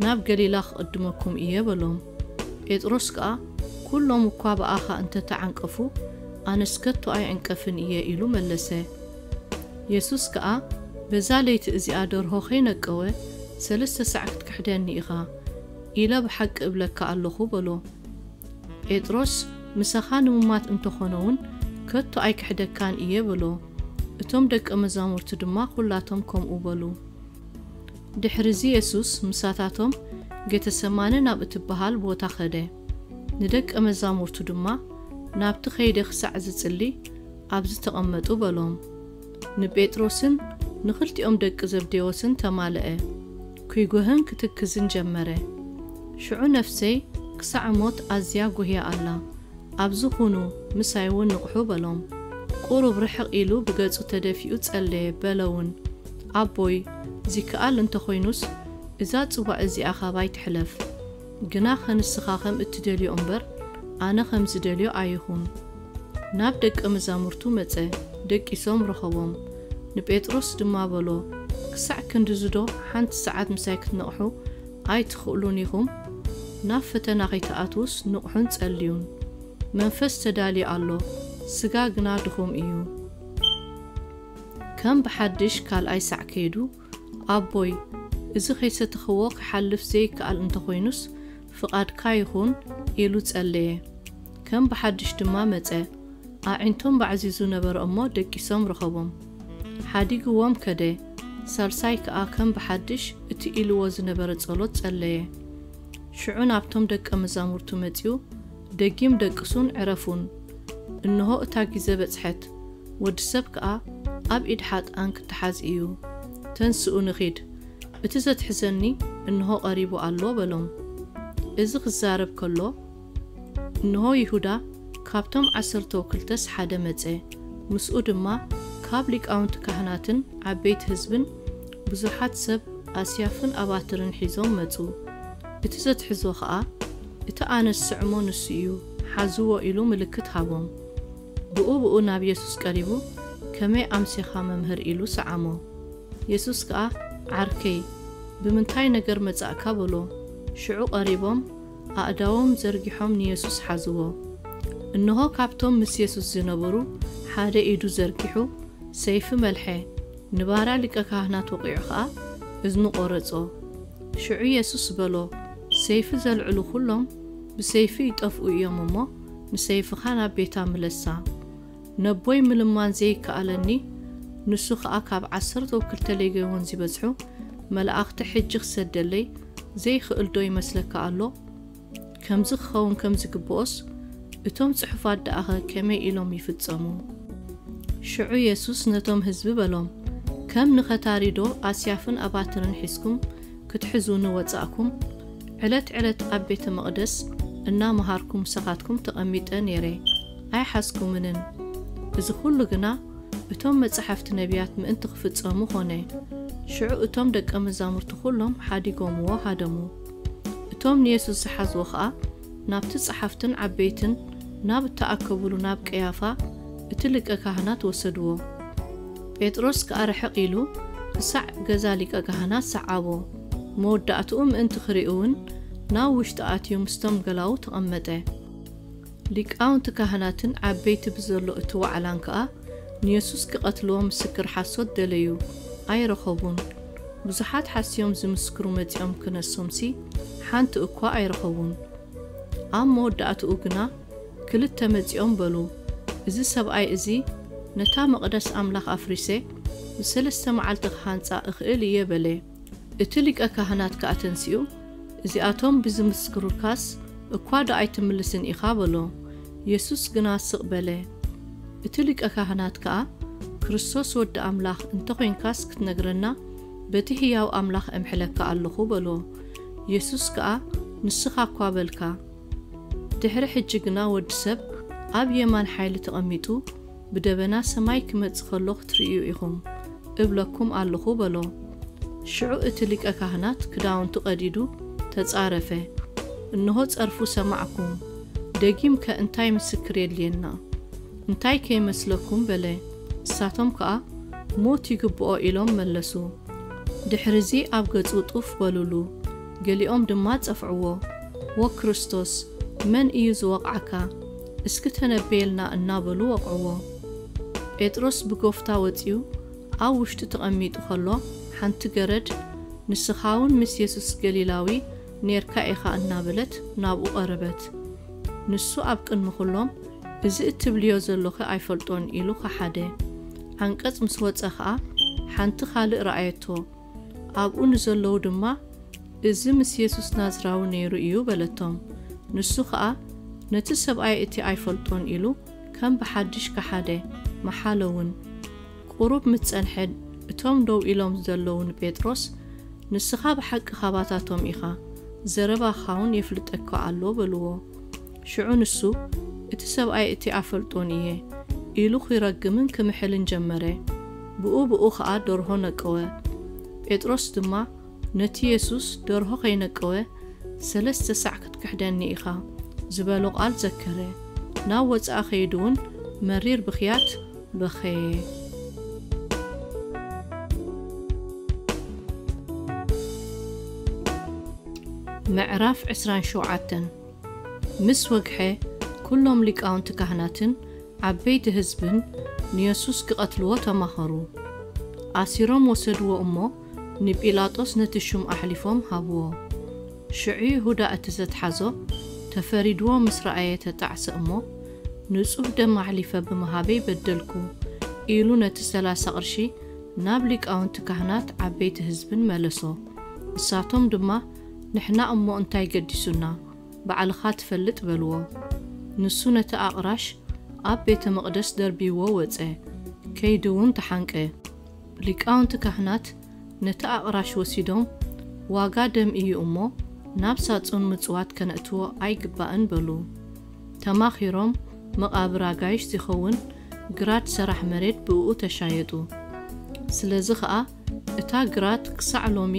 ናብ ገሊላ ክቕድመኩም እየ በሎም። ጴጥሮስ ከኣ፣ ኩሎም እኳ ብኣኻ እንተ ተዓንቀፉ፣ ኣነስ ከቶ ኣይዕንቀፍን እየ ኢሉ መለሰ። የሱስ ከኣ፣ በዛ ለይቲ እዚኣ ደርሆ ኸይነቀወ፣ ሰለስተ ሳዕ ክትክሕደኒ ኢኻ ኢለ ብሓቂ እብለካ ኣለኹ በሎ። ጴጥሮስ፣ ምሳኻ ንምማት እንተኾነ እውን ከቶ ኣይክሕደካን እየ በሎ። እቶም ደቀ መዛሙርቲ ድማ ኵላቶም ከምኡ በሉ። ድሕርዚ የሱስ ምሳታቶም ጌተሰማኒ ናብ እትበሃል ቦታ ኸደ። ንደቀ መዛሙርቱ ድማ፣ ናብቲ ኸይደ ኽሳዕ ዝጽሊ ኣብዚ ተቐመጡ በሎም። ንጴጥሮስን ንኽልቲኦም ደቂ ዘብዴዎስን ተማልአ። ኪጉህን ክትክዝን ጀመረ። ሽዑ ነፍሰይ ክሳዕ ሞት ኣዝያ ጉህያ ኣላ። ኣብዚ ኩኑ፣ ምሳይ እውን ንቕሑ በሎም። ቁሩብ ርሕቕ ኢሉ ብገጹ ተደፊኡ ጸለየ፣ በለ እውን፣ ኣቦይ፣ ዚከኣል እንተ ኾይኑስ፣ እዛ ጽዋእ እዚኣ ኻባይ ትሕለፍ። ግናኸ ንስኻ ኸም እትደልዮ እምበር፣ ኣነ ኸም ዝደልዮ ኣይኹን። ናብ ደቀ መዛሙርቱ መጸ፣ ደቂሶም ረኸቦም። ንጴጥሮስ ድማ በሎ፣ ክሳዕ ክንድዚ ዶ ሓንቲ ሰዓት ምሳይ ክትነቕሑ ኣይትኽእሉን ኢኹም? ናብ ፈተና ኸይትኣትዉስ ንቕሑን ጸልዩን። መንፈስ ተዳልዩ ኣሎ፣ ስጋ ግና ድኹም እዩ። ከም ብሓድሽ ካልኣይ ሳዕ ከይዱ፣ ኣቦይ፣ እዚ ኸይሰተኽዎ ክሓልፍ ዘይከኣል እንተኾይኑስ፣ ፍቓድካ ይኹን፣ ኢሉ ጸለየ። ከም ብሓድሽ ድማ መጸ። ኣዒንቶም ባዕዚዙ ነበረ እሞ ደቂሶም ረኸቦም። ሓዲግዎም ከደ። ሳልሳይ ከኣ ከም ብሓድሽ እቲ ኢልዎ ዝነበረ ጸሎት ጸለየ። ሽዑ ናብቶም ደቀ መዛሙርቱ መጺኡ፣ ደጊም ደቅሱን ዕረፉን። እንሆ እታ ግዜ በጽሐት፣ ወዲ ሰብ ከኣ ኣብ ኢድ ሓጥኣን ክተሓዝ እዩ። ተንስኡ ንኺድ፣ እቲ ዘትሕዘኒ እንሆ ቐሪቡ ኣሎ በሎም። እዚ ክዛረብ ከሎ፣ እንሆ ይሁዳ ካብቶም ዓሰርተ ወክልተስ ሓደ መጸ። ምስኡ ድማ ካብ ሊቃውንቲ ካህናትን ዓበይቲ ህዝብን ብዙሓት ሰብ ኣስያፍን ኣባትርን ሒዞም መጹ። እቲ ዘትሕዞ ኸኣ፣ እቲ ኣነ ዝስዕሞ ንሱ እዩ፣ ሓዝዎ ኢሉ ምልክት ሃቦም። ብኡ ብኡ ናብ የሱስ ቀሪቡ፣ ከመይ ኣምሴኻ መምህር ኢሉ ሰዓሞ። የሱስ ከኣ፣ ዓርከይ፣ ብምንታይ ነገር መጻእካ በሎ። ሽዑ ቀሪቦም ኣእዳዎም ዘርጊሖም ንየሱስ ሓዝዎ። እንሆ ካብቶም ምስ የሱስ ዝነበሩ ሓደ ኢዱ ዘርጊሑ ሰይፊ መልሐ፣ ንባርያ ሊቀ ካህናት ወቒዑ ኸኣ እዝኑ ቖረጾ። ሽዑ የሱስ በሎ፣ ሰይፊ ዘልዕሉ ኹሎም ብሰይፊ ይጠፍኡ እዮም እሞ ንሰይፍኻ ናብ ቤታ ምለሳ። ነቦይ ምልማን ዘይከኣለኒ፣ ንሱ ኸኣ ካብ ዓሰርተ ወክልተ ሌጌዎን ዚበዝሑ መላእኽቲ ሕጂ ኽሰደለይ ዘይክእል ዶ ይመስለካ ኣሎ? ከምዚ ክኸውን ከም ዝግብኦስ፣ እቶም ጽሑፋት ደኣኸ ከመይ ኢሎም ይፍጸሙ? ሽዑ የሱስ ነቶም ህዝቢ በሎም፣ ከም ንኸታሪዶ ኣስያፍን ኣባትርን ሒዝኩም ክትሕዙኒ ወጻእኩም? ዕለት ዕለት ኣብ ቤተ መቕደስ እናመሃርኩ ምሳኻትኩም ተቐሚጠ ነይረ፣ ኣይሓዝኩምንን። እዚ ኹሉ ግና እቶም መጻሕፍቲ ነቢያት ምእንቲ ክፍጸሙ ኾነ። ሽዑ እቶም ደቀ መዛሙርቲ ኹሎም ሓዲጎምዎ ሃደሙ። እቶም ንየሱስ ዝሓዝዎ ኸኣ ናብቲ ጸሓፍትን ዓበይትን ናብ እተኣከቡሉ ናብ ቀያፋ እቲ ሊቀ ካህናት ወሰድዎ። ጴጥሮስ ከኣ ርሕቕ ኢሉ ክሳዕ ገዛ ሊቀ ካህናት ሰዓቦ። መወዳእትኡ ምእንቲ ክርእውን ናብ ውሽጢ ኣትዩ ምስቶም ገላዉ ተቐመጠ። ሊቃውንቲ ካህናትን ዓበይቲ ብዘሎ እቲ ዋዕላን ከኣ ንየሱስ ክቐትልዎ ምስክር ሓሶት ደለዩ፣ ኣይረኸቡን። ብዙሓት ሓስዮም ዝምስክሩ መጺኦም ክነሶምሲ ሓንቲ እኳ ኣይረኸቡን። ኣብ መወዳእትኡ ግና ክልተ መጺኦም በሉ፣ እዚ ሰብኣይ እዚ ነታ መቕደስ ኣምላኽ ኣፍሪሰ ብሰለስተ መዓልቲ ክሃንጻ እኽእል እየ በለ። እቲ ሊቀ ካህናት ከኣ ተንሲኡ፣ እዚኣቶም ብዝምስክሩልካስ እኳ ዶ ኣይትምልስን ኢኻ በሎ። የሱስ ግና ስቕ በለ። እቲ ሊቀ ካህናት ከኣ፣ ክርስቶስ ወዲ ኣምላኽ እንተ ኾይንካስ ክትነግረና በቲ ህያው ኣምላኽ እምሕለካ ኣለኹ በሎ። የሱስ ከኣ፣ ንስኻ እኳ በልካ። ድሕሪ ሕጂ ግና ወዲ ሰብ ኣብ የማን ሓይሊ ተቐሚጡ ብደበና ሰማይ ክመጽእ ከሎ ክትርእዩ ኢኹም እብለኩም ኣለኹ በሎ። ሽዑ እቲ ሊቀ ካህናት ክዳውንቱ ቀዲዱ ተጻረፈ። እንሆ ጸርፉ ሰማዕኩም፣ ደጊምከ እንታይ ምስክር የድልየና? እንታይ ከይመስለኩም በለ። ንሳቶም ከኣ ሞት ይግብኦ ኢሎም መለሱ። ድሕርዚ ኣብ ገጹ ጡፍ በሉሉ። ገሊኦም ድማ ጸፍዕዎ፣ ወክርስቶስ፣ መን እዩ ዝወቕዓካ? እስኪ ተነበየልና እናበሉ ወቕዕዎ። ጴጥሮስ ብጎፍታ ወጺኡ ኣብ ውሽጢ ተቐሚጡ ከሎ ሓንቲ ገረድ፣ ንስኻ እውን ምስ የሱስ ገሊላዊ ኔርካ ኢኻ እናበለት ናብኡ ቀረበት። ንሱ ኣብ ቅድሚ ኩሎም፣ እዚ እትብልዮ ዘሎኺ ኣይፈልጦን ኢሉ ከሓደ። ዓንቀጽ ምስ ወጸ ኸኣ ሓንቲ ካልእ ረኣየቶ። ኣብኡ ንዘለዉ ድማ፣ እዚ ምስ የሱስ ናዝራዊ ነይሩ እዩ በለቶም። ንሱ ኸኣ ነቲ ሰብኣይ እቲ ኣይፈልጦን ኢሉ ከም ብሓድሽ ከሓደ፣ መሓለ እውን። ቁሩብ ምስ ጸንሐ እቶም ደው ኢሎም ዘለዉ ንጴጥሮስ፣ ንስኻ ብሓቂ ካባታቶም ኢኻ፣ ዘረባኻ እውን የፍልጠካ ኣሎ በልዎ። ሽዑ ንሱ፣ እቲ ሰብኣይ እቲ ኣፈልጦን እየ ኢሉ ኺረግምን ክምሕልን ጀመረ። ብኡ ብኡ ኸኣ ደርሆ ነቀወ። ጴጥሮስ ድማ ነቲ የሱስ ደርሆ ኸይነቀወ ሰለስተ ሳዕ ክትክሕደኒ ኢኻ ዝበሎ ቓል ዘከረ። ናብ ወጻኢ ኸይዱ እውን መሪር ብኽያት በኸየ። ምዕራፍ ዕስራን ሸውዓተን። ምስ ወግሐ፣ ኩሎም ሊቃውንቲ ካህናትን ዓበይቲ ህዝብን ንየሱስ ክቐትልዎ ተማኸሩ። ኣሲሮም ወሰድዎ እሞ፣ ንጲላጦስ ነቲ ሹም ኣሕሊፎም ሃብዎ። ሽዑ ይሁዳ እቲ ዘትሓዞ፣ ተፈሪድዎ ምስ ረኣየ ተጣዕሰ እሞ፣ ንጹህ ደም ኣሕሊፈ ብምሃበይ በደልኩ፣ ኢሉ ነቲ ሰላሳ ቅርሺ ናብ ሊቃውንቲ ካህናት ዓበይቲ ህዝብን መለሶ። ንሳቶም ድማ፣ ንሕና እሞ እንታይ ገዲሱና? ባዕልኻ ትፈልጥ በልዎ። ንሱ ነቲ ኣቕራሽ ኣብ ቤተ መቕደስ ደርቢዎ ወጸ፣ ከይዱ እውን ተሓንቀ። ሊቃውንቲ ካህናት ነቲ ኣቕራሽ ወሲዶም፣ ዋጋ ደም እዩ እሞ ናብ ሳጹን ምጽዋት ከነእትዎ ኣይግባእን በሉ። ተማኺሮም መቓብር ኣጋይሽ ዚኸውን ግራት ሰራሕ መሬት ብእኡ ተሻየጡ። ስለዚ ኸኣ እታ ግራት ክሳዕ ሎሚ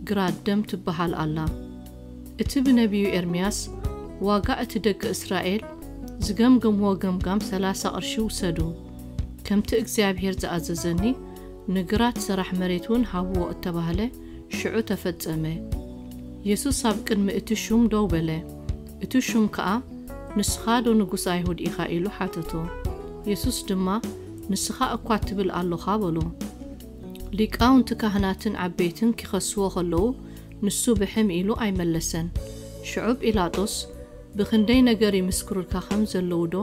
ግራት ደም ትበሃል ኣላ። እቲ ብነቢዩ ኤርምያስ ዋጋ እቲ ደቂ እስራኤል ዝገምገምዎ ገምጋም ሰላሳ ቅርሺ ውሰዱ፣ ከምቲ እግዚኣብሔር ዝኣዘዘኒ ንግራት ሰራሕ መሬት እውን ሃብዎ እተባህለ ሽዑ ተፈጸመ። የሱስ ኣብ ቅድሚ እቲ ሹም ደው በለ። እቲ ሹም ከኣ ንስኻ ዶ ንጉስ ኣይሁድ ኢኻ ኢሉ ሓተቶ። የሱስ ድማ ንስኻ እኳ ትብል ኣሎኻ በሎ። ሊቃውንቲ ካህናትን ዓበይትን ኪኸስዎ ኸለዉ ንሱ ብሕም ኢሉ ኣይመለሰን። ሽዑ ጲላጦስ ብኽንደይ ነገር ይምስክሩልካ ከም ዘለዉ ዶ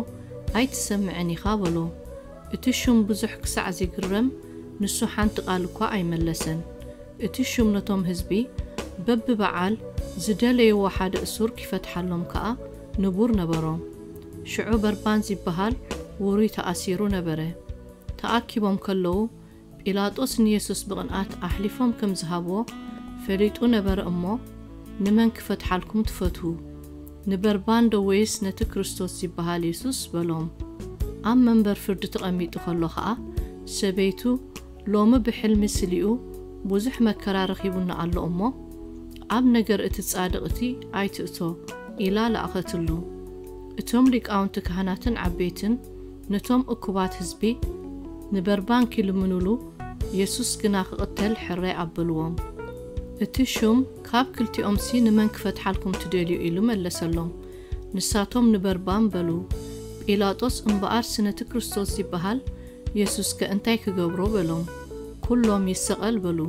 ኣይትሰምዕን ኢኻ በሎ። እቲ ሹም ብዙሕ ክሳዕ ዚግረም ንሱ ሓንቲ ቃል እኳ ኣይመለሰን። እቲ ሹም ነቶም ህዝቢ በብበዓል ዝደለይዎ ሓደ እሱር ኪፈትሓሎም ከኣ ንቡር ነበሮ። ሽዑ በርባን ዚበሃል ውሩይ ተኣሲሩ ነበረ። ተኣኪቦም ከለዉ ጲላጦስ ንየሱስ ብቕንኣት ኣሕሊፎም ከም ዝሃብዎ ፈሊጡ ነበረ እሞ፣ ንመን ክፈትሓልኩም ትፈትዉ? ንበርባን ዶ ወይስ ነቲ ክርስቶስ ዚበሃል የሱስ? በሎም። ኣብ መንበር ፍርዲ ተቐሚጡ ኸሎ ኸኣ ሰበይቱ፣ ሎሚ ብሕልሚ ስሊኡ ብዙሕ መከራ ረኺቡና ኣሎ እሞ፣ ኣብ ነገር እቲ ጻድቕ እቲ ኣይትእቶ ኢላ ለኣኸትሉ። እቶም ሊቃውንቲ ካህናትን ዓበይትን ነቶም እኩባት ህዝቢ ንበርባን ኪልምኑሉ፣ የሱስ ግና ክቕተል ሕራይ ኣበልዎም። እቲ ሹም፣ "ካብ ክልቲኦምሲ ንመን ክፈትሓልኩም ትደልዩ?" ኢሉ መለሰሎም። ንሳቶም ንበርባን በሉ። ጲላጦስ እምበኣርሲ ነቲ ክርስቶስ ዝበሃል የሱስከ እንታይ ክገብሮ በሎም። ኩሎም፣ "ይሰቐል" በሉ።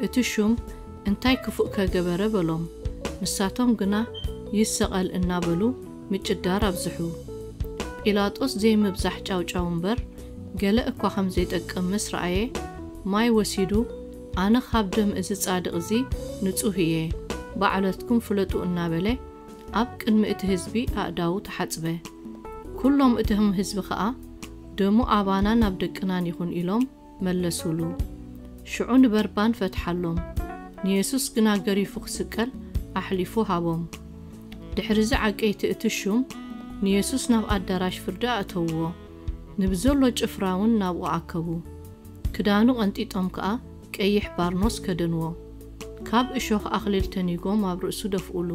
እቲ ሹም፣ "እንታይ ክፉእ ከገበረ?" በሎም። ንሳቶም ግና፣ "ይሰቐል" እናበሉ ምጭዳር ኣብዝሑ። ጲላጦስ ዘይምብዛሕ ጫውጫው እምበር፣ ገለ እኳ ከም ዘይጠቅም ምስ ረኣየ፣ ማይ ወሲዱ፣ "ኣነ ካብ ደም እዚ ጻድቕ እዚ ንጹህ እየ፣ ባዕለትኩም ፍለጡ" እናበለ፣ ኣብ ቅድሚ እቲ ህዝቢ ኣእዳዉ ተሓጽበ። ኩሎም እቶም ህዝቢ ኸኣ፣ "ደሙ ኣባናን ኣብ ደቅናን ይኹን" ኢሎም መለሱሉ። ሽዑ ንበርባን ፈትሓሎም፣ ንየሱስ ግና ገሪፉ ክስቀል ኣሕሊፉ ሃቦም። ድሕሪዚ ዓቀይቲ እቲ ሹም ንየሱስ ናብ ኣዳራሽ ፍርዲ ኣእተውዎ፣ ንብዘሎ ጭፍራ እውን ናብኡ ኣከቡ። ክዳኑ ቀንጢጦም ከኣ ቀይሕ ባርኖስ ከደንዎ። ካብ እሾኽ ኣኽሊል ተኒጎም ኣብ ርእሱ ደፍኡሉ።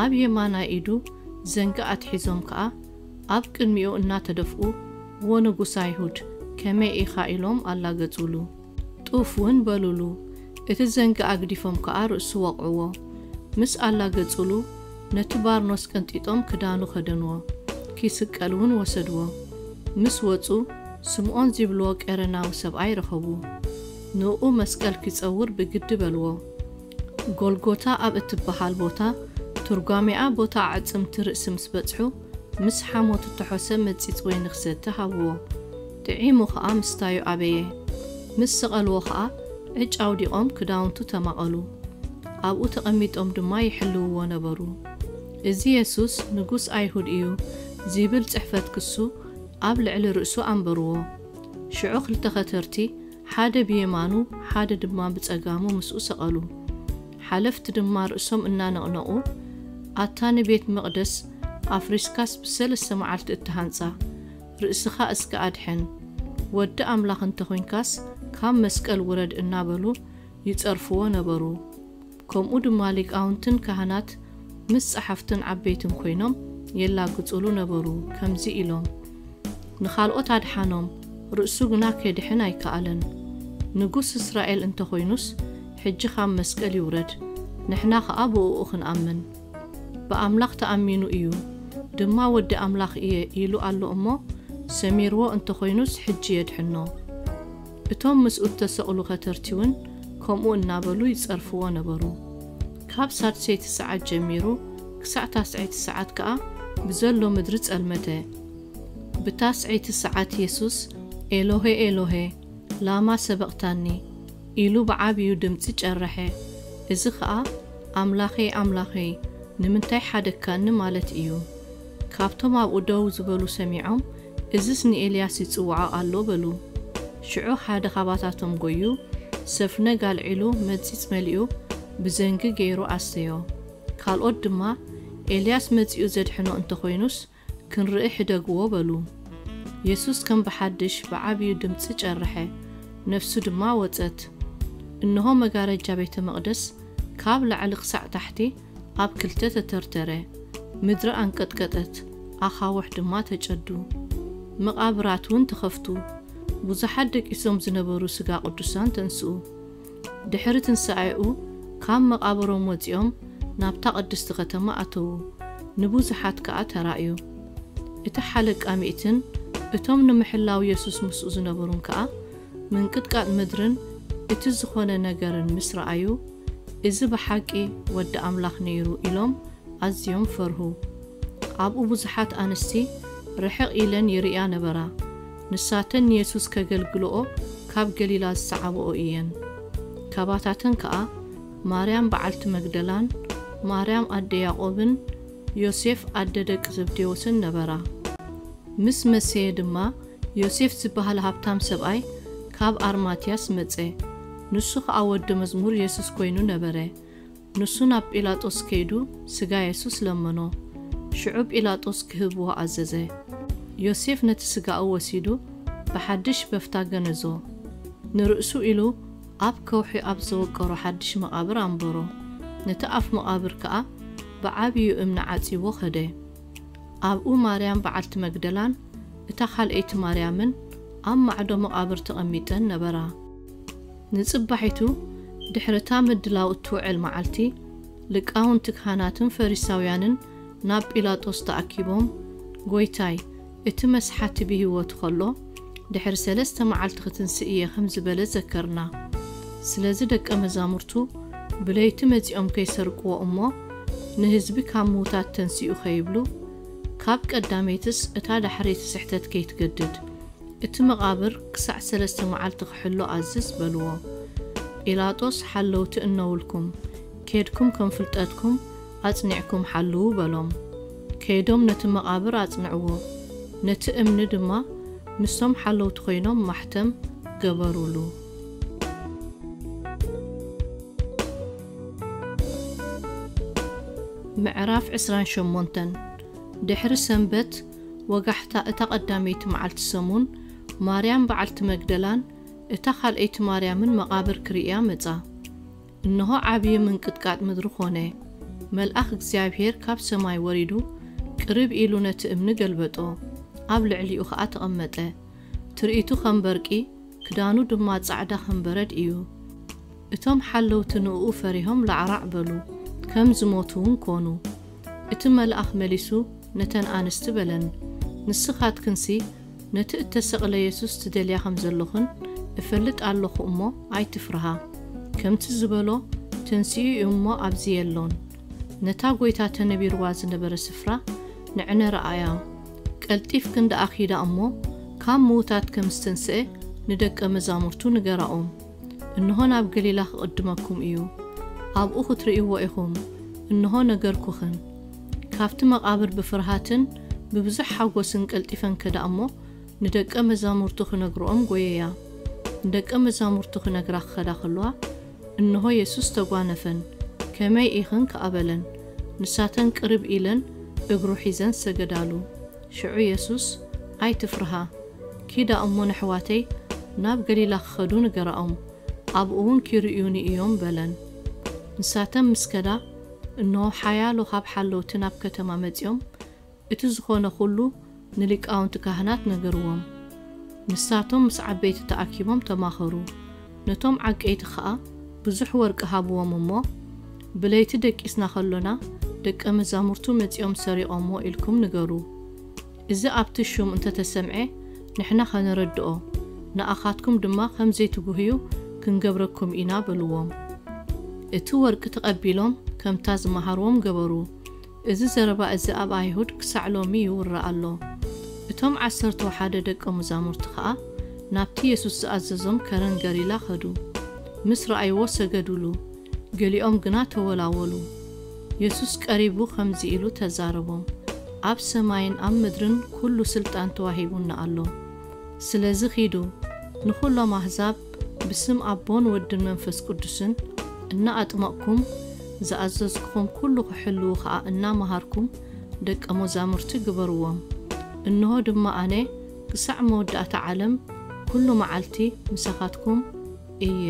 ኣብ የማናይ ኢዱ ዘንጊ ኣትሒዞም ከኣ ኣብ ቅድሚኡ እናተደፍኡ፣ "ወ ንጉስ ኣይሁድ፣ ከመይ ኢኻ?" ኢሎም ኣላገጹሉ። ጡፍ እውን በሉሉ። እቲ ዘንጊ ኣግዲፎም ከኣ ርእሱ ወቕዕዎ። ምስ ኣላገጹሉ፣ ነቲ ባርኖስ ቀንጢጦም ክዳኑ ከደንዎ። ኪስቀል እውን ወሰድዎ። ምስ ወጹ፣ ስምዖን ዚብልዎ ቀረናዊ ሰብኣይ ረኸቡ። ንእኡ መስቀል ኪጸውር ብግዲ በልዎ። ጎልጎታ ኣብ እትበሃል ቦታ፣ ትርጓሜኣ ቦታ ኣዕጽምቲ ርእሲ ምስ በጽሑ፣ ምስ ሓሞት እተሖሰ መጺጽ ወይኒ ክሰቲ ሃብዎ። ጥዒሙ ኸኣ ምስታዩ ኣበየ። ምስ ሰቐልዎ ኸኣ፣ ዕጭ ኣውዲቖም ክዳውንቱ ተማቐሉ። ኣብኡ ተቐሚጦም ድማ ይሕልውዎ ነበሩ። "እዚ የሱስ ንጉስ ኣይሁድ እዩ" ዚብል ጽሕፈት ክሱ ኣብ ልዕሊ ርእሱ ኣንበርዎ። ሽዑ ክልተ ኸተርቲ፣ ሓደ ብየማኑ ሓደ ድማ ብጸጋሙ ምስኡ ሰቐሉ። ሓለፍቲ ድማ ርእሶም እናነቕነቑ፣ "ኣታ ንቤት መቕደስ ኣፍሪስካስ ብሰለስተ መዓልቲ እተሃንጻ፣ ርእስኻ እስከ ኣድሕን፣ ወዲ ኣምላኽ እንተ ኾይንካስ ካብ መስቀል ውረድ" እናበሉ ይጸርፍዎ ነበሩ። ከምኡ ድማ ሊቃውንትን ካህናት ምስ ጸሓፍትን ዓበይትን ኮይኖም የላግጹሉ ነበሩ፣ ከምዚ ኢሎም፣ "ንኻልኦት ኣድሓኖም፣ ርእሱ ግና ኬድሕን ኣይከኣለን። ንጉስ እስራኤል እንተ ኾይኑስ፣ ሕጂ ካብ መስቀል ይውረድ፣ ንሕና ኸኣ ብእኡ ክንኣምን። ብኣምላኽ ተኣሚኑ እዩ፣ ድማ ወዲ ኣምላኽ እየ ኢሉ ኣሎ እሞ፣ ሰሚርዎ እንተ ኾይኑስ፣ ሕጂ የድሕኖ።" እቶም ምስኡ እተሰቕሉ ኸተርቲ እውን ከምኡ እናበሉ ይጸርፍዎ ነበሩ። ካብ ሳድሰይቲ ሰዓት ጀሚሩ ክሳዕ ታስዐይቲ ሰዓት ከኣ ብዘሎ ምድሪ ጸልመተ። ብታስዐይቲ ሰዓት የሱስ፣ "ኤሎሄ፣ ኤሎሄ፣ ላማ ሰበቕታኒ?" ኢሉ ብዓብዩ ድምጺ ጨረሐ። እዚ ኸኣ፣ "ኣምላኸይ፣ ኣምላኸይ፣ ንምንታይ ሓደግካኒ?" ማለት እዩ። ካብቶም ኣብኡ ደው ዝበሉ ሰሚዖም፣ "እዝስ ንኤልያስ ይጽውዖ ኣሎ" በሉ። ሽዑ ሓደ ኻባታቶም ጎዩ፣ ሰፍነግ ኣልዒሉ መጺጽ መሊኡ ብዘንጊ ገይሩ ኣስተዮ። ካልኦት ድማ፣ "ኤልያስ መጺኡ ዘድሕኖ እንተኾይኑስ፣ ክንርኢ ሕደግዎ" በሉ። የሱስ ከም ብሓድሽ ብዓብዩ ድምጺ ጨርሐ፣ ነፍሱ ድማ ወጸት። እንሆ መጋረጃ ቤተ መቕደስ ካብ ላዕሊ ክሳዕ ታሕቲ ኣብ ክልተ ተተርተረ። ምድሪ ኣንቀጥቀጠት፣ ኣኻውሕ ድማ ተጨዱ። መቓብራት እውን ተኸፍቱ። ብዙሓት ደቂሶም ዝነበሩ ስጋ ቅዱሳን ተንስኡ። ድሕሪ ትንሳኤኡ ካብ መቓብሮም ወጺኦም ናብታ ቅድስቲ ከተማ ኣተዉ። ንብዙሓት ከኣ ተራእዩ። እቲ ሓለቃ ሚእትን እቶም ንምሕላው የሱስ ምስኡ ዝነበሩን ከኣ ምንቅጥቃጥ ምድርን እቲ ዝኾነ ነገርን ምስ ረኣዩ፣ "እዚ ብሓቂ ወዲ ኣምላኽ ነይሩ" ኢሎም ኣዝዮም ፈርሁ። ኣብኡ ብዙሓት ኣንስቲ ርሕቕ ኢለን ይርእያ ነበራ። ንሳተን ንየሱስ ከገልግልኦ ካብ ገሊላ ዝሰዓብኦ እየን። ካባታተን ከኣ ማርያም በዓልቲ መግደላን፣ ማርያም ኣደ ያዕቆብን፣ ዮሴፍ ኣደ ደቂ ዘብዴዎስን ነበራ። ምስ መሰየ ድማ፣ ዮሴፍ ዝበሃል ሃብታም ሰብኣይ ካብ ኣርማትያስ መጸ። ንሱ ኸኣ ወዲ መዝሙር የሱስ ኮይኑ ነበረ። ንሱ ናብ ጲላጦስ ከይዱ ስጋ የሱስ ለመኖ። ሽዑ ጲላጦስ ክህብዎ ኣዘዘ። ዮሴፍ ነቲ ስጋኡ ወሲዱ ብሓድሽ በፍታ ገነዞ። ንርእሱ ኢሉ ኣብ ከውሒ ኣብ ዘወቀሮ ሓድሽ መቓብር ኣንበሮ። ነቲ ኣፍ መቓብር ከኣ ብዓብዩ እምኒ ዓጺዎ ኸደ። ኣብኡ ማርያም በዓልቲ መግደላን እታ ካልኣይቲ ማርያምን ኣብ ማዕዶ መቓብር ተቐሚጠን ነበራ። ንጽባሒቱ ድሕሪ እታ ምድላው እትውዕል መዓልቲ፣ ሊቃውንቲ ካህናትን ፈሪሳውያንን ናብ ጲላጦስ ተኣኪቦም፣ "ጐይታይ፣ እቲ መስሓቲ ብህይወቱ ኸሎ፣ ድሕሪ ሰለስተ መዓልቲ ክትንስእ እየ" ከም ዝበለ ዘከርና። ስለዚ ደቀ መዛሙርቱ ብለይቲ መጺኦም ከይሰርቅዎ እሞ፣ ንህዝቢ ካብ ምዉታት ተንሲኡ ከይብሉ፣ ካብ ቀዳመይትስ እታ ዳሕረይቲ ስሕተት ከይትገድድ፣ እቲ መቓብር ክሳዕ ሰለስተ መዓልቲ ክሕሎ ኣዝዝ በልዎ። ጲላጦስ፣ "ሓለውቲ እነውልኩም፣ ኬድኩም ከም ፍልጠትኩም ኣጽኒዕኩም ሓልዉ" በሎም። ከይዶም ነቲ መቓብር ኣጽንዕዎ። ነቲ እምኒ ድማ ምስቶም ሓለውቲ ኮይኖም ማሕተም ገበሩሉ። ምዕራፍ ዕስራን ሸሞንተን። ድሕሪ ሰንበት ወጋሕታ እታ ቀዳመይቲ መዓልቲ ሰሙን፣ ማርያም በዓልቲ መግደላን እታ ካልኣይቲ ማርያምን መቓብር ክርእያ መጻ። እንሆ ዓብዪ ምንቅጥቃጥ ምድሪ ኾነ። መልኣኽ እግዚኣብሔር ካብ ሰማይ ወሪዱ ቅርብ ኢሉ ነቲ እምኒ ገልበጦ፣ ኣብ ልዕሊኡ ኸኣ ተቐመጠ። ትርኢቱ ከም በርቂ፣ ክዳኑ ድማ ጻዕዳ ከም በረድ እዩ። እቶም ሓለውቲ ንእኡ ፈሪሆም ላዕራዕ በሉ፣ ከም ዝሞቱ እውን ኮኑ። እቲ መልኣኽ መሊሱ ነተን ኣንስቲ በለን፣ "ንስኻትክንሲ ነቲ እተሰቕለ የሱስ ትደልያ ከም ዘለኹን እፈልጥ ኣለኹ እሞ፣ ኣይትፍርሃ። ከምቲ ዝበሎ ተንሲኡ እዩ እሞ፣ ኣብዚ የሎን። ነታ ጐይታ ተነቢርዋ ዝነበረ ስፍራ ንዕነ ረኣያ። ቀልጢፍክን ደኣ ኺዳ እሞ፣ ካብ ምዉታት ከም ዝተንስአ ንደቀ መዛሙርቱ ንገራኦም። እንሆ ናብ ገሊላ ክቕድመኩም እዩ፣ ኣብኡ ክትርእይዎ ኢኹም። እንሆ ነገርኩኽን።" ካብቲ መቓብር ብፍርሃትን ብብዙሕ ሓጎስን ቀልጢፈን ከዳ እሞ፣ ንደቀ መዛሙርቱ ክነግርኦም ጐየያ። ንደቀ መዛሙርቱ ክነግራ ክኸዳ ከለዋ፣ እንሆ የሱስ ተጓነፈን፣ "ከመይ ኢኽን?" ከኣ በለን። ንሳተን ቅርብ ኢለን እግሩ ሒዘን ሰገዳሉ። ሽዑ የሱስ፣ "ኣይትፍርሃ፣ ኪዳ እሞ ነሕዋተይ ናብ ገሊላ ክኸዱ ንገራኦም፣ ኣብኡ እውን ኪርእዩኒ እዮም" በለን። ንሳተን ምስ ከዳ፣ እንሆ ሓያሎ ካብ ሓለውቲ ናብ ከተማ መጺኦም፣ እቲ ዝኾነ ኩሉ ንሊቃውንቲ ካህናት ነገርዎም። ንሳቶም ምስ ዓበይቲ ተኣኪቦም ተማኸሩ። ነቶም ዓቀይቲ ኸኣ ብዙሕ ወርቂ ሃብዎም እሞ፣ "ብለይቲ ደቂስና ኸሎና ደቀ መዛሙርቱ መጺኦም ሰሪቖምዎ ኢልኩም ንገሩ። እዚ ኣብቲ ሹም እንተ ተሰምዐ ንሕና ኸነረድኦ፣ ንኣኻትኩም ድማ ከም ዘይትጉህዩ ክንገብረኩም ኢና" በልዎም። እቲ ወርቂ ተቐቢሎም ከምታ ዝመሃርዎም ገበሩ። እዚ ዘረባ እዚ ኣብ ኣይሁድ ክሳዕ ሎሚ ይውረ ኣሎ። እቶም ዓሰርተ ሓደ ደቀ መዛሙርቲ ኸኣ ናብቲ የሱስ ዝኣዘዞም ከረን ገሊላ ኸዱ። ምስ ረኣይዎ ሰገዱሉ፣ ገሊኦም ግና ተወላወሉ። የሱስ ቀሪቡ ከምዚ ኢሉ ተዛረቦም፣ "ኣብ ሰማይን ኣብ ምድርን ኩሉ ስልጣን ተዋሂቡኒ ኣሎ። ስለዚ ኺዱ፣ ንኹሎም ኣህዛብ ብስም ኣቦን ወድን መንፈስ ቅዱስን እናኣጥመቕኩም፣ ዝኣዘዝኩኹም ኩሉ ክሕልዉ ኸኣ እናመሃርኩም ደቀ መዛሙርቲ ግበርዎም። እንሆ ድማ ኣነ ክሳዕ መወዳእታ ዓለም ኩሉ መዓልቲ ምሳኻትኩም እየ"